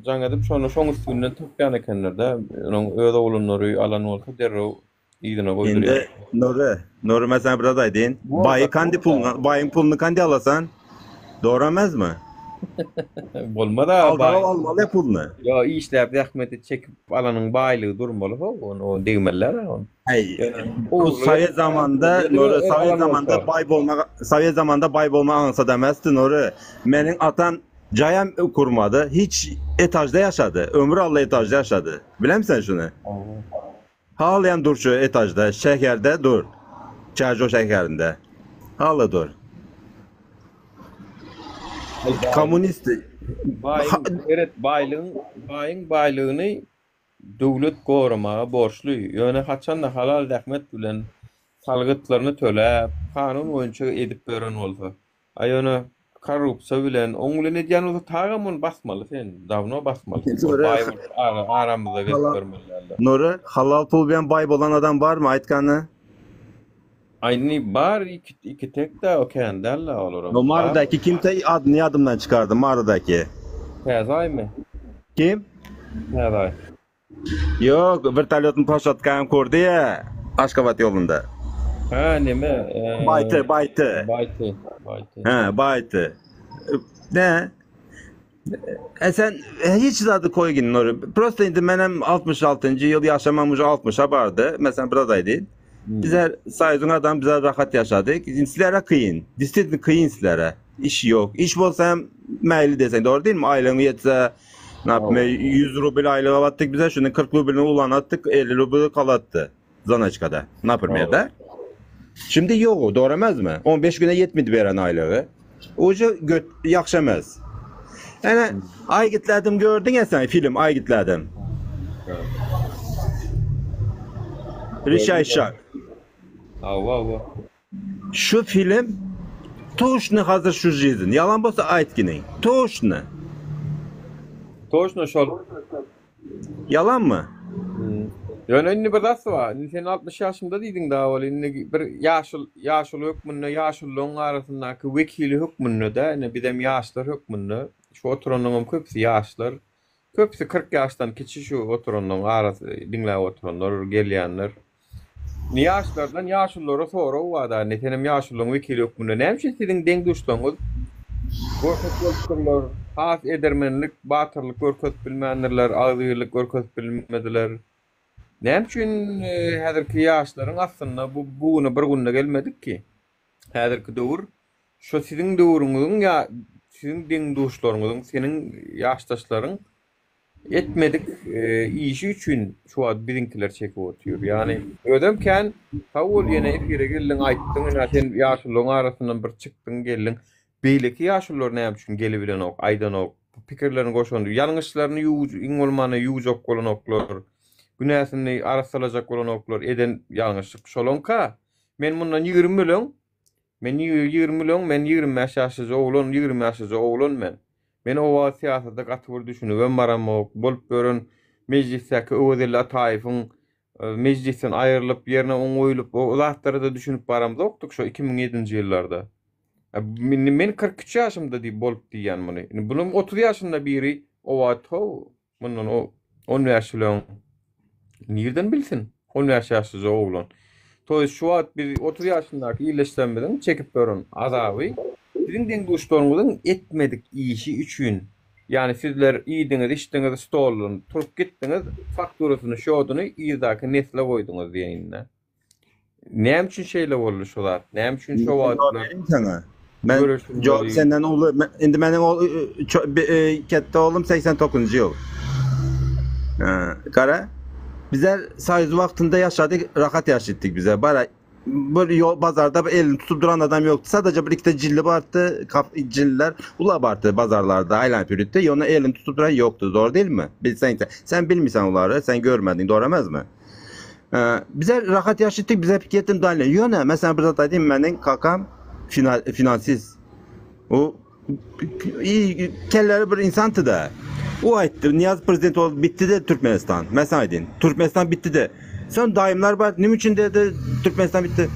A: jaň edip şony şoň üstünden tapýan ekenler-de. Onuň öz oglanlary alan bolsa derrew Yzyna goýdurýar.
F: Indi Nury, Nury men sana bir zat aýdyn. Baýy kandi puluny, baýyň puluny kandi alasan? Dogry emesmi?
A: Bolmaz a
F: Aldap
A: baý.
F: almaly puluny.
A: Ýo işläp zähmeti çekip alanyň baýlygy durmaly ho, ony o degmeliler a ony.
F: Aý,
A: Ýöne
F: bu
A: ogurlyk
F: Sowet
A: edip
F: zamanynda
A: edip
F: Nury,
A: alan
F: Sowet zamanynda
A: bolsa.
F: baý bolmak, Sowet zamanynda baý bolmak aňsat emesdi Nury. Meniň atam jaýam kurmady, hiç etajda ýaşady. Ömür Alla etajda ýaşady. Bilemsen şuny? Halaýan dur şu etajda, şäherde dur. Çärjew şäherinde. Hala dur. Kommunist.
A: Baýyň, seret, baýlygyň, baýyň baýlygyny döwlet goramaga borçly. Ýöne haçanda halal zähmet bilen salgytlaryny töläp, kanun boýunça edip beren bolsa. A ýöne korrupsiýa bilen, oň bilen edýän bolsa tagam ony basmaly sen, dawno basmaly. Ol baý bolup ara aramyzda gezip görmeli däldir.
F: Nury, halal pul bilen baý bolan adam barmy aýt gany?
A: Aý indi bar iki iki tek-dä o kän däl-dä olaram.
F: O Marydaky kimse adyny ýadymdan çykardym Marydaky.
A: Täze aýmy?
F: Kim?
A: Täze aý.
F: Ýok, wertolýotyň ploşadkany kurdy ýa Aşgabat ýolunda.
A: Hä, neme?
F: Baýty, baýty.
A: Baýty, baýty.
F: Hä, baýty. Ne? E sen hiç zady koýgin Nury. Prosta indi menem 66-njy ýyl ýaşamam uje 60-a bardy. Meselem biraz aýdyn. Bizler Soýuzyň adamy bizler rahat ýaşadyk. Indi sizlere kyn. Действительно kyn sizlere. Iş ýok. Iş bolsa hem mäýli deseň dogry diýilmi? Aýlygyň ýetse Napme 100 rubl aýlyk alatdyk bize, şuny 40 rublyny ulanatdyk, 50 rubly galatdy. Zanaçkada. Naprimýer da. Şimdi ýok, dogry emesmi? 15 güne ýetmedi beren aýlygy. Uje göt ýagşy emes. Ene aý gitlädim gördüň ya sen film aý gitlädim. Rişay Şak.
A: Hawa, hawa.
F: Şu film toşny hazır şu jizin. Yalan bolsa aýt giniň. Toşny.
A: Toşny şol.
F: Yalanmy?
A: Hmm. Ýöne indi bir zat bar. Indi sen 60 ýaşymda diýdiň da ol indi bir ýaşul ýaşuly hökmünde ýaşulylaryň arasyndaky wekili hökmünde de indi bizem ýaşlar hökmünde şu oturanlaryň köpüsi ýaşlar. Köpüsi 40 ýaşdan kiçi şu oturanlaryň arasy diňläp oturanlar, gelýänler. Indi ýaşlardan ýaşululara sorag bar-da, indi senem ýaşulularyň wekili hökmünde näme üçin siziň deň-duşlaryňyz gorkak bolupdyrlar, has edermenlik, batyrlyk görkezip bilmändirler, agzybirlik görkezip bilmediler? Näme üçin häzirki ýaşlaryň aslynda bu bu güne bir günde gelmedik ki? Häzirki döwür şo siziň döwrüňiziň ýa siziň deň-duşlaryňyzyň, seniň ýaşdaşlaryň Etmedik işi üçin şu wagt biziňkiler çekip otyr. Ýagny özem kän sag bol ýene efire geldiň aýtdyň ynha sen ýaşulularyň arasyndan bir çykdyň geldiň. Beýleki ýaşulular näme üçin gelibilenok aýdanok pikirlerini goşandy ýalňyşlaryny ýuwj iň bolmanda ýuwjak bolanoklar günäsini arassalajak bolanoklar eden ýalňyşlyk şolaňka men mundan 20 ýyl öň Men 20 ýyl öň, men 25 ýaşlyja oglan, 20 ýaşlyja oglan men. Men o wagt syýasata gaty bir düşünibem baramok. Bolup ýören. mejlisdäki Öwezelli Ataýewiň mejlisden aýrylyp, ýerine oň goýulyp, o zatlara-da düşünip baramzokdyk şo 2007-nji ýyllarda. Indi men 43 ýaşymda diýip bolup diýýän muny. Indi bunuň 30 ýaşynda biri o wagt how mundan o 15 ýyl öň nirden bilsin? 15 ýaşlyja oglan. To ýest şu wagt biz 30 ýaşyndaky ildeşlerimiziň çekip ýören azaby siziň deň-duşlaryňyzyň etmedik işi üçin Ýagny sizler iýdiňiz, içdiňiz, stoldan turup gitdiňiz, fakturasyny, şýoduny yzdaky nesle goýduňyz diýeýin-dä. Näme üçin şeýle boldy şu zat? Näme üçin şo
F: Jogap
A: wagtlar
F: bereyim sana. Ben cevap
A: göreşilmeli?
F: senden ulu. Ben, indi benim o ketde oğlum 89. yıl. Ee, kara. Bizler sayız vaktinde yaşadık, rahat yaşattık bize. Bara bir yol bazarda bir elini tutup duran adam yoktu. Sadece bir iki de cilli vardı, kaf, cilliler ula vardı bazarlarda, aylan pürüttü. Yona elini tutup duran yoktu. Doğru değil mi? Bilsen sen, sen bilmiyorsan onları, sen görmedin, doğru emez mi? Ee, bize rahat yaşattık, bize pikettim dahil. Yöne, mesela burada da diyeyim, benim kakam final, finansist. O iyi kelleri bir insandı da. O aytdı, Niyaz prezident oldu, bitti de Türkmenistan. Mesela aydın, Türkmenistan bitti de. Son daimler var, ne için dedi Türkmenistan bitti.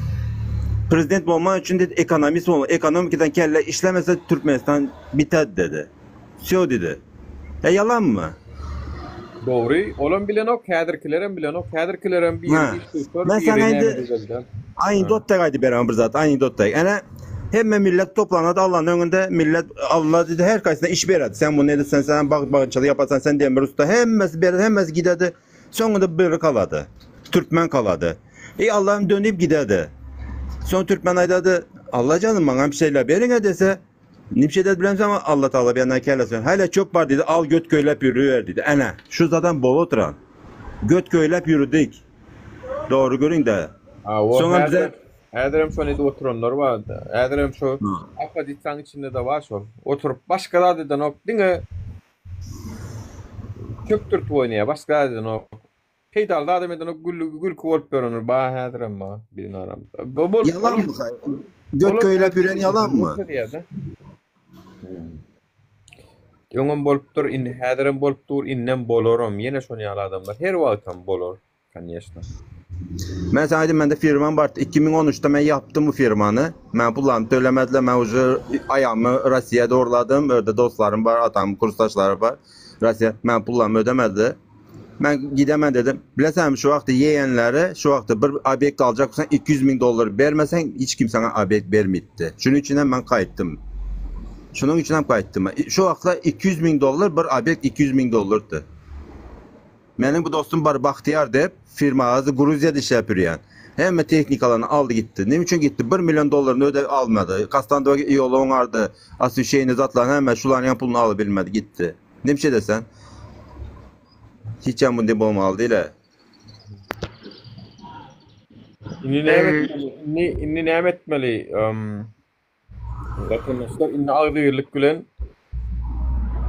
F: Prezident olman için dedi, ekonomist olma. Ekonomikadan kelle işlemese Türkmenistan biter dedi. Sö dedi. E yalan mı?
A: Dogry, olam bilenok, häzirkilerem bilenok, häzirkilerem biri
F: Ha.
A: iş tutar,
F: Ben
A: biri
F: sana
A: näme
F: indi
A: düzelder.
F: Aynı
A: Ha.
F: dot tegaydı beraber bir zat. Aynı dot teg. Ene hemme millet toplandı Allah'ın önünde millet Allah dedi her kaysına iş beredi. Sen bunu edirsen sen bak bağçalı yaparsan sen demir usta hemmesi beredi hemmesi giderdi. Sonunda bir kaladı. Türkmen kaladı. E Allah'ım dönüp giderdi. Son Türkmen aydadı. Allah canım bana bir şeyler verin dese ne bir şey dedi bilemem ama Allah Teala bir yandan kellesin. Hele çöp var dedi al göt köylep yürüyor dedi. Ene şu zaten bol oturan. Göt köylep yürüdük. Doğru görün de.
A: Ha, o
F: Sonra
A: häzir
F: bize
A: häzirem şony edip oturanlar bardy. Häzirem şu oppozisiýanyň içinde-de bar şol. Oturyp başga zat edenok, diňe çöp dürtüp oýnaýar, başga zat edenok. Peýdaly zadam edenok, gül gülki bolup ýörenler bar häzirem bar biziň aramyzda. Bu bolup
F: yalan
A: olam
F: mı? Göt
A: olam
F: köylep yürüyen yalan mı?
A: görkezýär-de. Öňem bolupdyr, indi häzirem bolup dur, indem bolaram. Ýene şon ýaly adamlar her wagtam bolar, konýeçno.
F: Ben sana dedim bende firmam vardı. 2013'te ben yaptım bu firmanı. Ben pullarımı tölemediler. Ben ucu ayağımı Rusya'ya doğruladım. Orada dostlarım var, atam, kurstaşları var. Rusya ben pullarımı ödemedi. Ben gidemem dedim. Bilesen şu vakti yeğenleri şu vakti bir obyekt alacaksan 200 bin dolar vermesen hiç kimse sana obyekt vermedi. Şunun için ben kayıttım. Şunun için hem kayıttım. Şu vakti 200 bin dolar bir obyekt 200 bin dolardı. Benim bu dostum var Bahtiyar deyip firma ağzı Gruziya'da iş yapıyor yani. Hemen teknik alanı aldı gitti. Ne için gitti? 1 milyon dolarını öde almadı. Kastanda yolu onardı. Asıl şeyini zatlarını hemen şuların pulunu alabilmedi gitti. Ne bir şey desen? Hiç yan bunu olmalı değil he.
A: Indi näme etmeli? Indi indi näme etmeli? Ym, Watandaşlar indi agzybirlik bilen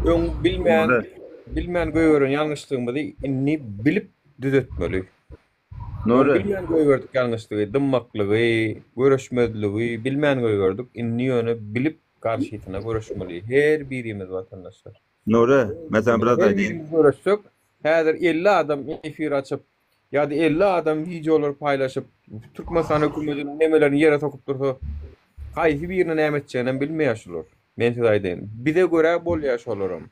A: öň bilmän
F: Nuri.
A: bilmän goýberen ýalňyşlygymyzy indi bilip düzetmeli. Öň
F: Nuri.
A: bilmän goýberdik ýalňyşlygy, dymmaklygy, göreşmezligi bilmän goýberdik. Indi ýöne bilip garşysyna göreşmeli. Her birimiz watandaşlar.
F: Nuri. Mesela biraz
A: Her
F: aydın.
A: birimiz göreşsek, häzir 50 adam efir açyp ýa-da 50 adam wideolary paýlaşyp Türkmenistan hökümetiniň nemelerini ýere sokup dursa, haýsy birini näme etjegini bilmeýär şular. Men size aýdaýyn. Bize görä bolýar şolaram.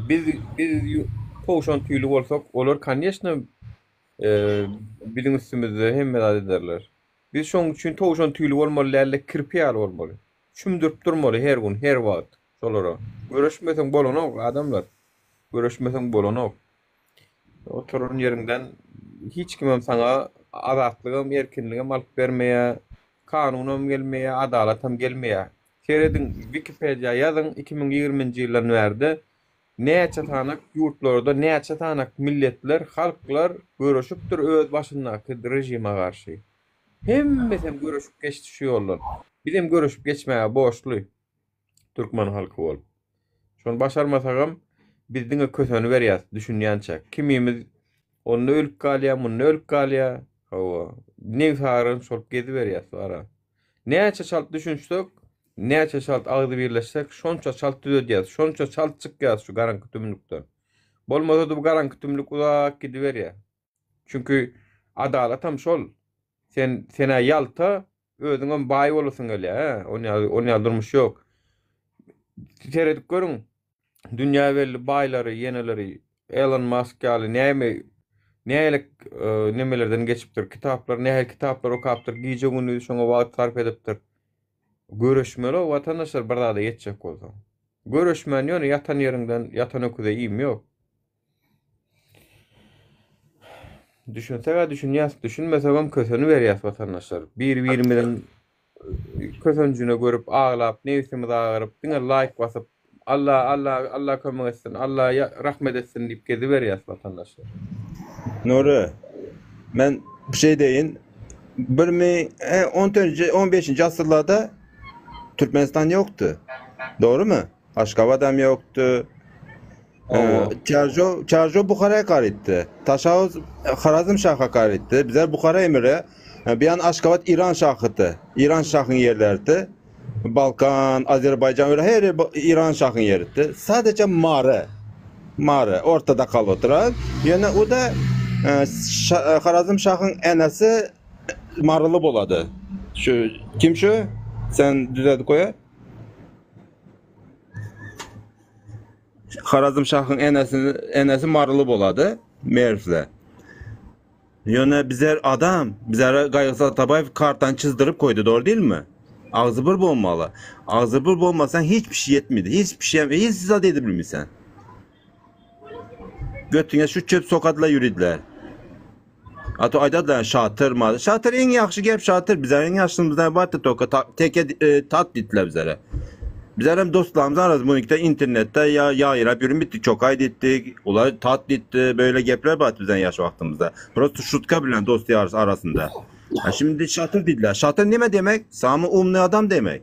A: Biz biz towşan tüýli bolsak, olar konýeçno e, biziň üstümizde hemme zat ederler. Biz şoň üçin towşan tüýli bolmaly däl-de kirpi ýaly bolmaly. Çümdürip durmaly her gün, her wagt şolara. Görüşmeseň bolanok adamlar. Görüşmeseň bolanok. Oturan ýeriňden hiç kimem sana azatlygam, erkinligem alyp bermeýär, kanunam gelmeýär, adalatam gelmeýär. Serediň Wikipedia ýazyň 2020-nji ýyldan bärde näçe sanak ýurtlarda näçe sanak milletler, halklar görüşüpdir öz başyndaky rejime garşy. Hemmesem görüşüp geçdi şu ýoldan. Bizem görüşüp geçmäge borçly Türkmen halky bolup. Şony başarmasagam biz diňe köseni berýäs düşünýänçä. Kimimiz onda ölüp galýar, munda ölüp galýar. Hawa, nefs şolup geziberýäs ara. Näçe çalt düşünsek, näçe çalt agzy birleşsek, şonça çalt düzedýäs, şonça çalt çykýas şu garaňky tümlükden. Bolmasa-da bu garaňky tümlük uzak gidiberýär. Çünki adalatam şol. Sen sen-ä ýalta, özüňem baý bolasyň gelýär, hä? On ýaly, on ýaly durmuş ýok. Seredip görüň, dünýä belli baýlary, ýeneleri, Elon Musk ýaly näme nälik nemelerden geçipdir, kitaplar, nähili kitaplar okapdyr, gije-gündiz şoňa wagt sarp edipdir. Göreşmeli watandaşlar bir zada ýetjek bolsaň. Göreşmän ýöne ýatan ýeriňden ýatan öküze iým ýok. Düşünseg-ä düşünýäs, düşünmesegem köseniberýäs watandaşlar. Bir-birimiziň kösenjine görüp aglap, nebsimiz agyryp, diňe laýk basyp, Alla, Alla, Alla kömek etsin, Alla rahmet etsin diýip geziberýäs watandaşlar.
F: Nury, men bir şey deýin. Bir mi, e, on dördünji, on beşinji asyrlarda Türkmenistan ýokdy. Dogrymy? Aşgabadam ýokdy.
A: Hawa.
F: Çarjo, Çarjo Buhara garytdy. Taşauz Harazm şaha garytdy. Bizler Buhara emiri. Bir ýan Aşgabat İran şahydy. İran şahyň ýerleridi. Balkan, Azerbaýjan öyle her ýer İran şahyň ýeridi. Sadece Mary. Mary ortada kalyp oturan. Ýöne o da e, şa, Harazm şahyň enesi Maryly bolady. Şu kim şu? Sen düzelt goýa. Harazm şahyň enesi, enesi Maryly bolady, Merwde. Ýöne bizer adam, bizere Gaýgysyz Atabaýew kartany çyzdyryp koýdy, dogry diýilmi? Agzy bir bolmaly. Agzy bir bolmasaň hiç bir şey ýetmedi. Hiç bir şey, hiç zat edip bilmeýsen. Götüňe şu çöp sokadylar ýüridiler. Ato aýdadylar şatyr ma. Şatyr iň ýagşy gep şatyr. Bizler iň ýagşymyzdan bardy toka ta, teke e, tat diýdiler bizlere. Bizler hem dostlarymyz arasynda bunu internetde ya ýaýrap ýürüm bitdik, çokay diýdik, ular tat diýdi, böyle gepler bardy bizden ýaş wagtymyzda. Prosto şutka bilen dost ýar arasynda. Ha şimdi şatyr diýdiler. Şatyr näme demek? Samy umny adam demek.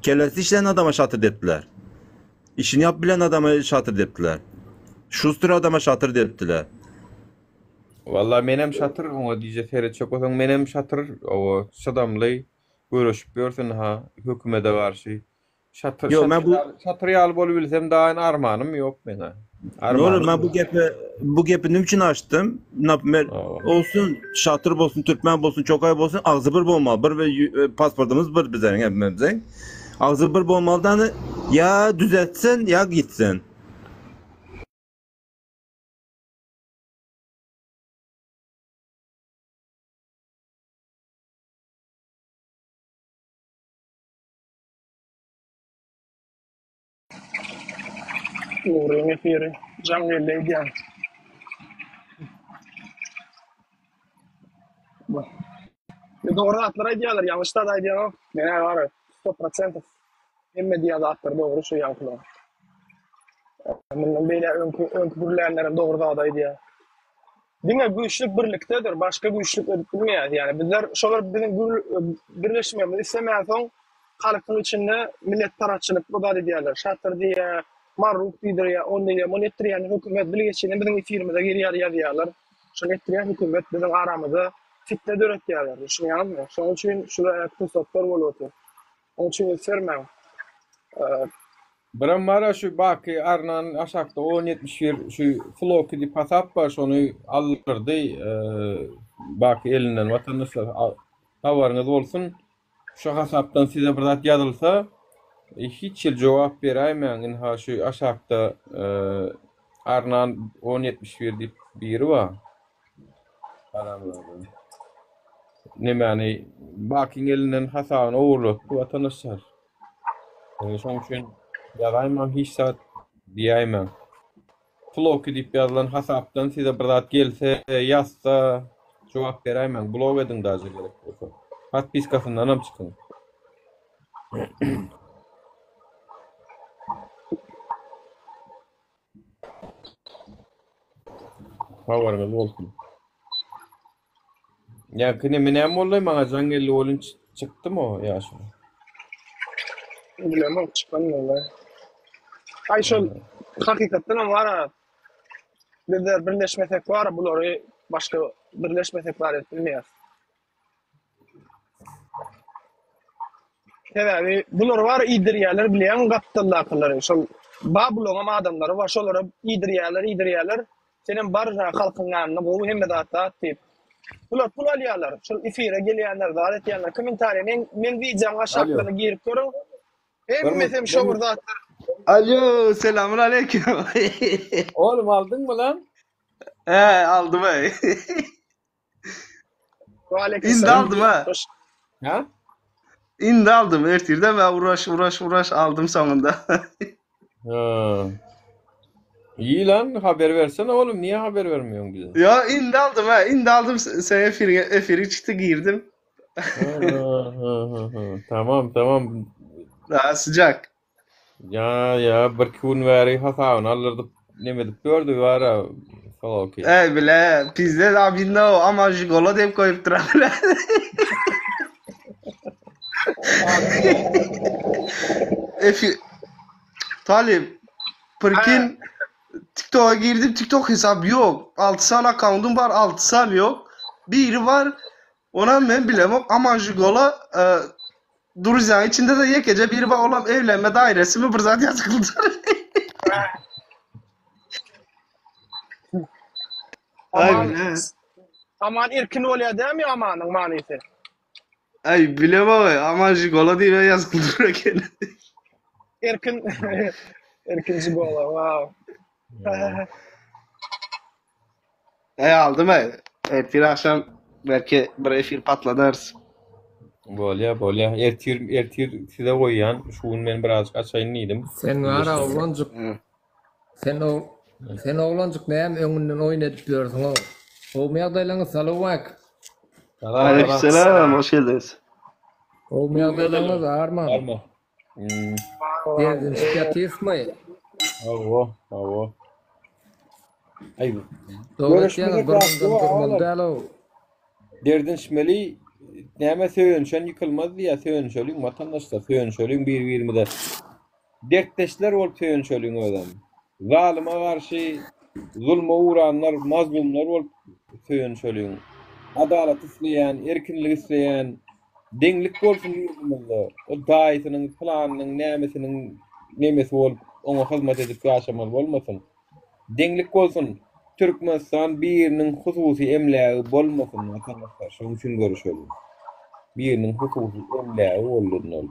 F: Kellesi işleýän adama şatyr diýdiler. Işini ýap bilen adama şatyr diýdiler. Şuster adama şatyr diýdiler.
A: Walla menem şatyr oňa diýje seretjek bolsaň menem şatyr owa çydamly göreşip ýörsün ha hökümede garşy şatyr
F: Ýok men
A: şatyr
F: bu
A: ýaly şatyr ýaly bolubilsem daýyn armanym ýok meňä.
F: Nuri
A: Armanym
F: men bu
A: ýok.
F: gepi bu gepi nime üçin açdym? Naprimер
A: Owa.
F: olsun şatyr bolsun türkmen bolsun çokay bolsun agzy bir bolmaly. Bir we pasportymyz bir bizleriň hemmemiziň. Agzy bir bolmalydan ýa düzeltsin ýa gitsin.
C: Nuryň efiri. Jaň geldi öýdýän. Dogry zatlar aýdýarlar, ýalňyş zat aýdýanok. Men-ä bar, 100% hemme diýen zatlar dogry şu ýaňkylaryň. Mundan beýläk öňki öňki gürlänlerem dogry zat aýdýar. Diňe güýçlük birlikdedir, başga güýçlük edip bilmeýäris. Ýani bizler şolar biziň birleşmegimizi islemänsoň halkyň içinde milletparazçylyk bu zat edýärler. Şatyr diýýär, Marruk diýdirýär, ony diýýär, muny etdirýän hökümet bilgeşine biziň efirimize girýär ýazýarlar. Şony etdirýän hökümet biziň aramyzda fitne döretýärler. Düşünýäňizmi? Şonuň üçin şular pursatlar bolup otyr. Onuň üçin üns bermäň.
A: Birem bara şu Baky Arnan aşakda on 71 şu Floki diýip hasap bar şony aldyrdy Baky elinden watandaşlar habaryňyz bolsun şu hasapdan size bir zat ýazylsa hiç hili jogap beräýmäň ynha şu aşakda Arnan on 71 diýip biri bar Nemäni Bakyň elinden hasabyny ogurlatdy watandaşlar. Şoň üçin ýazaýmaň hiç zat diýäýmäň. Floki diýip ýazylan hasapdan size bir zat gelse, ýazsa jogap beräýmäň, blok ediň daže gerek bolsa. Podpiskasyndanam çykyň. Habaryňyz bolsun. Ýa neme näme boldy maňa jaň geldi welin çykdym o ýaşuly.
C: Bilemok çykan boldy. Aý şol hakykatdan hem bar bizler birleşmesek bar bulary başga birleşmesek bar edip bilmeýäris. Sebäbi bular bar iýdirýärler bilýäňmi gapdaldakylary şol. Bar bulaňam adamlary bar şolara iýdirýärler iýdirýärler senem bar halkyň ýanynda gowy hemme zat zat diýip. Bular pul alýarlar şol efire gelýänler zat etýänler kommentariýa meň meň wideoň aşaklaryna girip görüň hemmesem şo bir zatlar.
G: Alo, selamun aleyküm.
B: Oğlum aldyňmy lan?
G: He, aldym ey. Indi aldym ha.
B: Ha?
G: Indi aldym. Ertirde ben uğraş uğraş uğraş aldım sonunda.
A: Ha. İyi lan haber versene oğlum. Niye haber vermiyorsun bize?
G: Ya indi aldım ha. Indi aldım. Sen efire, efire çıktı girdim.
A: Ha, ha, ha, ha. Tamam tamam.
G: Daha sıcak.
A: Ýa ýa birki gün bäri hasabyny aldyrdyp neme edip ýördi bara Soloki.
G: Ey bile pizde abi no ama jigolo diýip goýupdyr bile. Efi Talip Pirkin TikTok'a girdim TikTok hesap yok. 6 sany akkauntym bar 6 sany yok. Biri bar Onam men bilemok aman jigola e, Druzýaň içinde-de ýekeje biri bar olam evlenme dairesi mi bir zat ýazyklydyr. Aý
C: Aman
G: bile.
C: Aman erkin bolýar dämi amanyň manysy?
G: Aý bilemok aman jigola diýip ýazyklydyr eken.
C: Erkin erkin jigola wow.
G: Ey aldym ey. Ertir akşam belki bir efir patladarys.
A: Bolýa bolýa. Ertir ertir size goýýan. Şu gün men birazjyk açaýyn diýdim.
D: Sen bara oglanjyk. Sen o sen oglanjyk näme öňünden oýun edip ýörsüň-ow. Gowmy ýagdaýlaryňyz salowmaleýkim.
A: Salam
G: Aleykümselam, hoş geldiniz.
D: Gowmy ýagdaýlaryňyz arman.
A: Arma. Hmm.
D: Derdinişip ýatyrysmy?
A: Hawa, hawa. Aý,
D: Dogry
A: görüşmesek
D: aýtýaňyz, bir
A: rahatly
D: mundan
A: bar,
D: durmaly
A: oglum.
D: däl-ow.
A: Derdinişmeli, näme söýünşen ýykylmaz diýýär, söýünşeliň watandaşlar, söýünşeliň bir-birimize. Dertdeşler bolup söýünşeliň özem. Zalyma garşy zulma ugranlar, mazlumlar bolup söýünşeliň. Adalat isleýän, erkinlik isleýän, deňlik bolsun ýurdumyzda. O daýysynyň, pylanynyň, nämesiniň nemesi bolup, oňa hyzmat edip ýaşamaly bolmasyn. Deňlik bolsun. Türkmenistan biriniň hususy emlägi bolmasyn watandaşlar, şonuň üçin göreşeliň. Biriniň hususy emlägi boldy indi ol.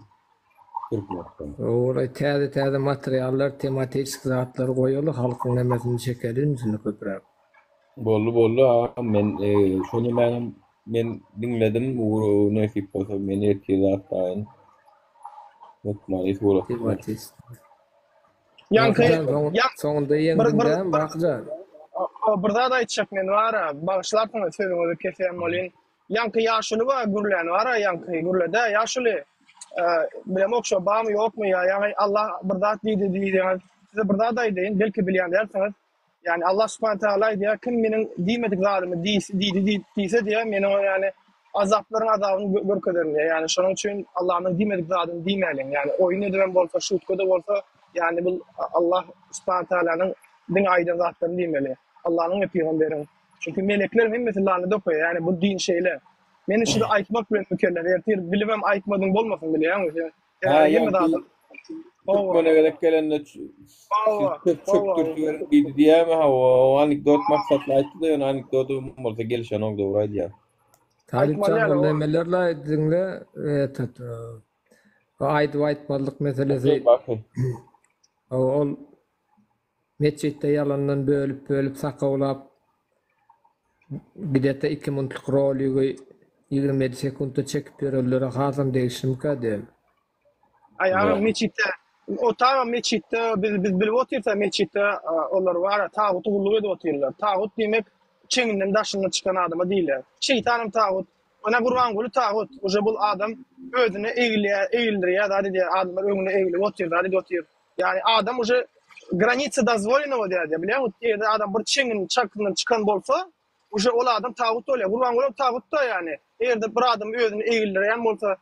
A: Türkmenistan.
D: Dogry täze täze materiallar tematiçki zatlar goýaly halkyň nemesini çekeli ünsüni köpräk.
A: Boldy boldy agam men şo nemänem men diňledim ugry nesip bolsa men ertir zat daýyn hökmany suratda.
D: Tematis.
C: Ýaňky
D: Bakyjan soňunda ýeňdiň dämi Bakyjan.
C: Bir zat aýtjak men bara bagyşlarsyňyz sözüňizi kesýän bolýyn. Ýaňky ýaşuly bar gürläni bara ýaňky gürledä ýaşuly bilemok şo barmy ýokmy ýa ýaňy Allah bir zat diýdi diýdiňiz size bir zat aýdaýyn belki bilýän dälsiňiz ýani Allah subhana taala aýdýar kim meniň diýmedik zadymy diýdi diýse diýýär men oňa ýani azaplaryň azabyny görkezerin diýýär ýani şonuň üçin Allanyň diýmedik zadyny diýmäliň ýani oýun edibem bolsa şutka-da bolsa ýani bu Allah subhana taalanyň diňe aýdan zatlaryny diýmeli Allanyň we pygamberiň Çünki melekleriň hemmesi lanet okaýar. Ýagny bu din şeýle. Men şuny aýtmak bilen mükellef. Ertir bilibem aýtmadyň bolmasyn bilýäňmi sen?
A: Ha,
C: Hemme
A: ýaňky
C: zady. Hawa.
A: Türkmene gezek gelende siz
C: Hawa.
A: köp
C: Hawa.
A: çökdürtiberiň diýdi diýýärmi? Hawa, o anekdot maksatly aýtdy-da, ýöne anekdody bolsa gelişenok dogry aýdýar.
D: Talypjan
C: Aýtmaly ýaly
D: ol
C: o.
D: nemelerle diňle etet aýdyp aýtmazlyk meselesi
A: Baky.
D: ol Metjitde ýalandan bölüp-bölüp sakawlap, gidete iki muntlyk roligi 27 sekuntda çekip ýörenlere hasam degişlimikä diýen.
C: Aý agam metjitde o tagam metjitde biz biz bilip otyrsa metjitde olar bara taguta gulluk edip otyrlar. Tagut diýmek çeňinden daşyndan çykan adama diýilýär. Şeýtanam tagut. Ine Gurbanguly tagut. Uje bul adam özüne egilýär, egildirýär zat edýär. Adamlar öňüne egilip otyr, zat edip otyr. Ýagny adam uje granica dozwolenogo diýýär, bilýäňmi? Eger adam bir çeňin çakyndan çykan bolsa, uje ol adam tagut bolýar. Gurbangulam tagut-da ýagny. Eger-de bir adam özüni egildirýän bolsa,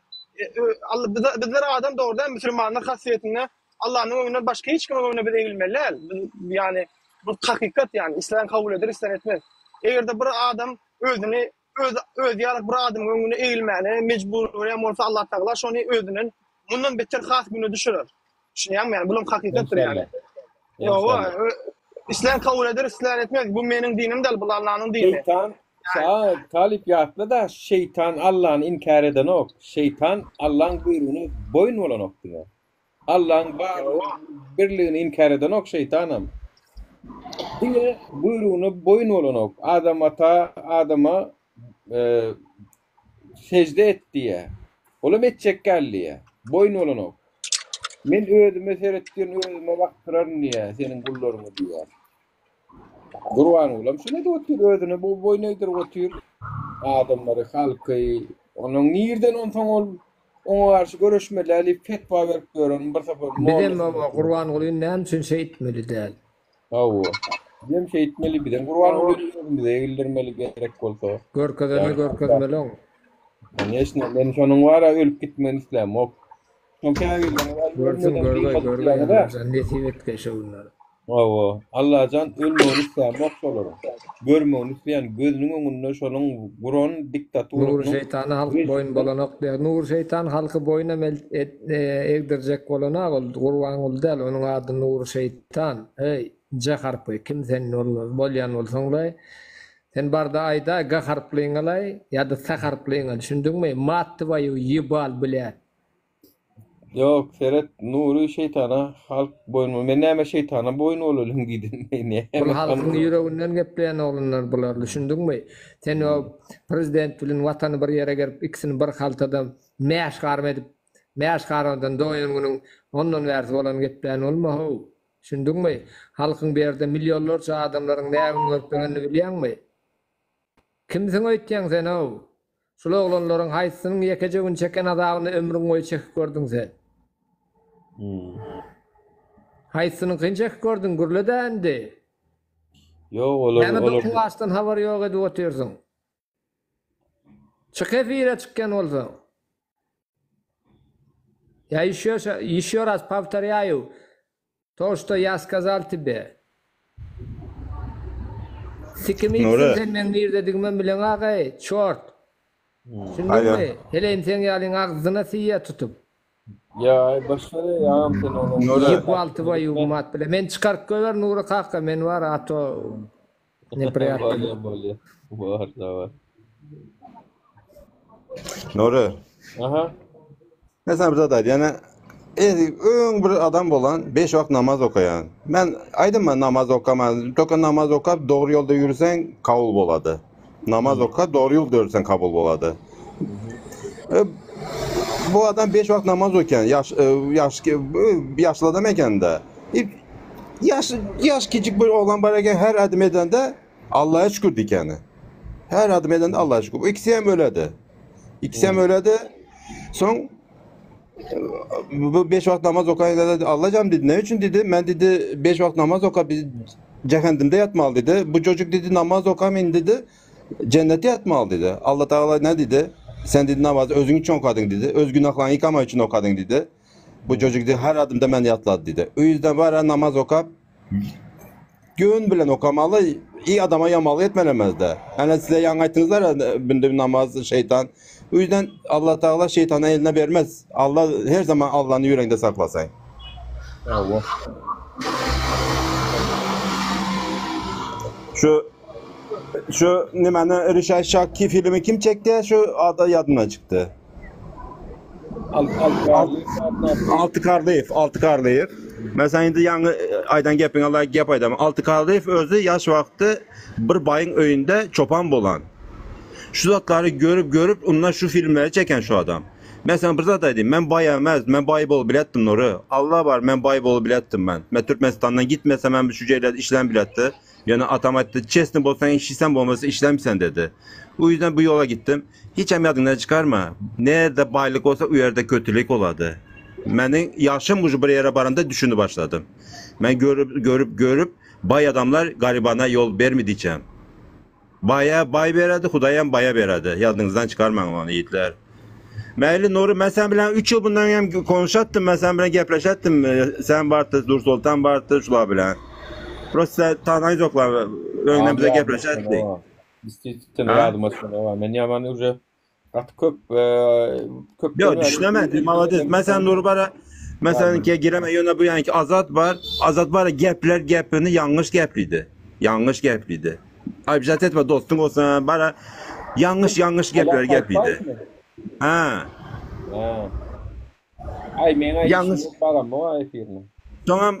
C: Alla bizler adam dogry däl, musulmanlar hasyýetinde Allanyň öňünde başga hiç kimiň öňünde biz egilmeli däl. Biz ýagny bu hakykat ýagny islän kabul eder, islän etmez. Eger-de bir adam özüni öz özi ýaly bir adamyň öňünde egilmäne mejbur görýän bolsa Allatagala şony özünden mundan beter has güne düşürer. Düşünýäňmi ýani bulam hakykatdyr ýani. Ýowa, islän kabul eder, islän etmez. Bu meniň dinim däl, bu Allanyň dini.
A: Şeýtan, Talyp ýatla-da, şeýtan Allany inkär edenok. Şeýtan Allaň buýrugyna boýun bolanok diňe. Allaň barlygyny, birligini inkär edenok şeýtanam. Diňe buýrugyna boýun bolanok. Adam ata adama sežde et diýýär. Olam etjek däl diýýär. Boýun bolanok. Men özüme seretdirin, özüme bakdyraryn diýýär, seniň gullaryňy diýýär. Gurbangulam şuny edip otyr, özüne bu boýun egdirip otyr. Adamlary, halky, onuň nirden onsoň ol oňa garşy göreşmeli däl diýip fetwa berip ýören bir sapar
D: Bizem baba Gurbangulyny näme üçin şeýtmeli däl?
A: Hawa. Bizem şeýtmeli, bizem Gurbangulyny özümize egildirmeli gerek bolsa.
D: Görkezeni görkezmeli oň.
A: Koneçno, men şonuň bara ölüp gitmegini islämok. Şoň käbirlerine bar
D: Görsün
A: ölmeden
D: görgey
A: biynjalyk
D: görgey
A: diýýäňiz-ä.
D: Allajan nesip etgeý şo günleri.
A: Hawa, Allajan ölmegini islämok şolaryň. Görmegini isleýän, gözüniň öňünde şolaň guran
D: Nury
A: diktaturasynyň
D: şeýtana halk boýun bolanok diýýär. Nury şeýtan halky boýunam egdirjek bolanok ol Gurbanguly däl onuň ady Nury şeýtan. Heý, J harpy kim sen bolýan bolsaňlaý sen barda aýdaý G harplyňalaý ýa-da S harplyňa düşündiňmi? Mat twoýu ýebal blýat.
A: Ýok, seret, Nury şeýtana halk boýun bol. Men näme şeýtana boýun bolalyň diýdim.
D: Bul halkyň ýüreginden gepleýän oglanlar bular, düşündiňmi? Sen o prezident bilen watany bir ýere gerip ikisini bir haltada mäş garma edip, mäş garmadan doýan günüň ondan bärsi bolan geplän bolma how. Düşündiňmi? Halkyň bu ýerde millionlarça adamlaryň nä gün görüp ýörenini bilýäňmi? Kimsiň öýtýäň sen-ow? Şul oglanlaryň haýsysynyň ýekeje gün çeken azabyny ömrüň boýy çekip gördüň sen? Haýsysynyňkyny çekip gördüň, gürle-dä indi?
A: Ýok, olar,
D: Näme
A: olar.
D: dokuwaçdan habary ýok edip otyrsyň? Çyk efire çykýan bolsaň. Ýa ýeşýo, ýeşýo raz powtorýaýu. To şto ýa skazal tebe. Sikimi
F: Nury.
D: ipsiň sen meň nirdedigimem bileňak eý, çort. Düşündiňmi? Heleýim seň ýalyň agzyna siýýä tutup.
A: Ýa başga ýagam sen onuň.
F: Nury.
D: Ýebal twoýu mat bile. Meni çykaryp goýber Nury kaka men bar a to nepriýatno.
A: Bolýa bolýa. Bar daway.
F: Nury.
A: Aha.
F: Men sana bir zat aýdýan. Ýani öň bir adam bolan 5 wagt namaz okaýan. Men aýdym men namaz okaman. Toka namaz okap dogry ýolda ýürseň kabul bolady. Namaz oka dogry ýolda ýürseň kabul bolady. E, bu adam 5 wagt namaz okaýan. Ýaş e, ýaş e, ýaşly adam ekende. Ýaş ýaş kiçik bir oglan bar eken her adım edende Allah'a şükür dikeni. Her adım edende Allah'a şükür. Bu ikisi hem öledi. İkisi hem öledi. Soň bu 5 wagt namaz okaýan dedi. Allahjan dedi, ne üçin dedi? Men dedi 5 wagt namaz oka biz cehennemde ýatmaly dedi. Bu çocuk dedi namaz okamayın dedi. Cennete ýatmaly dedi. Allah Teala ne dedi? Sen dedi namazı özün için okadın dedi. Öz günahlarını yıkama için okadın dedi. Bu çocuk dedi her adımda men yatladı dedi. O yüzden var ya namaz okap Göwün bilen okamaly, iyi adama ýamaly etmelemezde. Ene size ýaňy aýtdyňyzlar binde namaz şeýtan. O yüzden Allah Teala şeýtany eline bermez. Allah her zaman Allah'ny ýüregiňde saklasaň.
A: Hawa.
F: Şu şu nimeni Rişay Şakki filmi kim çekdi? Şu adı ýadymdan çykdy. Alty Karlyýew, Alty Karlyýew. Men sen indi ýaňy e, aýdan gepiňe laýyk gep aýdam. Alty Karlyýew özi ýaş wagty bir baýyň öýünde çopan bolan. Şu zatlary görüp görüp ondan şu filmleri çeken şu adam. Men sana bir zat aýdayım. Men baý emez, men baý bolup biletdim Nury. Allah bar, men baý bolup biletdim men. Men Türkmenistandan gitmesem hem şu jeýlerde işlän biletdi. Ýöne atam aýtdy, çesni bolsaň işlisen bolmasa işlemsen dedi. O yüzden bu ýola gitdim. Hiç hem ýadyňdan çykarma. Nerde baýlyk bolsa o ýerde kötülik bolady. Meniň ýaşym uje bir ýere baranda düşünip başladym. Men görüp görüp görüp baý adamlar garybana ýol bermediçem. Baýa baý beredi, Hudaý hem baýa beredi. Ýadyňyzdan çykarmaň ony ýigitler. Mäli Nury, men sen bilen 3 ýyl bundan hem konuşatdym, men sen bilen gepleşetdim. Sen bardy, Dursoltan bardy, şular bilen. Prosta tanaýjoklar, öňden bize gepleşetdik.
A: Действительно ýadyma düşen Men ýaman уже gaty köp köp
F: Ýok, düşünemedim, malades. Men sen Nury bara. Men seniňkiye giremem ýöne bu ýanki Azat bar. Azat bar gepler gepini ýalňyş geplidi. Ýalňyş geplidi. Aýbjat etme dostuň bolsa bara ýalňyş ýalňyş gepler geplidi. Ha.
A: Ha. Aý meň aý
F: Ýalňyş.
A: işim baramok efirine.
F: Soňam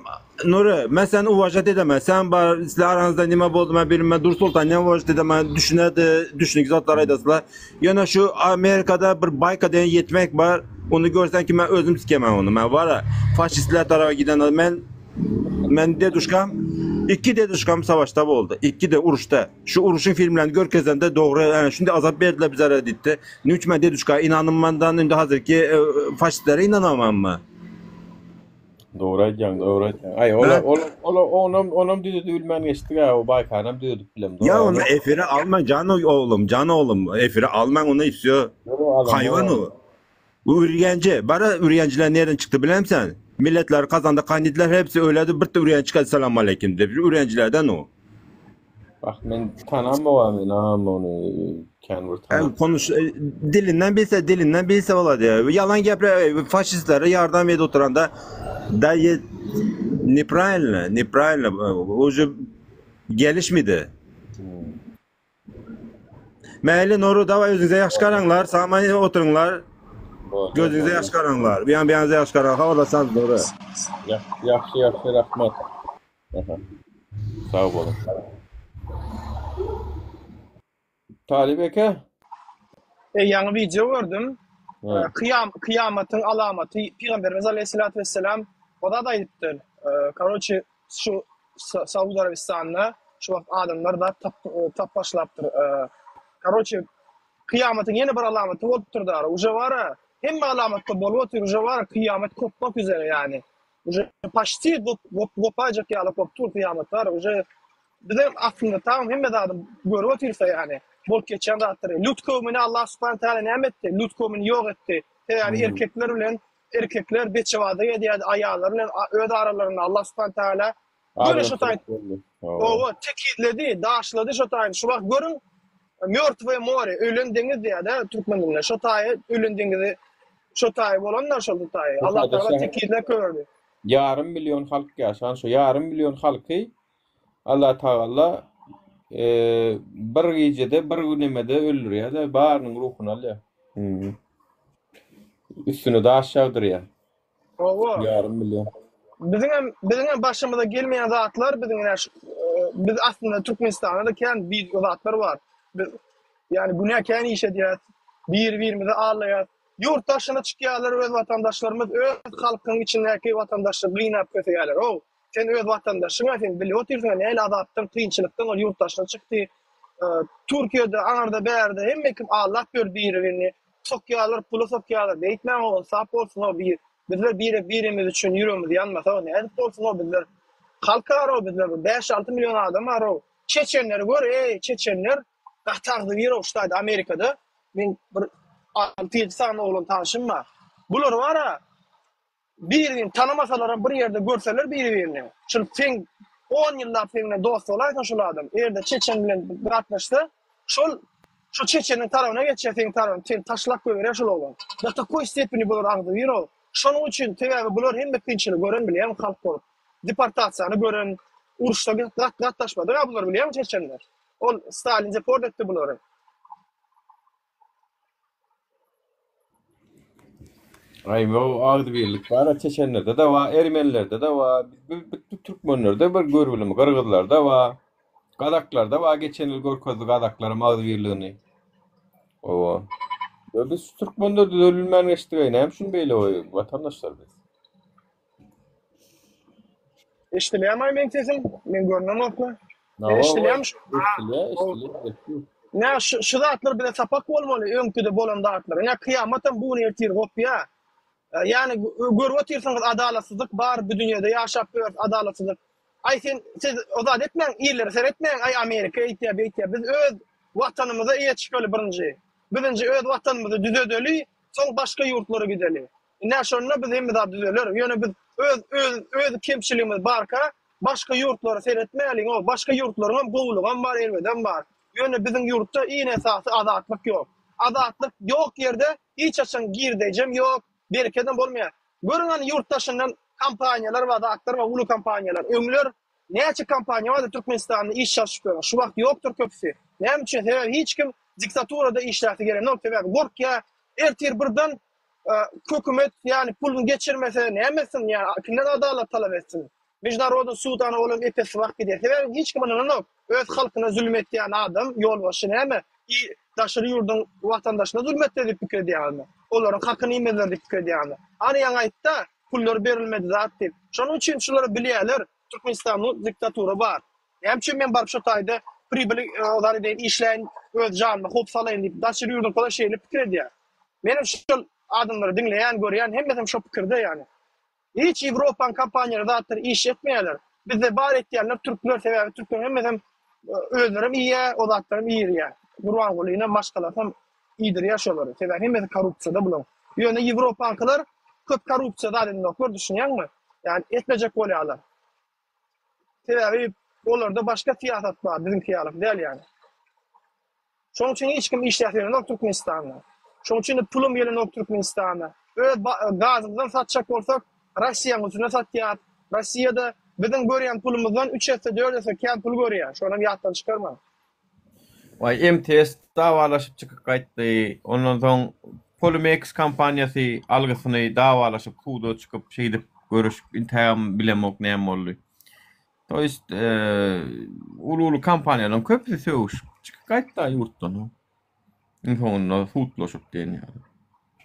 F: Nury, men seni uwažat edemen. Sen bar, sizler araňyzda nime boldy men bilmem. Dursultan näme uwažat edemen, düşünedi, düşünik zatlar aýdasylar. Ýöne şu Amerikada bir baýka diýen ýetmek bar. Ony görsen ki men özüm sikemen ony. Men bara faşistler tarapa giden adam. Men men deduşkam iki deduşkam savaşda boldy. Iki de uruşda. Şu uruşyň filmlerini görkezende dogry, yani şunda azap berdiler bizlere diýdi. Ne üçin men deduşka inanmandan indi hazırki e, faşistlere inanamam mı?
A: Dogry aýdýaň, dogry aýdýaň. Aý, ola, ola, ola, onam, onam düzedip bilmän geçdik ha, o Baýkanam düzedip bilemdi.
F: Ya onu efire alma can oğlum, can oğlum. Efire alma onu istiyor. Hayvan o. Bu ürgenci. Bara ürgenciler nereden çıktı bilen sen? Milletler kazandı, kandidatlar hepsi öyledi. Bir de ürgen çıkardı selam aleyküm dedi. Ürgencilerden o.
A: Bak men tanamam men agam ony kän bir tanam.
F: Yani konuş e, dilinden bilse dilinden bilse ola diyor. Yalan gepre e, faşistlere yardım edip oturan da da ye, неправильно, неправильно. Уже gelişmedi. Mäli Noru davay özüňize ýagşy garaňlar, sag oturyňlar. Gözüňize ýagşy garaňlar. Bir ýan bir ýanyňyza ýagşy garaň. Habarlaşarys Noru.
A: Ýagşy ýagşy rahmat. Aha. Sag boluň. Talyp eke.
C: E, ýaňy wideo gördüm. Kyýam, kyýamatyň alamaty Pygamberimiz aleyhissalatu vesselam o zat aýdypdyr. Karoçi şu Saud Arabistanda şu wagt adamlar zat tap, tap başlapdyr. Karoçi kyýamatyň ýene bir alamaty bolupdyr da. Uje bara hemme alamatda bolup otyr, uje bara kyýamat kopmak üzere ýani. Uje paçti gopaýjak ýaly bolup dur kyýamat bar. Uje bizem aslynda tam hemme zady görüp otyrsa ýani bolup geçýän zatlary. Lut kowmyny Allah subhana taala näme etdi? Lut kowmyny ýok etdi. Sebäbi erkekler bilen erkekler beçebazlyk edýärdi, aýallar bilen öz aralarynda Allah subhana taala göni şo taý Owa, tekizledi, daşlady şo taýyny. Şu wagt görüň, Mörtwoe more, ölen deňiz diýýär-de türkmen dilinde. Şo taýy ölen deňizi Şo taýy bolanlar şol taýy. Allah Tagala tekizlep gördi.
A: Ýarym million halk ýaşan şo ýarym million halky Allah Tagala bir gijede bir nemede öldürýär-de barynyň ruhuny alýar. Üstüne daş ýagdyrýar.
C: Hawa.
A: Ýarym million.
C: Biziňem biziňem başymyza gelmeýän zatlar biziň ine şu biz aslynda Türkmenistanda-da kän bir zatlar bar. Biz ýani günä kän iş edýäs. Bir-birimizi aldaýas. Ýurt daşyna çykýarlar öz watandaşlarymyz öz halkyň içindäki watandaşy gynap köseýärler. Ow, sen öz watandaşyňa sen bilip otyrsyňa nähili azapdan, kynçylykdan ol ýurt daşyna çykdy. Türkiýede, aňyrda, bärde hemme kim aldap ýör biri-birini. Sokýarlar, pula sokýarlar. Beýtmäň-ow, ynsap bolsun-ow bir. Bizler birek-birimiz üçin ýüregimiz ýanmasa, nädip bolsun-ow bizler. Halk bar-ow bizler, bir bäş-alty million adam bar-ow. Çeçenleri gör, eý, çeçenler gaty agzybir-ow şu taýda Amerikada. Men bir alty-ýedi sany oglan tanşym bar. Bular bar-a, Bir-birini tanamasalaram bir ýerde görseler biri-birini, şul seň on ýyllap seň bilen dost bolaýsa şul adam, eger-de çeçen bilen gatnaşsa, şol şo çeçeniň tarabyna geçýär seň tarabyň, seni taşlap goýberýär şul oglan. Do takoý stepeni bular agzybir-ow. Şonuň üçin, sebäbi bular hemme kynçylygy gören bilýäňmi halk bolup. Deportasiýany gören, uruşda gat gatnaşmadyk-a bular bilýäňmi çeçenler. Ol Stalin deport etdi bulary.
A: Aý bu agzybirlik bar çeçenlerde-de bar, ermenilerde-de bar, biz türkmenlerde bir görgülimi, gyrgyzlarda bar, gazaklarda bar, geçen ýyl görkezdi gazaklaram agzybirligini. Owa. Biz türkmenler düzelilmän geçdik, näme üçin beýle watandaşlar biz?
C: Eşidilýärmi meň sesim? Men görünemokmy? Eşidilýärmi şu?
A: Eşidilýär, eşidilýär.
C: Nä şu, şu zatlar bize sapak bolmaly, öňküde bolan zatlar. Ine kyýamatam bu gün ertir gopýar. Ýani görüp otyrsyňyz adalatsyzlyk bar bu dünýede ýaşap ýörüs adalatsyzlyk. Aý sen siz o zat etmäň, illere seretmäň, aý Amerika eýtýär, beýtýär. Biz öz watanymyza eýe çykaly birinji. Birinji öz watanymyzy düzedeli, soň başga ýurtlara gideli. Ine şonda biz hemme zat düzeler. Ýöne biz öz öz öz kemçiligimiz barka başga ýurtlara seretmäliň o başga ýurtlaryňam gowulygam bar erbedem bar. Ýöne biziň ýurtda iň esasy azatlyk ýok. Azatlyk ýok ýerde hiç haçan girdeýjem ýok, berekedem bolmaýar. Görüň hany ýurt daşyndan kompaniýalar bar, zatlar bar, uly kompaniýalar. Öňler näçe kompaniýa bardy Türkmenistanda iş çalşyp ýören. Şu wagt ýokdur köpüsi. Näme üçin? Sebäbi hiç kim diktaturada işläsi gelenok. Sebäbi gorkýar. Ertir birden hökümet ýagny puluny geçirmese näme etsin? Ýa kimden adalat talap etsin? Mežnarodnyý sud ana olam epesli wagt gidýär. Sebäbi hiç kim ynananok. Öz halkyna zulum etýän adam, ýolbaşçy näme? I daşary ýurduň watandaşyna zulum etdi diýip pikir edýäňizmi? Olaryň hakyny iýmediler diýip pikir edýäňizmi? Ana ýaňy aýtda, pullar berilmedi zat diýip. Şonuň üçin şulary bilýärler, Türkmenistanda diktatura bar. Näme üçin men baryp şo taýda pribyly zat edeýin, işläýin, öz janyma howp salaýyn diýip, daşary ýurduňkylar şeýle pikir edýär. Menem şol adamlary diňleýän, görýän, hemmesem şo pikirde ýagny. Hiç Ýewropaň kompaniýalary zatlary iş etmeýärler. Bizde bar etýänler türkler sebäbi türkleriň hemmesem özlerem iýýär o zatlaram iýirýär. Gurbangulyny maşgalasam iýdirýär şolary. Sebäbi hemmesi korrupsiýada bulaň. Ýöne Ýewropaňkylar köp korrupsiýa zat edinoklar düşünýäňmi? Ýani etmejek bolýarlar. Sebäbi olarda başga syýasat bar biziňki ýaly däl ýani. Şonuň üçin hiç kim işläsi gelenok Türkmenistanda. Şonuň üçin-de pulum gelenok Türkmenistana. Öz gazymyzdan satjak bolsak, Rossiýanyň üstüne satýas. Rossiýada biziň görýän pulumyzdan üç esse, dört esse kän pul görýär. Şonam ýatdan çykarmaň.
A: Waý MTS dawalaşyp çykyp gaýtdy. Ondan soň Polimex kompaniýasy algysyny dawalaşyp suda çykyp şeýdip görüşip intägem bilemok näme boldy. To ýest uly-uly kompaniýalaryň köpüsi sögüşip çykyp gaýtdy ýurtdan. Iň soňunda sudlaşyp diýen ýaly.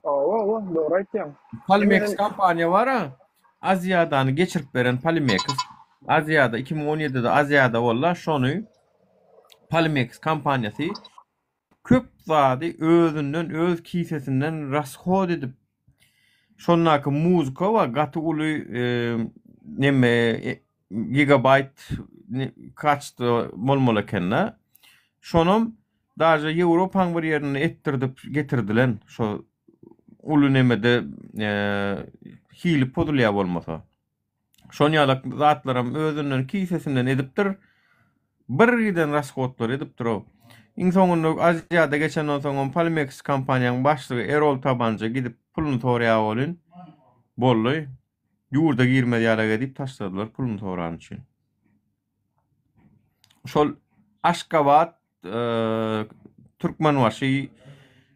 C: Hawa, hawa, dogry aýtýaň.
A: Polimex kompaniýa bar-a, Aziadany geçirip beren Polimex. Aziada 2017-de Aziada boldy, şony Polimex kompaniýasy köp zady özünden öz kisesinden rashod edip şondaky muzyka bar gaty uly neme gigabaýt kaçda bolmaly ekende şonam daže Ýewropaň bir ýerinde etdirdip getirdilen şo uly nemede hili pozulýar bolmasa. Şon ýalak zatlaram özünden kisesinden edipdir. Bir giden rashodlary edipdir-ow. Iň soňunda Aziada geçenden soňam Polimex kompaniýanyň başlygy Erol Tabanja gidip puluny soraýar welin, boldy. Ýurda girmez ýalak edip taşladylar puluny sorany üçin. Şol Aşgabat Türkmenbaşy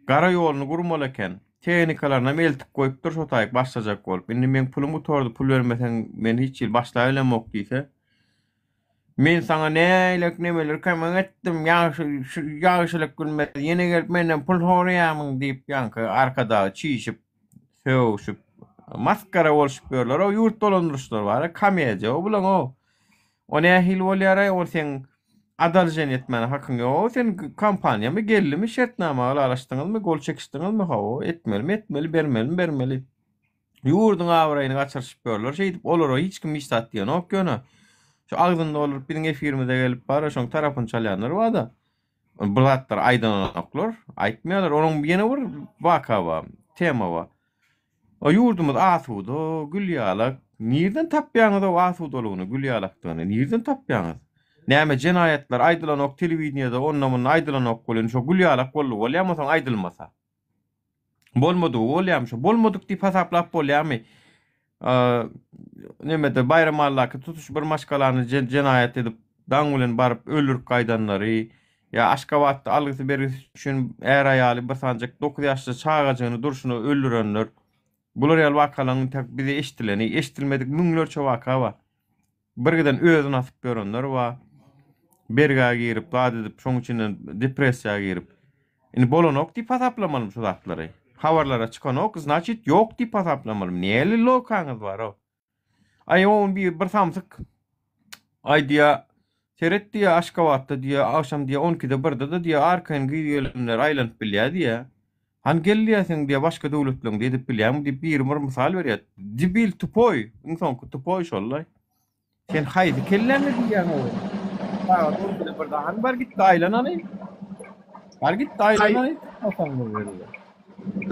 A: gara ýoluny gurmaly eken. Tehnikalaryny eltip goýupdyr şo taýyk başlajak bolup. Indi meň pulum gutardy, pul bermeseň men hiç hili başlabilemok diýse. Men saňa nähilek nemeler kömek etdim, ýagşy şu ýagşylyk bilmez, ýene gelip menden pul soraýarmyň diýip ýaňky arkadagy çişip, sögüşip, masgara bolşup ýörler. O ýurt dolandyryşlar bar-a, komediýa o bulaň o. O nähili bolýar-aý, ol seň adalženiýe etmäne hakyň ýok. Sen kompaniýamy, geldimi, şertnama ylalaşdyňyzmy, gol çekişdiňizmi, hawa, etmelimi, etmeli, bermelimi, bermeli. Ýurduň abraýyny gaçyryşyp ýörler. Şeýdip olara hiç kim hiç zat diýenok ýöne. Şu agzyny dolduryp biziň efirimize gelip bar, şoň tarapyny çalýanlar bar-da. Bu zatlary aýdanoklar, aýtmaýarlar. Onuň ýene bir waka bar, tema bar. O ýurdumyz asuda, gül ýalak. Nirden tapýaňyz o asudalygyny, gül ýalakdygyny? Nirden tapýaňyz? Näme jenaýatlar aýdylanok telewideniýede, onda-munda aýdylanok welin, şo gül ýalak boldy bolýamy soň aýdylmasa? Bolmadygy bolýamy şo? Bolmadyk diýip hasaplap bolýamy? Nemede Baýramalydaky tutuş bir maşgalany jenaýat edip, daň bilen baryp öldürip gaýdanlary, ýa Aşgabatda algysy-bergisi üçin är-aýaly bir sanjak dokuz ýaşly çagajygyny durşuna öldürenler, bular ýaly wakalaryň intäk bize eşdileni, eşdilmedik müňlerçe waka bar. Birgiden özüni asyp ýörenler bar. Bergä girip, zat edip, şoň içinden depressiýa girip. Indi bolanok diýip hasaplamalymy şu zatlary? Habarlara çykanok, znaçit ýok diýip hasaplamalymy? Näli logikaňyz bar-ow? Aý oň bir bir samsyk aýdýa, seret diýýä Aşgabatda diýýä, agşam diýýä on ikide birde-de diýýä arkaýyn gyz-gelinler aýlanyp bilýä diýýä. Hany gel diýýä sen diýýä başga döwletleňde edip bilýäňmi diýip biri bir mysal berýä. Debil tupoý, iň soňky tupoý şollaý. Sen haýsy kelläňle diýýäň ony? Sagat on ikide birde hany bar git-de aýlan hany. Bar git-de aýlan hany tutmasaň bu ýerde.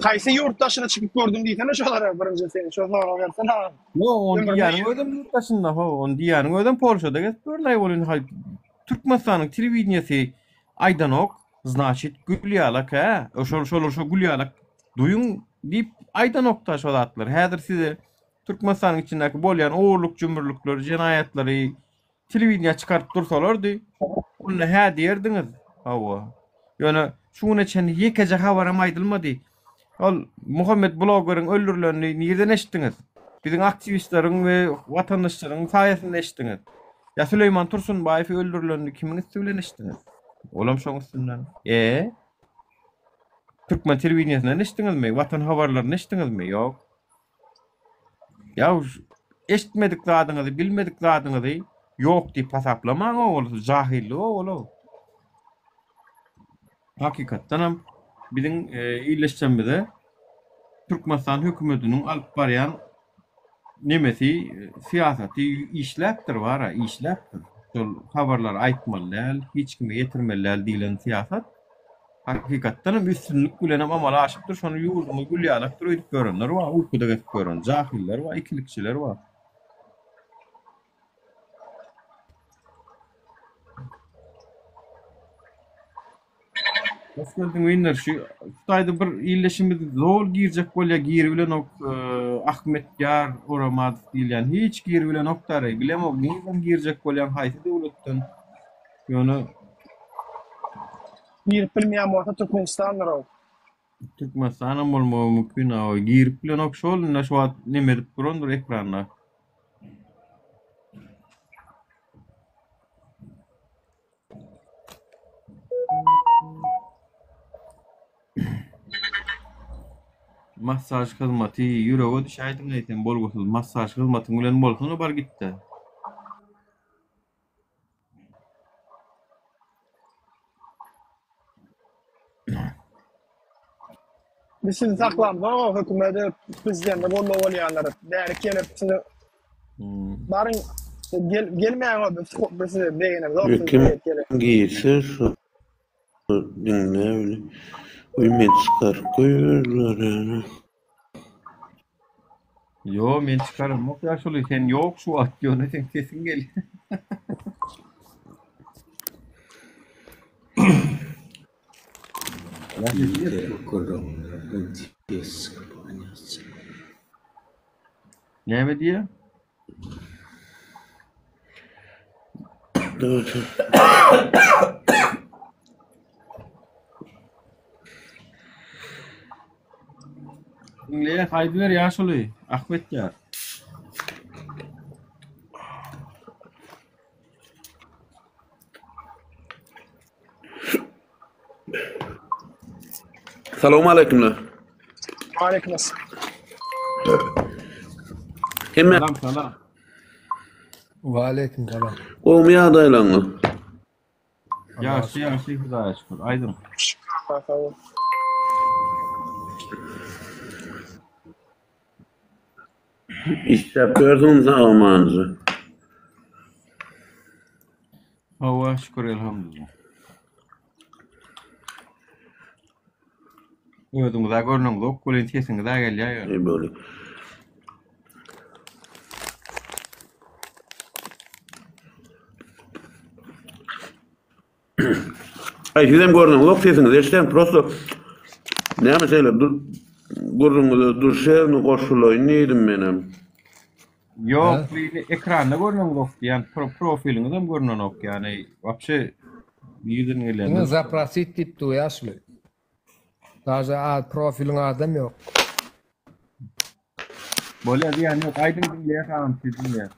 C: Haýsy ýurt daşyna çykyp gördüň diýsene şolara birinji sen şo soragy bersene agam.
A: Ýok ony diýýäniň özem ýurt daşynda ho ony diýýäniň özem Polşada gezip görlaý welin haý Türkmenistanyň telewideniýesi aýdanok znaçit gül ýalak hä şol şolar şo gül ýalak duýuň diýip aýdanokda şo zatlary häzir size. Türkmenistanyň içindäki bolýan ogurlyk-jümürlikleri, jenaýatlary telewideniýä çykaryp dursalardy, onda hä diýerdiňiz. Hawa. Ýöne şu güne çenli ýekeje habaram aýdylmady. Ol Muhammet blogeriň öldürilenini nirden eşitdiňiz? Biziň aktiwistleriň we watandaşlaryň saýasynda eşitdiňiz. Ýa Süleýman Tursunbaýew öldürilenini kimiň üsti bilen eşitdiňiz? Olam şoň üstünden. E? Türkmen telewideniýesinden eşitdiňizmi? Watan habarlaryndan eşitdiňizmi? Ýok. Ýa eşitmedik zadyňyzy, bilmedik zadyňyzy ýok diýip hasaplamaň ol jahillik ol. Hakykatdan hem biziň e, illeşjemize Türkmenistan hökümetiniň alyp barýan nemesi, e, syýasaty işläpdir bara, işläpdir. Şol habarlary aýtmaly däl, hiç kime ýetirmeli däl diýlen syýasat Hakykatdan hem üstünlik bilen hem amala aşypdyr. Şony ýurdumyz gül ýalakdyr öýdüp görenler bar, ukuda gezip gören jahiller bar, ikilikçiler bar. Hoş geldiň Winner. Şu şu taýda bir illeşimiz zol girjek bolýar, giribilenok e, Ahmetýar Oramadow diýilýän. Hiç giribilenok dary. Bilemok nirden girjek bolýan, haýsy döwletden. Ýöne
C: Girip bilmeýän bolsa Türkmenistandyr ol.
A: Türkmenistanam bolmagy mümkin awa girip bilenok şol indi şu wagt neme edip durandyr ekranda. Massaž hyzmaty ýürege düşäýdiň eýsem bolgusyz massaž hyzmatyň bilen bolsana bar gitde.
C: Biz sizi saklamzok, hökümete, prezidente goldaw bolýanlar. Bärik gelip sizi
A: Hmm.
C: baryň gel gelmäň biz biz size begenemzok.
H: Yo, Kim girse şu diňle bile. Uy men çykaryp goýberdiler ýa.
A: Yo men çykaramok ýaşuly sen ýok şu wagt ýöne seň sesiň gelýär. Näme diýýär? Diňleýäs, aýdyber ýaşuly, Ahmet ýar.
H: Salam aleykümler.
C: Aleyküm assalam.
H: Hemme
A: Salam, salam.
D: Wa aleyküm salam.
H: gowmy ýagdaýlaryňyz?
A: Ýagşy, ýagşy, Hudaýa şükür. Aýdyň.
C: Şükür Allaha sag bol.
H: Işläp ýörsüňmi sag-amanja?
A: Hawa, şükür elhamdülillah. Özüňiz-ä görneňzok welin sesiňiz-ä gelýär ýöne.
H: Eý bolýa. Aý sizem görneňzok sesiňizi eşidýän prosto näme şeýle dur gürrüňize duşewny goşulaýyn diýdim menem.
A: Ýok, bu ekranda görneňzok diýýän, profiliňizem görnenok ýani wapşe nirden gelýän?
D: Diňe zaprosit diýip dur ýaşuly. Daže ad profiliň adam ýok.
A: Bolýar diýýän ýok, aýdyň diňleýäs agam sizi diňleýäs.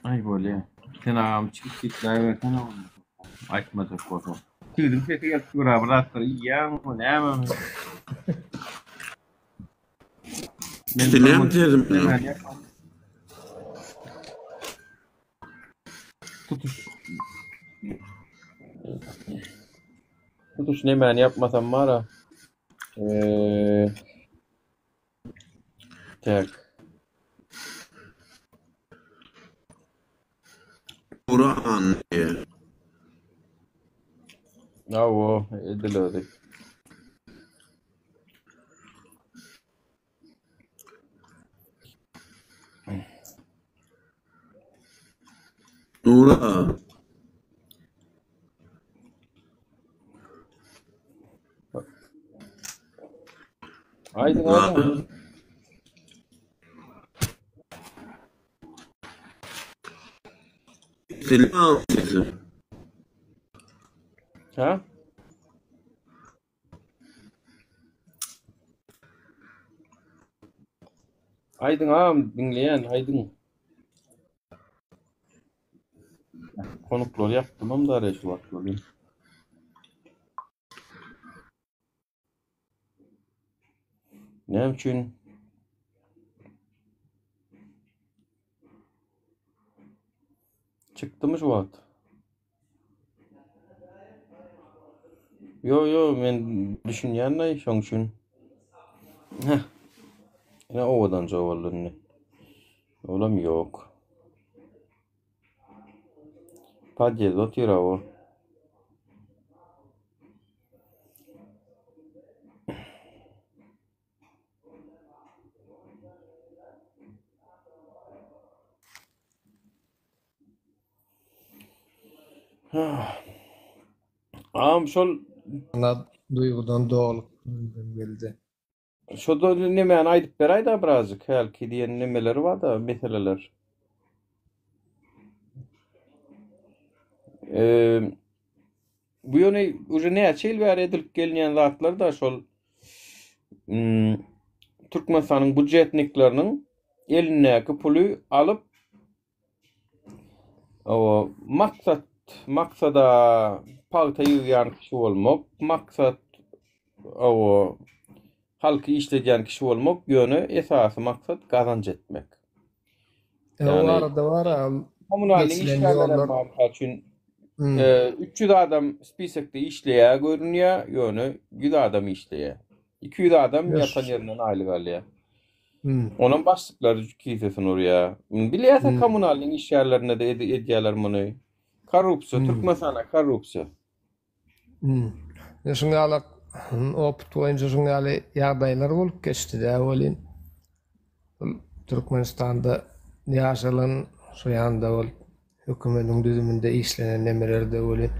A: Aý bolýa. Sen agam çykyp gitläýbersene onda. Aýtmajak bolsaň. Tüýdüň sesi gelip dur-a, bir zatlar iýýäňmi, nämemi? Men
H: Eşidilýärmi sesim?
A: Tutuş Tutuş nemäni ýapmasam bar-a. Eee Tak.
H: Kur'an diýe.
A: Hawa, edil özi.
H: Nura.
A: Aýdyň aýdyň.
H: Selam.
A: Ha? Aýdyň agam diňleýän aýdyň. Konuklary ýapdymam da şu wagt welin. Näme üçin? Çykdymy şu wagt? Yo yo men düşünýän-de şoň üçin. Heh. Ine owadanja boldy indi. Olam ýok. Podýezde otyr o. Agam şol
D: Maňa duýgudan doly geldi.
A: Şo-da nemäni aýdyp beräý-dä birazjyk, hälki diýen nemeleri bar-da, meseleler. Eee, bu ýöne uje näçe ýyl bäri edilip gelinýän zatlar-da şol mm, Türkmenistanyň býujetnikleriniň elindäki puly alyp Hawa, maksat, maksada pagta ýygýan kişi bolmak, maksat, hawa, halky işledýän kişi bolmak, ýöne esasy maksat gazanç etmek.
D: E, o
A: Ýagny
D: arada bar-a,
A: kommunalnyň
D: geçilen
A: işgärlerem
D: ýollar.
A: bar, mysal üçin,
D: Hmm.
A: e, 300 adam spisekde işleýär görünýär, ýöne 100 adam işleýär. 200 adam
D: Ýa,
A: ýatan ýerinden aýlyk alýar.
D: Hmm.
A: Onam başlyklary kisesini urýar. Bilýärsiň
D: Hmm.
A: kommunalnyň işgärlerinde de edýärler muny. Korrupsiýa,
D: Hmm.
A: Türkmenistanda korrupsiýa.
D: Hmm. Ýa şuň ýaly opyt boýunça şuň ýaly ýagdaýlar bolup geçdi-dä welin. Türkmenistanda ýaşalan şu ýanda ol hökümediň düzüminde işlenen nemelerde welin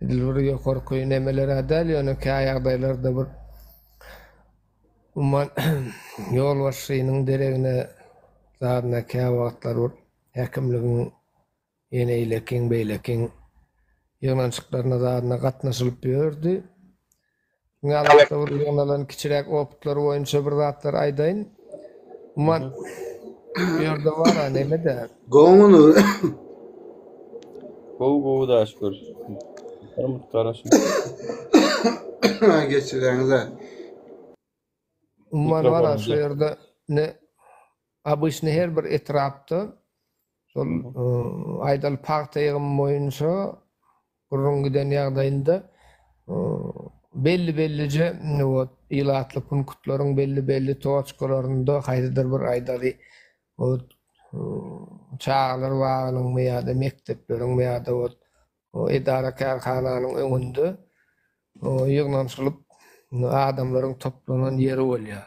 D: edil bir ýokarky nemeler-ä däl, ýöne kä ýagdaýlarda bir Umuman, ýolbaşçynyň deregine zadyna käwagtlar bir häkimligiň ýene eýlekiň, beýlekiň ýygnanyşyklaryna zadyna gatnaşylyp ýördi. Ýaly bir ýygnalan kiçiräk opytlar boýunça bir zatlar aýdaýyn. Umuman, bu ýerde bar-a neme-de.
H: Gowumy?
A: Gowy gowy da şükür. Bir mut garaşyň.
G: Geçirýäňiz-ä.
D: Umuman bar-a
A: Mikrofonyň
D: şu ýerde ne obyçny her bir etrapda şol aýdaly pagta ýygymy boýunça gürrüň giden ýagdaýynda belli-bellije wot ilatly punktlaryň belli-belli toçkalarynda haýsydyr bir aýdaly Ot çagalar bagynyňmy ýa-da mekdepleriňmi ýa-da ot edara-kärhananyň öňünde ýygnanyşylyp adamlaryň toplanan ýeri bolýar.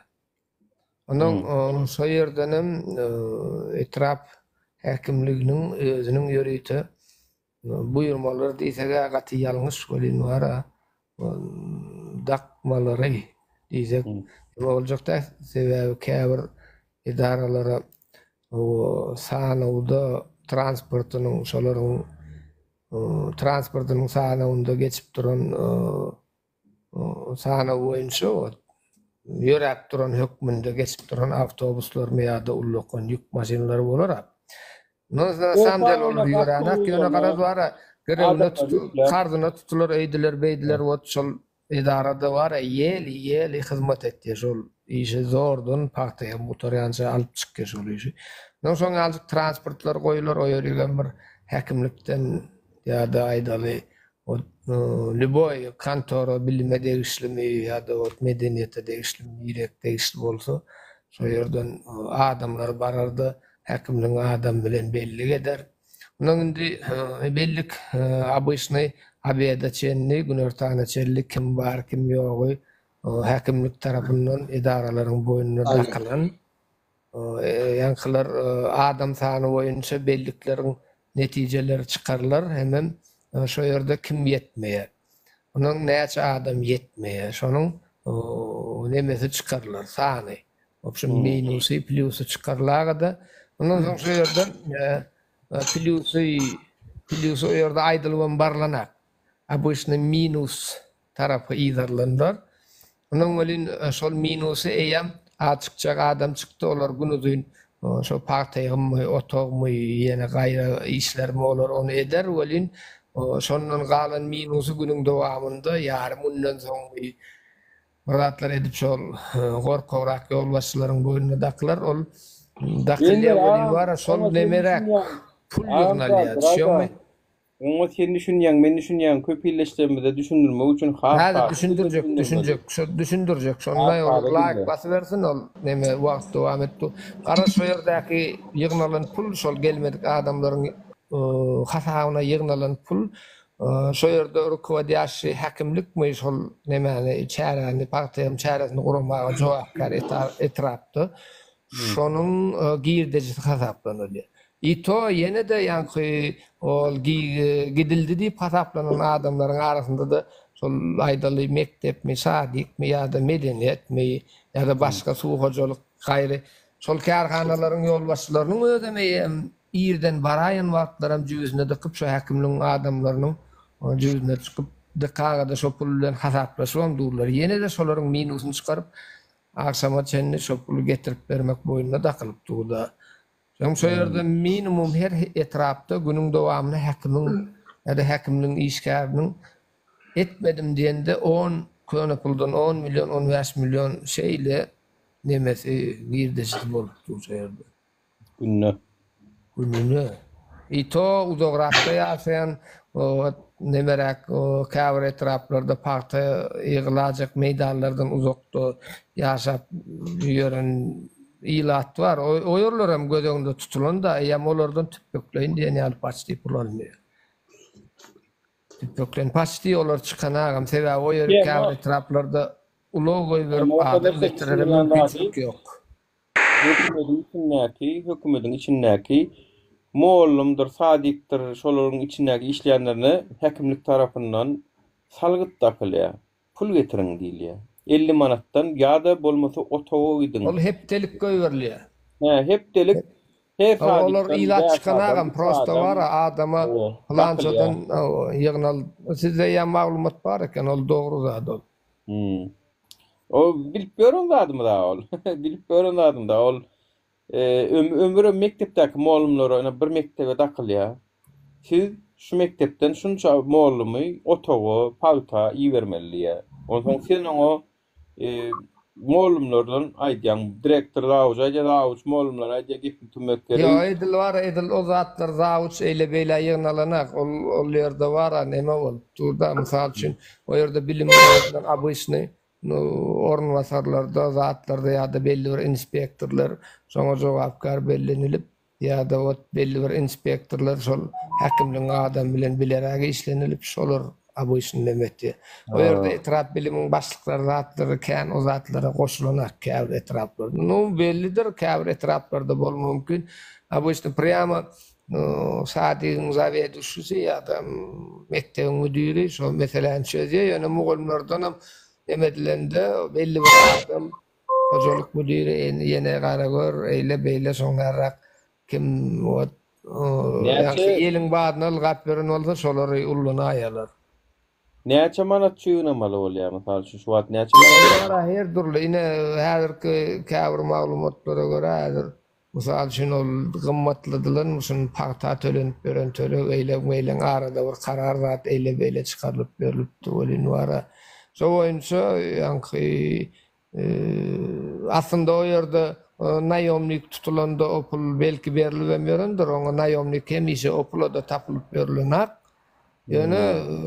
D: Ondan şo ýerdenem etrap häkimliginiň özüniň ýörite Buýurmalary diýseg-ä gaty ýalňyş welin bar-a, dakmalary diýsek neme boljak däl, sebäbi käbir edaralara sanawda transportynyň şolaryň transportynyň sanawynda geçip duran sanaw boýunça ýöräp duran hökmünde geçip duran awtobuslarmy ýa-da ullakan ýük maşynlary bolar-a. Na samym dele olar ýöränak, ýöne garaz bar-a, girewine karzyna tutular öýdüler, beýdiler, wot şol edarada bar-a, ýeli, ýeli hyzmat etýär şol işi zordan pagta hem gutarýança alyp çykýar şol işi. Ondan soň ýaljyk transportlar goýular, o ýerigem bir häkimlikden ýa-da aýdaly Ot lýuboý kontora bilime degişlimi ýa-da ot medeniýete degişlimi nirek degişli bolsa şo ýerden adamlar bararda häkimligiň adamy bilen bellik eder. Ondan indi bellik obyçnyý obeda çenli günortana çenli kim bar kim ýogy häkimlik tarapyndan edaralaryň boýnuna dakylan Ýaňkylar adam sany boýunça bellikleriň netijeleri çykarylar hemem şo ýerde kim ýetmeýär. Onuň näçe adam ýetmeýär şonuň nemesi çykarylar sany. Wobşem minusy plýusy çykarylaga-da ondan soň şo ýerde plýusy plýusy o ýerde aýdylybam barlanak. Obyçny minus tarapy yzarlandylar. Ondan welin şol minusy eýýäm az çykjak adam çykdy, olar günuzyn şo pagta ýygymmy, otagmy, ýene gaýra işlermi olar ony eder welin, şondan galan minusy günüň dowamynda ýarym günden soňmy bir zatlar edip şol gorkagrak ýolbaşçylaryň boýnuna dakylar, ol dakylýar welin bar-a şol nemeräk pul ýygnalýar, düşýäňmi?
A: Oňa sen düşünýäň, men düşünýän, köp ildeşlerimize düşündirmek üçin has
D: Häzir
A: sada
D: düşündirjek,
A: düşündirmeli.
D: düşünjek, şo düşündirjek.
A: Has
D: Şonda ol
A: sada
D: laýk
A: dilde.
D: basybersin, ol neme wagt dowam etdi. Garaz şo ýerdäki ýygnalan pul şol gelmedik adamlaryň hasabyna ýygnalan pul şo ýerde rukowadýaşşy häkimlikmi şol nemäni çäräni pagta ýygym çäresini guramaga jogapkär etrapda Şonuň girdejisi hasaplanylýar. I to ýene-de ýaňky ol gidildi diýip hasaplanan adamlaryň arasynda-da şol aýdaly mekdepmi, sadikmi ýa-da medeniýetmi ýa-da başga suw hojalyk gaýry şol kärhanalaryň ýolbaşçylarynyň özem eýýäm irden baraýan wagtlaram jübüsine dykyp şo häkimligiň adamlarynyň jübüsine çykyp dykaga-da şo pul bilen hasaplaşybam durlar. Ýene-de şolaryň minusyny çykaryp Agşama çenli şo puly getirip bermek boýnuna dakylyp dur-da. Soň şo ýerde minimum her etrapda günüň dowamynda häkimiň ýa-da häkimligiň işgäriniň etmedim diýende on köne puldan on million, on bäş million şeýle nemesi, girdejisi bolup dur şo ýerde.
A: Günde.
D: Gününe. I to uzagrakda ýaşaýan nemeräk käbir etraplarda pagta ýygylajak meýdanlardan uzakda ýaşap ýören ilat bar. O ýerler hem göz öňünde tutulan-da, eýýäm olardan tüpbekleýin diýen ýaly paçti pul alynýar. Tüpbekleýin paçti olar çykan agam, sebäbi o ýer käbir etraplarda ulag goýberip adam getirere mümkinçilik ýok.
A: Hökümediň içindäki, hökümediň içindäki mollumdyr, sadikdir, şolaryň içindäki işleýänlerine häkimlik tarapyndan salgyt dakylýar. Pul getiriň diýilýär. 50 manatdan ýa-da bolmasa otaga gidiň.
D: Ol hepdelik goýberilýär.
A: Hä, hepdelik her
D: Hawa, olar
A: sadikden
D: ilat
A: bäş
D: çykan
A: adam,
D: agam,
A: üç
D: prosta
A: adam
D: bar-a, adama
A: hawa,
D: pylançadan
A: dakylýar.
D: ýygnal, sizde ýa maglumat bar eken, ol dogry zat ol.
A: Hmm. O bilip ýören zadymyz-a ol. Bilip ýören zadym-da ol. E, ömürem mekdepdäki mollumlara ine bir mekdebe dakylýar. Siz şu mekdepden şunça mollumy otaga, pagta ibermeli diýýär. Onsoň sen oňa e, mollumlardan aýdýaň, direktor zawuç aýdýar, zawuç mollumlara aýdýar, gepini tümmek
D: Ýok,
A: gerek.
D: edil bar, edil o zatlar zawuç eýle-beýle ýygnalanak. Ol ol ýerde bar-a neme bolup dur-da, mysal üçin, o ýerde bilim özünden obyçnyý orunbasarlarda, zatlarda ýa-da belli bir inspektorlar şoňa jogapkär bellenilip, ýa-da ot belli bir inspektorlar şol häkimligiň adamy bilen bileräk işlenilip, şolar obyçnyý neme etýär. O ýerde etrap bilimiň başlyklary zatlary kän o zatlara goşulanak käbir etraplarda. Nu bellidir käbir etraplarda bolmagy mümkin. Obyçnyý prýamo sadigiň zaweduşisi ýa-da mekdebiň müdiri şo meseläni çözýär. Ýöne mugallymlardanam neme edilende belli bir adam hojalyk müdiri ýene gara gör eýle beýle şoňňarrak kim ot
A: Näçe
D: ýeliň badyna ylgap ýören bolsa şolary ullanaýarlar.
A: Näçe manat çygnamaly bolýar mysal üçin şu wagt näçe manat?
D: Olara her dürli ine häzirki käbir maglumatlara görä häzir Mysal üçin, ol gymmatladylanmyşyn, pagta tölenip beren töleg eýle-beýleň arada bir karar zat eýle-beýle çykarylyp berlipdi welin bar-a. Şo boýunça ýaňky aslynda o ýerde naýomnik tutulanda o pul belki berlibem ýörendir, oňa naýomnik hemişe o pula-da tapylyp ýörülenak. Ýöne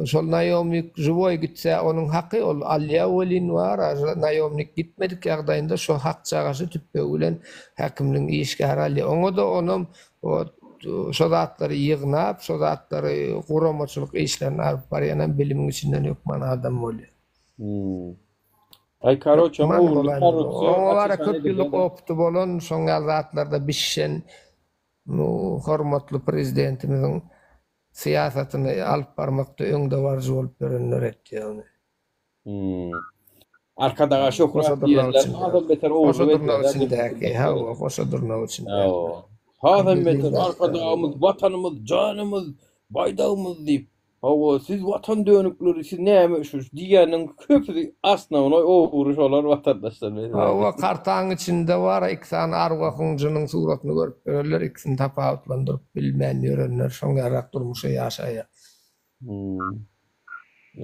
D: şol naýomnik žiwoý gitse onuň haky ol alýa welin bar a naýomnik gitmedik ýagdaýynda şo hakjagaşy tüpbegi bilen häkimligiň işgäri alýa. Oňa-da onam şo zatlary ýygnap şo zatlary guramaçylyk işlerini alyp barýanam bilimiň içinden hökman adam bolýa.
A: Hmm. Aý karoçe
D: Hökman
A: ogurlyk
D: bolaýmaly.
A: korrupsiýa
D: Oňa bara
A: aç-açan
D: köp ýyllyk
A: edilýär.
D: opyty bolan şoň ýaly zatlarda bişen. hormatly Prezidentimiziň syýasatyny alyp barmakda öňdebaryjy bolup ýörenler etýär ony.
A: Arkadaga şöhrat diýenler hasam beter
D: ogurlyk edýärler. Goşa dyrnak içindäki, hawa, goşa dyrnak içindäki.
A: Hasam beter Arkadagymyz, Watanymyz, janymyz, baýdagymyz diýip, hawa, siz watan dönükleri, siz näme şu diýýäniň köpüsi osnownoý ogry şolar watandaşlar.
D: Hawa, kartaň içinde bar, iki sany arwahyň jynyň suratyny görüp ýörenler, ikisini tapawutlandyryp bilmän ýörenler şoň ýarak durmuşa ýaşaýar.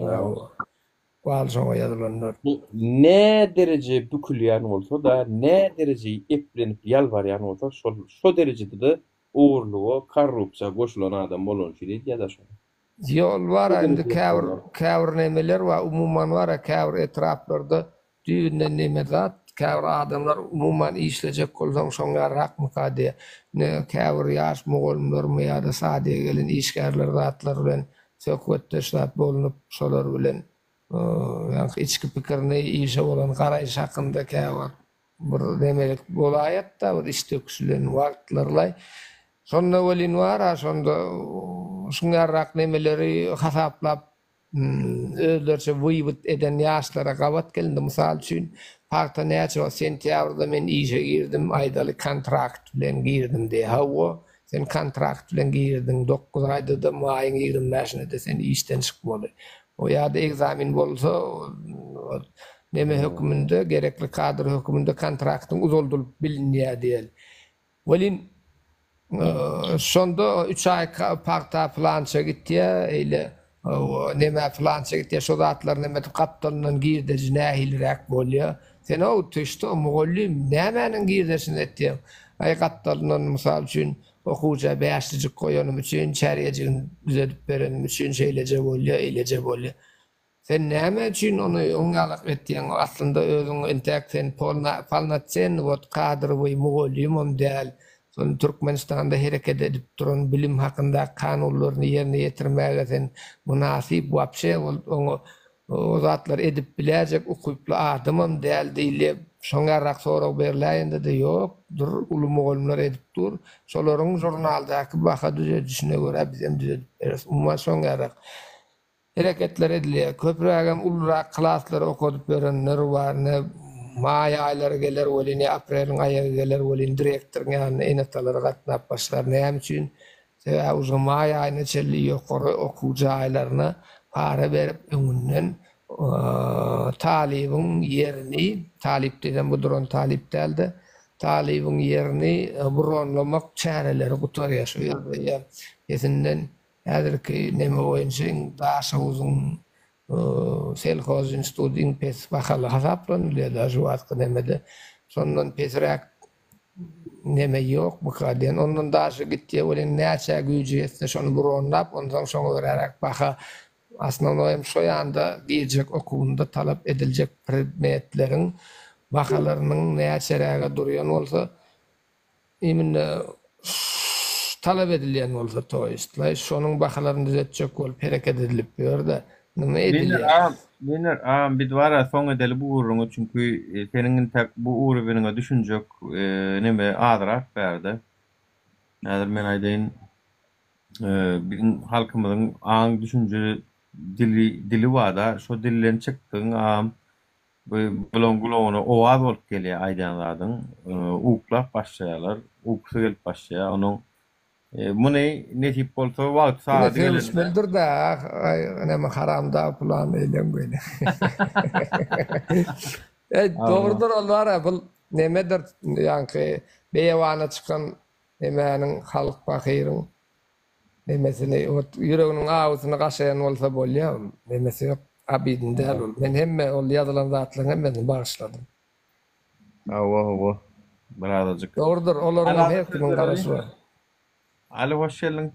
D: Hawa. Bal şoňa
A: ýazylanlar. Bu nä dereje bükülýän bolsa-da, nä dereje eplenip ýalbarýan bolsa, şol şo derejede-de ogurlyga, korrupsiýa goşulan adam bolany üçin edýär-dä şony.
D: Ýol bar-a indi käbir käbir nemeler bar, umuman bar-a käbir etraplarda Düýbünden neme zat, käbir adamlar umuman işlejek bolsaň şoň ýalyrakmyka diýýär. Ine, käbir ýaş mugallymlarmy ýa-da sadiýa gelen işgärler zatlar bilen söhbetdeş zat bolnup, şolar bilen ýaňky içki pikirini, işe bolan garaýşy hakynda käwagt bir nemelik bolaýat-da, bir iç döküşilen wagtlarlaý. Şonda welin bar-a, şonda şuň ýalyrak nemeleri hasaplap özleriçe wywod eden ýaşlara gabat gelindi. Mysal üçin, pagta näçe wagt sentýabrda men işe girdim, aýdaly kontrakt bilen girdim diýýär. Hawa, sen kontrakt bilen girdiň, dokuz aýda-da maýyň ýigrimi bäşinde-de sen işden çykmaly. O ýa-da ekzamen bolsa, neme hökmünde, gerekli kadr hökmünde kontraktyň uzaldylyp bilinýär diýeli. Welin, şonda üç aý pagta pylança gitýär, eýle neme pylança gitýär, şo zatlar neme edip gapdalyndan girdeji nähiliräk bolýar. Sen-ow, ty şto, mugallym, nämäniň girdejisini etýäň? Aý, gapdalyndan, mysal üçin, okuwça bäşlijik goýanym üçin, çärýejigini düzedip berenim üçin şeýleje bolýar, eýleje bolýar. Sen näme üçin ony oň ýalak etýäň aslynda özüň entäk sen polna polnotsenny wot kadrowyý mugallymam däl şony Türkmenistanda hereket edip duran bilim hakyndaky kanunlaryny ýerine ýetirmäge sen mynasyp wapşe ol oňa o zatlary edip biläýjek ukyply adamam däl diýilýä şoň ýalyrak sorag berläýende-de ýok dur uly mugallymlar edip dur şolaryň žurnaldaky baha düzedişine görä bizem düzedip bereris umuman şoň ýalyrak Hereketler edilýär. Köprägem ulurak klaslary okadyp ýörenler bar. Ine, maý aýlary geler welin ýa apreliň aýagy geler welin direktoryň ýanyna ene-atalary gatnap başlar. Näme üçin? Sebäbi uje maý aýyna çenli ýokary okuw jaýlaryna para berip öňünden talybyň ýerini, talyp diýsem bu duran talyp däl-de, talybyň ýerini bronlamak çäreleri gutarýar. Şu ýerde ýa pesinden Häzirki neme boýunça iň Daşoguzyň selhozinstituty iň pes bahaly hasaplanylýar da şu wagtky nemede. Şondan pesräk neme ýokmyka diýen. Ondan daşy gitýär welin näçä güýji ýetse şony bronlap onsoň şoňa göräräk baha osnownoýam şo ýanda girjek okuwynda talap ediljek predmetleriň bahalarynyň näçeräge durýan bolsa Imенно talap edilýän bolsa toýstlaý şonuň bahalaryny düzetjek bolup hereket edilip ýörde nime
A: edilýär. Miner agam, Miner agam biz bara soň edeli bu gürrüňi çünki seniň intäk bu uruwiniňe düşünjek neme azrak bärde. Häzir men aýdaýyn biziň halkymyzyň aň düşünje dili dili barda şo dilden çykdygyň agam Bu bulaň gulagyna owaz bolup gelýär aýdýan zadyň. Uklap başlaýarlar. Ukusy gelip başlaýar. Onuň muny nesip bolsa wagty sagady
D: gelende. Sögüşmelidir-dä, aý näme haramdag pylan eýleň beýle. Eý dogrudyr ol bar-a bul nemedir ýaňky beýewana çykan nemäniň halk pahyryň Nemesini ot ýüreginiň awusyny gaşaýan bolsa bolýa ol. Nemesi ýok. Abidin däl ol. Men hemme ol ýazylan zatlaryň hemmesini bagyşladym.
A: Hawa hawa. Birazajyk.
D: Dogrudyr, olaryň hem her kimiň garaşy bar.
A: Aly hoş geldiň.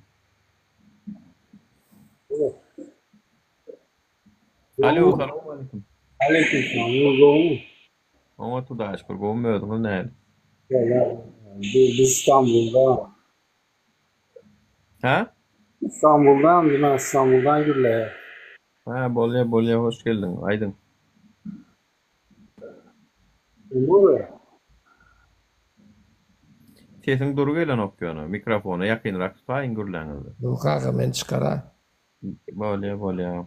A: Alo salowmaleýkim.
I: Aleýkim salam. Gowmy?
A: Oňat Hudaýa şükür gowmy özüňiz nähili?
I: Biz Istanbulda.
A: Hä?
I: Istanbuldan, men Istanbuldan gürleýär.
A: Hä, bolýa, bolýa, hoş geldiň, aýdyň.
I: Näme?
A: Sesiň dury gelenok ýöne. Mikrofona ýakynrak tutaýyň gürläňizde.
D: Dur kaka men çykaraý.
A: Bolýa bolýa.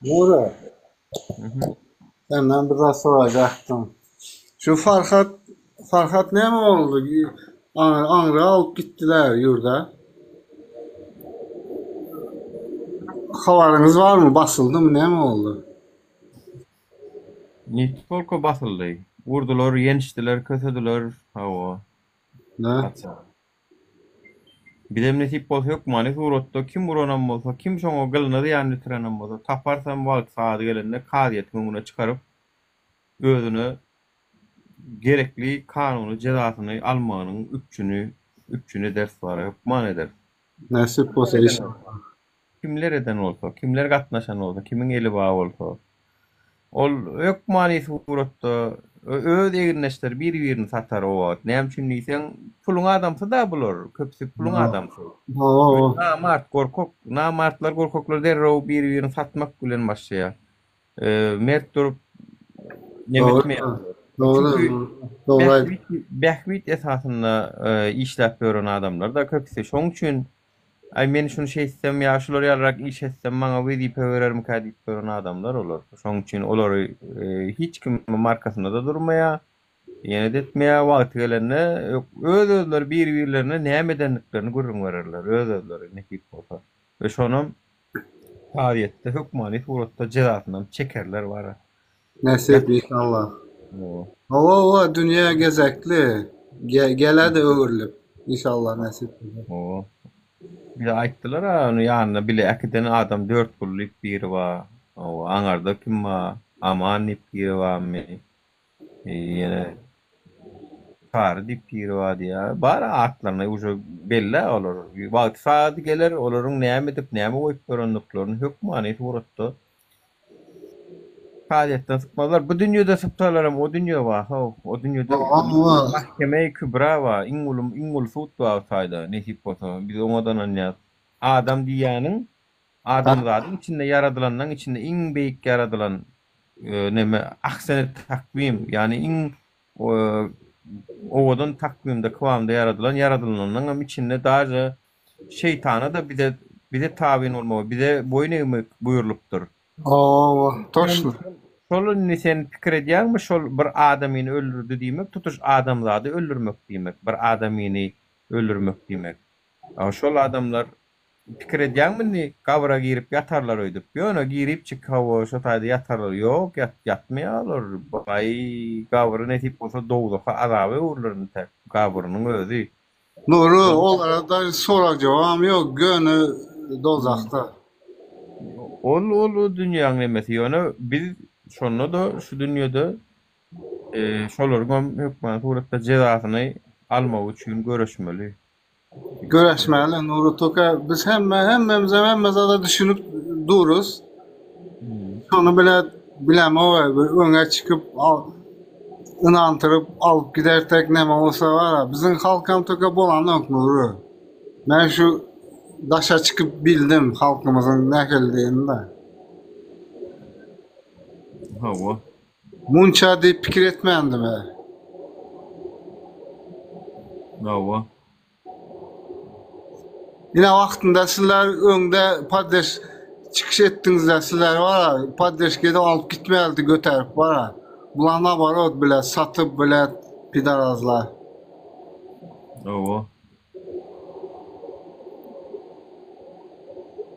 I: Nury. Senden bir zat sorajakdym. Şu Farhat Farhat näme boldy? Aňry alyp gitdiler ýurda. Habaryňyz barmy? Basyldymy? Näme boldy?
A: Ne tolko basyldy. Urdular, ýençdiler, kösediler. Hawa.
I: Ne?
A: Bizem nesip bolsa hökmany suratda kim uranam bolsa, kim şoňa gylyna zyýan bitirenem bolsa, taparsam wagty sagady gelende kazyýetiň öňüne çykaryp, özüne gerekli kanuny jezasyny almagynyň üpjüni üpjün ederis wara hökman ederis.
I: Nesip bolsa inşallah.
A: Kimler eden bolsa, kimler gatnaşan bolsa, kimiň eli bar bolsa, ol hökmany suratda öz egindeşleri bir-birini satar o wagt. Näme üçin diýseň, puluň adamsy-da bular, köpüsi puluň adamsy. Namart, gorkak, namartlar, gorkaklar derrew bir-birini satmak bilen başlaýar. Mert durup neme etmeýär.
I: Dogry, dogry.
A: Bähbit esasynda işläp ýören adamlar-da köpüsi. Şonuň üçin Aý men şuny şeýtsem ýa şular ýalyrak iş etsem maňa wezipe berermikä diýip ýören adamlar olar. Şonuň üçin olary hiç kim markasynda-da durmaýar, ýene-de etmeýär. Wagty gelende öz-özleri bir-birlerine näme edendiklerini gürrüň bererler, öz-özleri nesip bolsa. We şonam kazyýetde hökmany suratda jezasynam çekerler bara.
I: Nesip inşallah. Hawa hawa dünýä gezekli gelede öwrülip inşallah nesip.
A: Hawa. Bize aýtdylar a ony ýanyna bile äkiden adam Dörtgül diýip biri bar. Hawa aňarda kim bar Aman diýip biri barmy. Ýene Çary diýip biri bar diýýär. Bar atlaryna uje belli olar. Wagty sagady geler olaryň näme edip näme goýup ýörendiklerini hökmany suratda Kazyýetden sypmazlar. Bu dünýede sypsalaram o dünýe bar how. O dünýede mahkeme-i kübra bar. Iň uly iň uly sud bar o taýda nesip bolsa. Biz oňa da ynanýas. Adam diýýäniň adamzadyň içinde ýaradylanlaň içinde iň beýik ýaradylan neme ahseni takwim ýagny iň owadan takwimde kywamda ýaradylan ýaradylanlaryňam içinde daže Şeýtana-da bize bize tabyn bolmagy, bize boýun egmek buýrulypdyr.
I: Hawa, toşno.
A: Şol indi sen pikir edýäňmi, şol bir adamyny öldürdi diýmek, tutuş adamzady öldürmek diýmek, bir adamyny öldürmek diýmek. Şol adamlar pikir edýäňmi indi gabra girip ýatarlar öýdüp. Ýöne giripjik hawa şo taýda ýatarlar. Ýok, ýatmaýar olar. Baý, gabry nesip bolsa dowzaha, azaba öwrüler intäk gabrynyň özi.
I: Nury olara da sorag jogam ýok göni dowzahda.
A: Ol ol dünýäň nemesi ýöne biz şonda-da şu dünýede şolaryňam hökmany suratda jezasyny almagy üçin göreşmeli.
I: Göreşmeli Nury toka biz hemme hemmemizem hemme zada düşünip durus. Şony bile bilemok bir öňe çykyp Ynantyryp alyp gidertek neme bolsa bara biziň halkam töke bolanok Nury. Men şu daşa çykyp bildim halkymyzyň nähilidigini-de.
A: Hawa.
I: Munça diýip pikir etmändim-ä.
A: Hawa.
I: Ine wagtynda sizler öňde poddeş çykyş etdiňizler sizler bara poddeşka edip alyp gitmelidi göterip bara bular naborot bile satyp bile pidarazlar.
A: Hawa.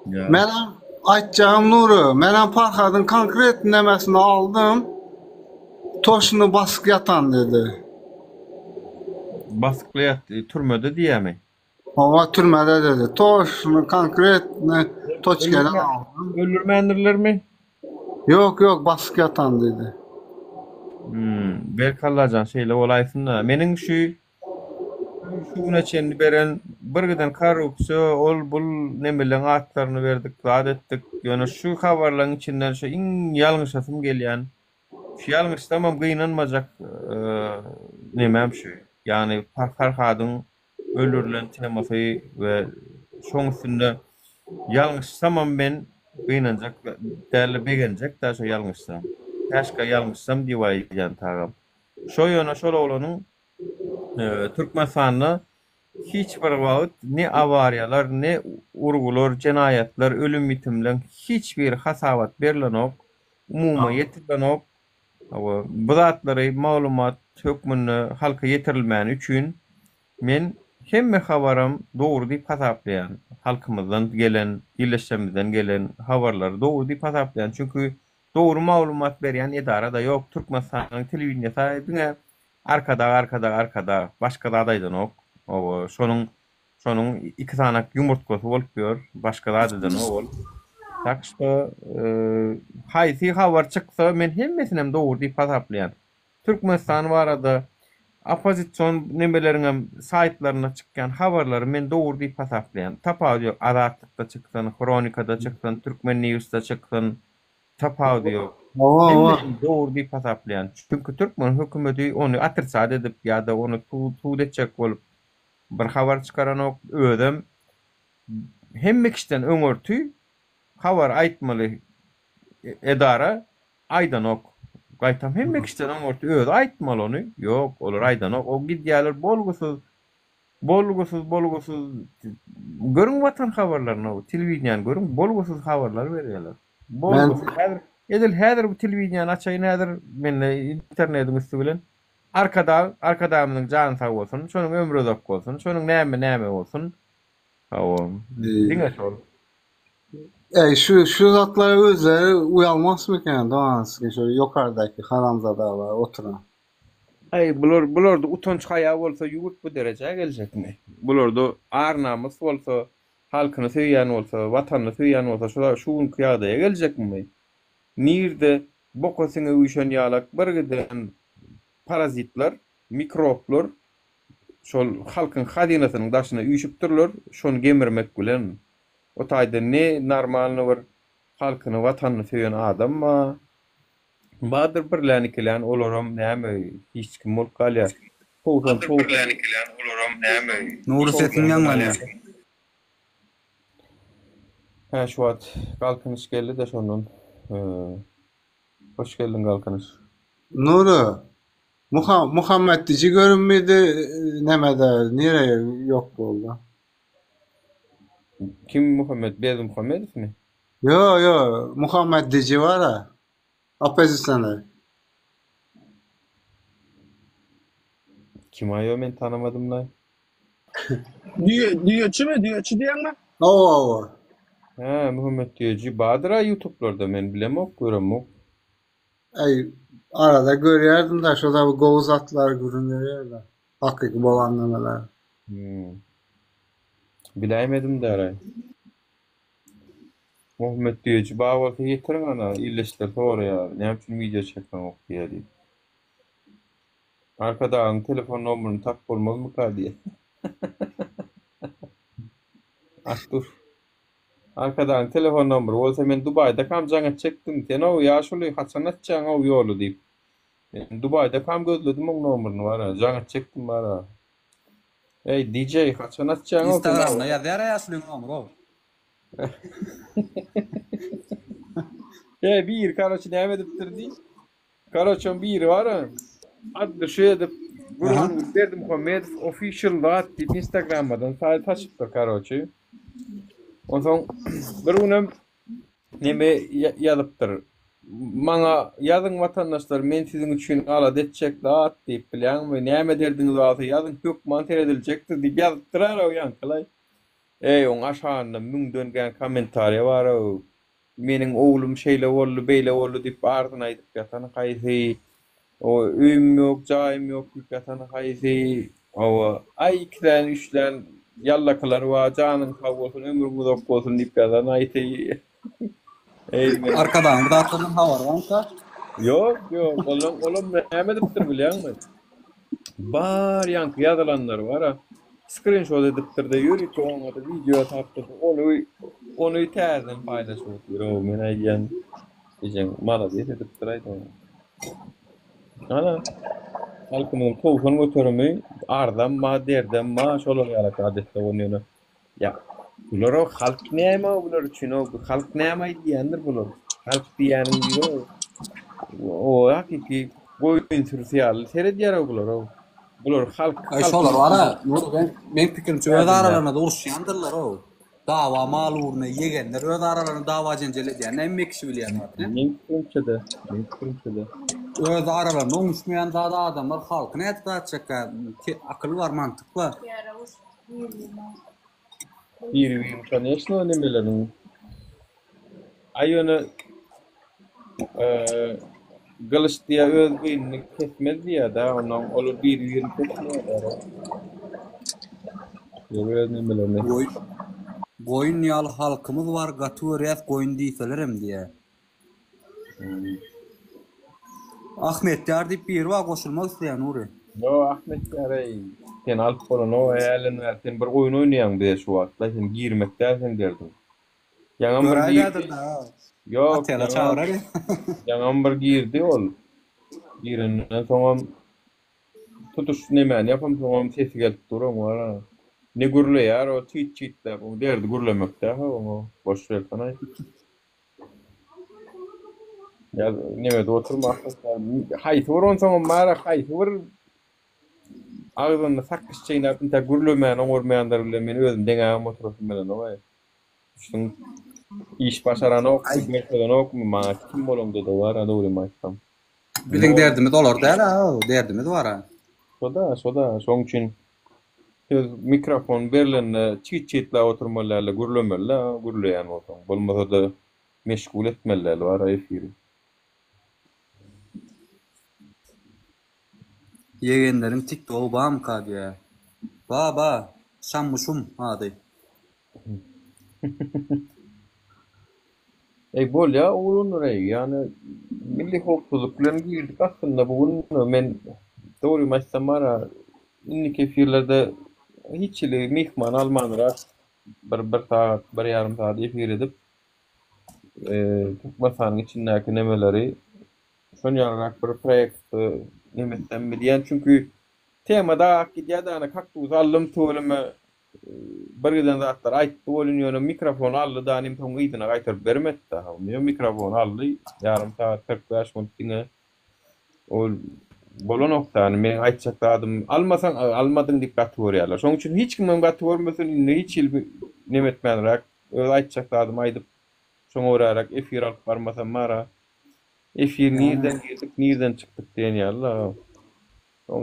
I: Menem aýtjagym Nury, menem Farhadyň konkret nemesini aldym. Toşuny basyk ýatan dedi.
A: Basykly ýatdy, türmede diýýämi?
I: Hawa, türmede dedi. Toşuny konkretny toçkedan aldym.
A: Öldürmändirlermi?
I: Ýok, ýok, basyk ýatan diýdi.
A: Hmm, belki Allajan şeýle bolaýsyn-da. Meniň şu Şu güne çenli beren bir giden korrupsiýa, ol bul nemeleň atlaryny berdik, zat etdik. Ýöne şu habarlaryň içinden şu iň ýalňyşasym gelýän, şu ýalňyşsamam gynanmajak nemem şu. Ýagny Farhadyň öldürilen temasy we şoň üstünde ýalňyşsamam men gynanjak däl-de begenjek-dä şo ýalňyşsam. Käşgä ýalňyşsam diýip aýdýan tagam. Şo ýöne şol oglanyň. Türkmenistanda hiç bir wagt ne awariýalar, ne urgular, jenaýatlar, ölüm-ýitimleň hiç biri hasabat berlenok, umuma ýetirilenok. Hawa, bu zatlary maglumat hökmünde halka ýetirilmäni üçin men hemme habaram dogry diýip hasaplaýan. Halkymyzdan gelen, illeşlerimizden gelen habarlary dogry diýip hasaplaýan. Çünki dogry maglumat berýän edara-da ýok. Türkmenistanyň telewideniýesi diňe Arkadag, Arkadag, Arkadag. Başga zat aýdanok. Hawa, şonuň Şonuň iki sanak ýumurtgasy bolup ýör. Başga zat edenok ol. Tak şto haýsy habar çyksa men hemmesinem dogry diýip hasaplaýan. Türkmenistan barada oppozision nemeleriňem saýtlarynda çykýan habarlary men dogry diýip hasaplaýan. Tapawudy ýok. Azatlykda çyksyn, Hronikada çyksyn, Türkmen newsde çyksyn. Tapawudy ýok. Hemmesini dogry diýip hasaplaýan. Çünki türkmen hökümeti ony otritsat edip ýa-da ony sud etjek bolup Bir habar çykaranok özem hemme kişiden öňürti habar aýtmaly edara aýdanok gaýtam hemme kişiden öňürti özi aýtmaly ony ýok olar aýdanok o gidýäler bolgusyz bolgusyz bolgusyz görüň watan habarlaryny telewideniýany görüň bolgusyz habarlar berýäler bolgusyz häzir edil häzir bu telewideniýany açaýyn häzir mende internediň üsti bilen Arkadag Arkadagymyzyň jany sag bolsun, şonuň ömri uzak bolsun, şonuň näme näme bolsun. Hawa. Diňe şol.
I: Eý şu şu zatlara özleri uýalmasmykan doganski şu ýokardaky haramzadalar oturan.
A: Eý bular bularda utanç haýa bolsa ýurt bu derejä geljekmi? Bularda ar namys bolsa, halkyny söýýän bolsa, watanyny söýýän bolsa şu şu günki ýagdaýa geljekmi? Nirde Boka siňe üýşen ýalak bir giden parazitler, mikroblar şol halkyň hazynasynyň daşyna üýşüpdirler, şony gemirmek bilen. O taýda ne normalny bir halkyny, watanyny söýen adam bar. Bardyr birlän ikilän olaram näme hiç kim bolup galýar. 90 birlän ikilän olaram
J: näme Nury sesiň ýaňlanýar.
A: Hä şu wagt Galkynyş geldi-de şondan. Hoş geldiň Galkynyş.
I: Nury, Muha Muhammet diji görünmedi nemede nire ýok boldy.
A: Kim Muhammet Berdimuhamedowmy?
I: Ýo ýo Muhammet diji bara. Oppozisioner.
A: Kim aýo men tanamadymlaý.
C: Düýe, düýeçimi? Düýeçi diýýäňmi?
I: Hawa, hawa.
A: Hä, Muhammet Düýeji bardyr-a ýutublarda, men bilemok, göremok.
I: Äý, arada görýärdim-dä, şo-da bir gowy zatlar gürrüň berýär-dä. Hakyky bolan nemeler.
A: Hmm. Biläýmedim-däraý. Muhammet Düýeji bar bolsa ýetiriň ana, ildeşler soraýar, näme üçin wideo çekeňok diýýär diýip. Arkadagyň telefon nomerini tapyp bolmazmyka diýýä. Artur. Arkadagyň telefon nomeri bolsa men Dubaýdakam jaň etjekdim. Sen-ow ýaşuly haçan açjaň-ow ýoly diýip. Men Dubaýdakam gözledim oň nomerini bara, jaň etjekdim bara. Eý DJ haçan açjaň-ow sen
J: Instagramda ýazýar-a ýaşulyň nomeri-ow.
A: Eý biri karoçe näme edipdir diý. Karoçe biri bar adly şu edip Gurbanguly Berdimuhamedow official zat diýip instagramadan saýt açypdyr karoçe. Onsoň bir günem neme ýazypdyr. Maňa ýazyň watandaşlar men siziň üçin alada etjek zat diýip bilýäňmi näme derdiňiz barsa ýazyň hökman serediljekdir diýip ýazypdyr ara ýaňkylaý. Eý oň aşagynda müňden kän kommentariýa bar-ow. Meniň oglum şeýle boldy, beýle boldy diýip arzyny aýdyp ýatan haýsy, o öýüm ýok, jaýym ýok diýip ýatan haýsy, hawa, aý ikilän, üçlän ýallakylar bar, janyň sag bolsun, ömrüň uzak bolsun diýip ýazan haýsy. Eý, men.
J: Arkadagyň bu zatlardan habary barmyka?
A: Ýok, ýok, olam, olam näme edipdir bilýäňmi? Bar ýaňky ýazylanlary bar-a, skrinşot edipdir-de, ýörite oňa-da wideo ýasapdyr. Ony, ony täzeden paýlaşyp otyr-ow, men aýdýan, ejeň malades edipdir aýdanyny. Ana, halkymyzyň 90 göterimi arzam bar, derdem bar, şolar ýalak zat etse bolýan. Ýa, bular-a halk näme-ow bular üçin-ow, bu halk näme aýdýandyr bular? Halk diýýäniň biri-ow, o hakyky goýun sürüsi ýaly seredýär-ow bular-ow. Bular halk
J: Aý şolar bara, Nury ben meň pikirimçe öz aralarynda uruşýandyrlar-ow. Dawa mal ugruna ýegenler öz aralarynda dawa jenjel edýän hemme kişi bilýän zat.
A: Meň pikirimçe-de, meň pikirimçe-de.
J: Öz aralarynda oňuşmaýan zat adamlar halky nädip zat etjekkä? Akyl bar, mantyk bar.
A: Biri-birini koneçno nemeleriň. Aý ýöne gylyç diýýä öz gynyny kesmez diýýä-dä, onnoň olar biri-birini kesmeýärler. Olar öz nemelerini.
J: Goýun goýun ýaly halkymyz bar gaty görýäs goýun diýselerem diýýä. Ahmetýar diýip biri bar goşulmak isleýär Nury.
A: Ýo Ahmetýar eý seni alyp bolanok eý hälden bäri sen bir oýun oýnaýaň bize şu wagtlaý sen girmek däl seň derdiň. Ýaňam bir girdi. Ýok,
J: Otela çagyrar.
A: Ýaňam bir girdi ol. Girenden soňam tutuş nemäni ýapamsoňam sesi gelip dur oň wara. Ne gürleýär o çyt-çytläp, oň derdi gürlemek däl-hä oňa. Boş bersene. Ýa nemede oturma haýsy bir onsoňam bar-a, haýsy bir agzynda sakgyç çeýnäp intäk gürlemäni oňarmaýanlar bilen men özüm deňäbem oturasym gelenok-aý. Şuň iş başaranokmy, görkezenokmy maňa kim bolaňda-da bar-a dogrymy aýtsam.
J: Biziň derdimiz olar däl-ä, derdimiz bar-a.
A: Şo-da, şo-da, şoň üçin söz mikrofon berlende çyt-çytlap oturmaly däl-de, gürlemeli-dä, gürleýän bolsaň. Bolmasa-da meşgul etmeli däl bar-a efiri.
J: Ýegenleriň tiktogy bamyka diýä. Ba ba, Şammy şum ady.
A: Eý bolýa oglanlar eý ýany milli howpsuzlyk bilen girdik aslynda bu gün men dogrymy aýtsam bara indiki efirlerde hiç hili myhman almanrak bir bir sagat bir ýarym sagat efir edip Türkmenistanyň içindäki nemeleri şon ýalyrak bir proýekt neme etsem diýýän çünki tema dagap gidýär dana kaktus aldym tüweleme Bir giden zatlar aýtdy welin ýöne mikrofony aldy da inim soň yzyna gaýtaryp bermedi-de. Ýöne mikrofony aldy ýarym sagat 45 minut diňe ol bolanok-da ýani meň aýtjak zadym almasaň almadyň diýip gaty görýärler. Şonuň üçin hiç kimem gaty görmesin indi hiç hili neme etmänräk öz aýtjak zadymy aýdyp şoňa göräräk efir alyp barmasam bara efir nirden girdik nirden çykdyk diýen ýaly-la.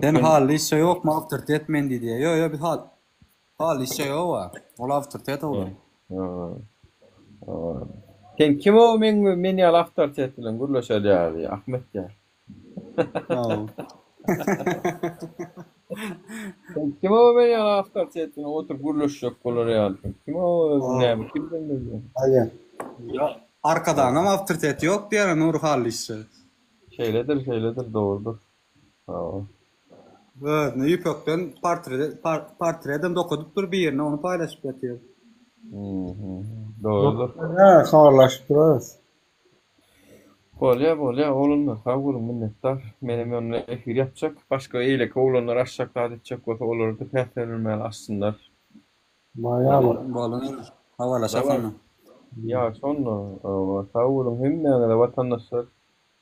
J: Sen Hally işçe ýokmy awtoritet men diýdi. Ýo ýo biz Hal Hally işçe ýoga. Ol awtoritet oglan.
A: Sen kim o men men ýaly awtoritet bilen gürleşer ýaly Ahmet ýa. Sen kim o men ýaly awtoritet bilen oturyp gürleşjek bolar ýaly. Sen kim o özüň näme kimden bilýän.
I: Aýa.
J: Arkadagyňam awtoriteti ýok diýýär Nury Hally işçe.
A: Şeýledir şeýledir dogrudyr. Hawa.
J: Özüne ýüpekden portredem dokudypdyr birine ony paýlaşyp ýatyr.
A: Dogrudyr.
I: Hä, habarlaşyp durarys.
A: Bolýa, bolýa, oglanlar, sag boluň, minnetdar. Menem ýonda efir ýapjak. Başga eýleki oglanlar açjak zat etjek bolsa olara-da päsgel bermäli açsynlar.
I: Bolýa,
J: Bolýa, habarlaşarys onda.
A: Ýagşy onda. Hawa, sag boluň hemmäňize watandaşlar.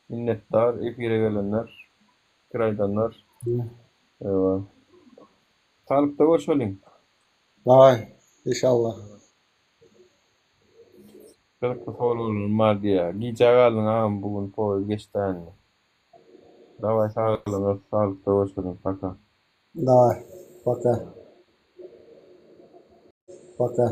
A: Minnetdar efire gelenler, pikir aýdanlar. Ewa. Saglykda görşeliň.
I: Daway, inşallah.
A: Gyzykly soraglarym bar diýýär. Gijä galdyň agam bu gün poýuz geçdä indi. Daway saglygyňyz saglykda görşeliň paka.
I: Daway, paka. Paka.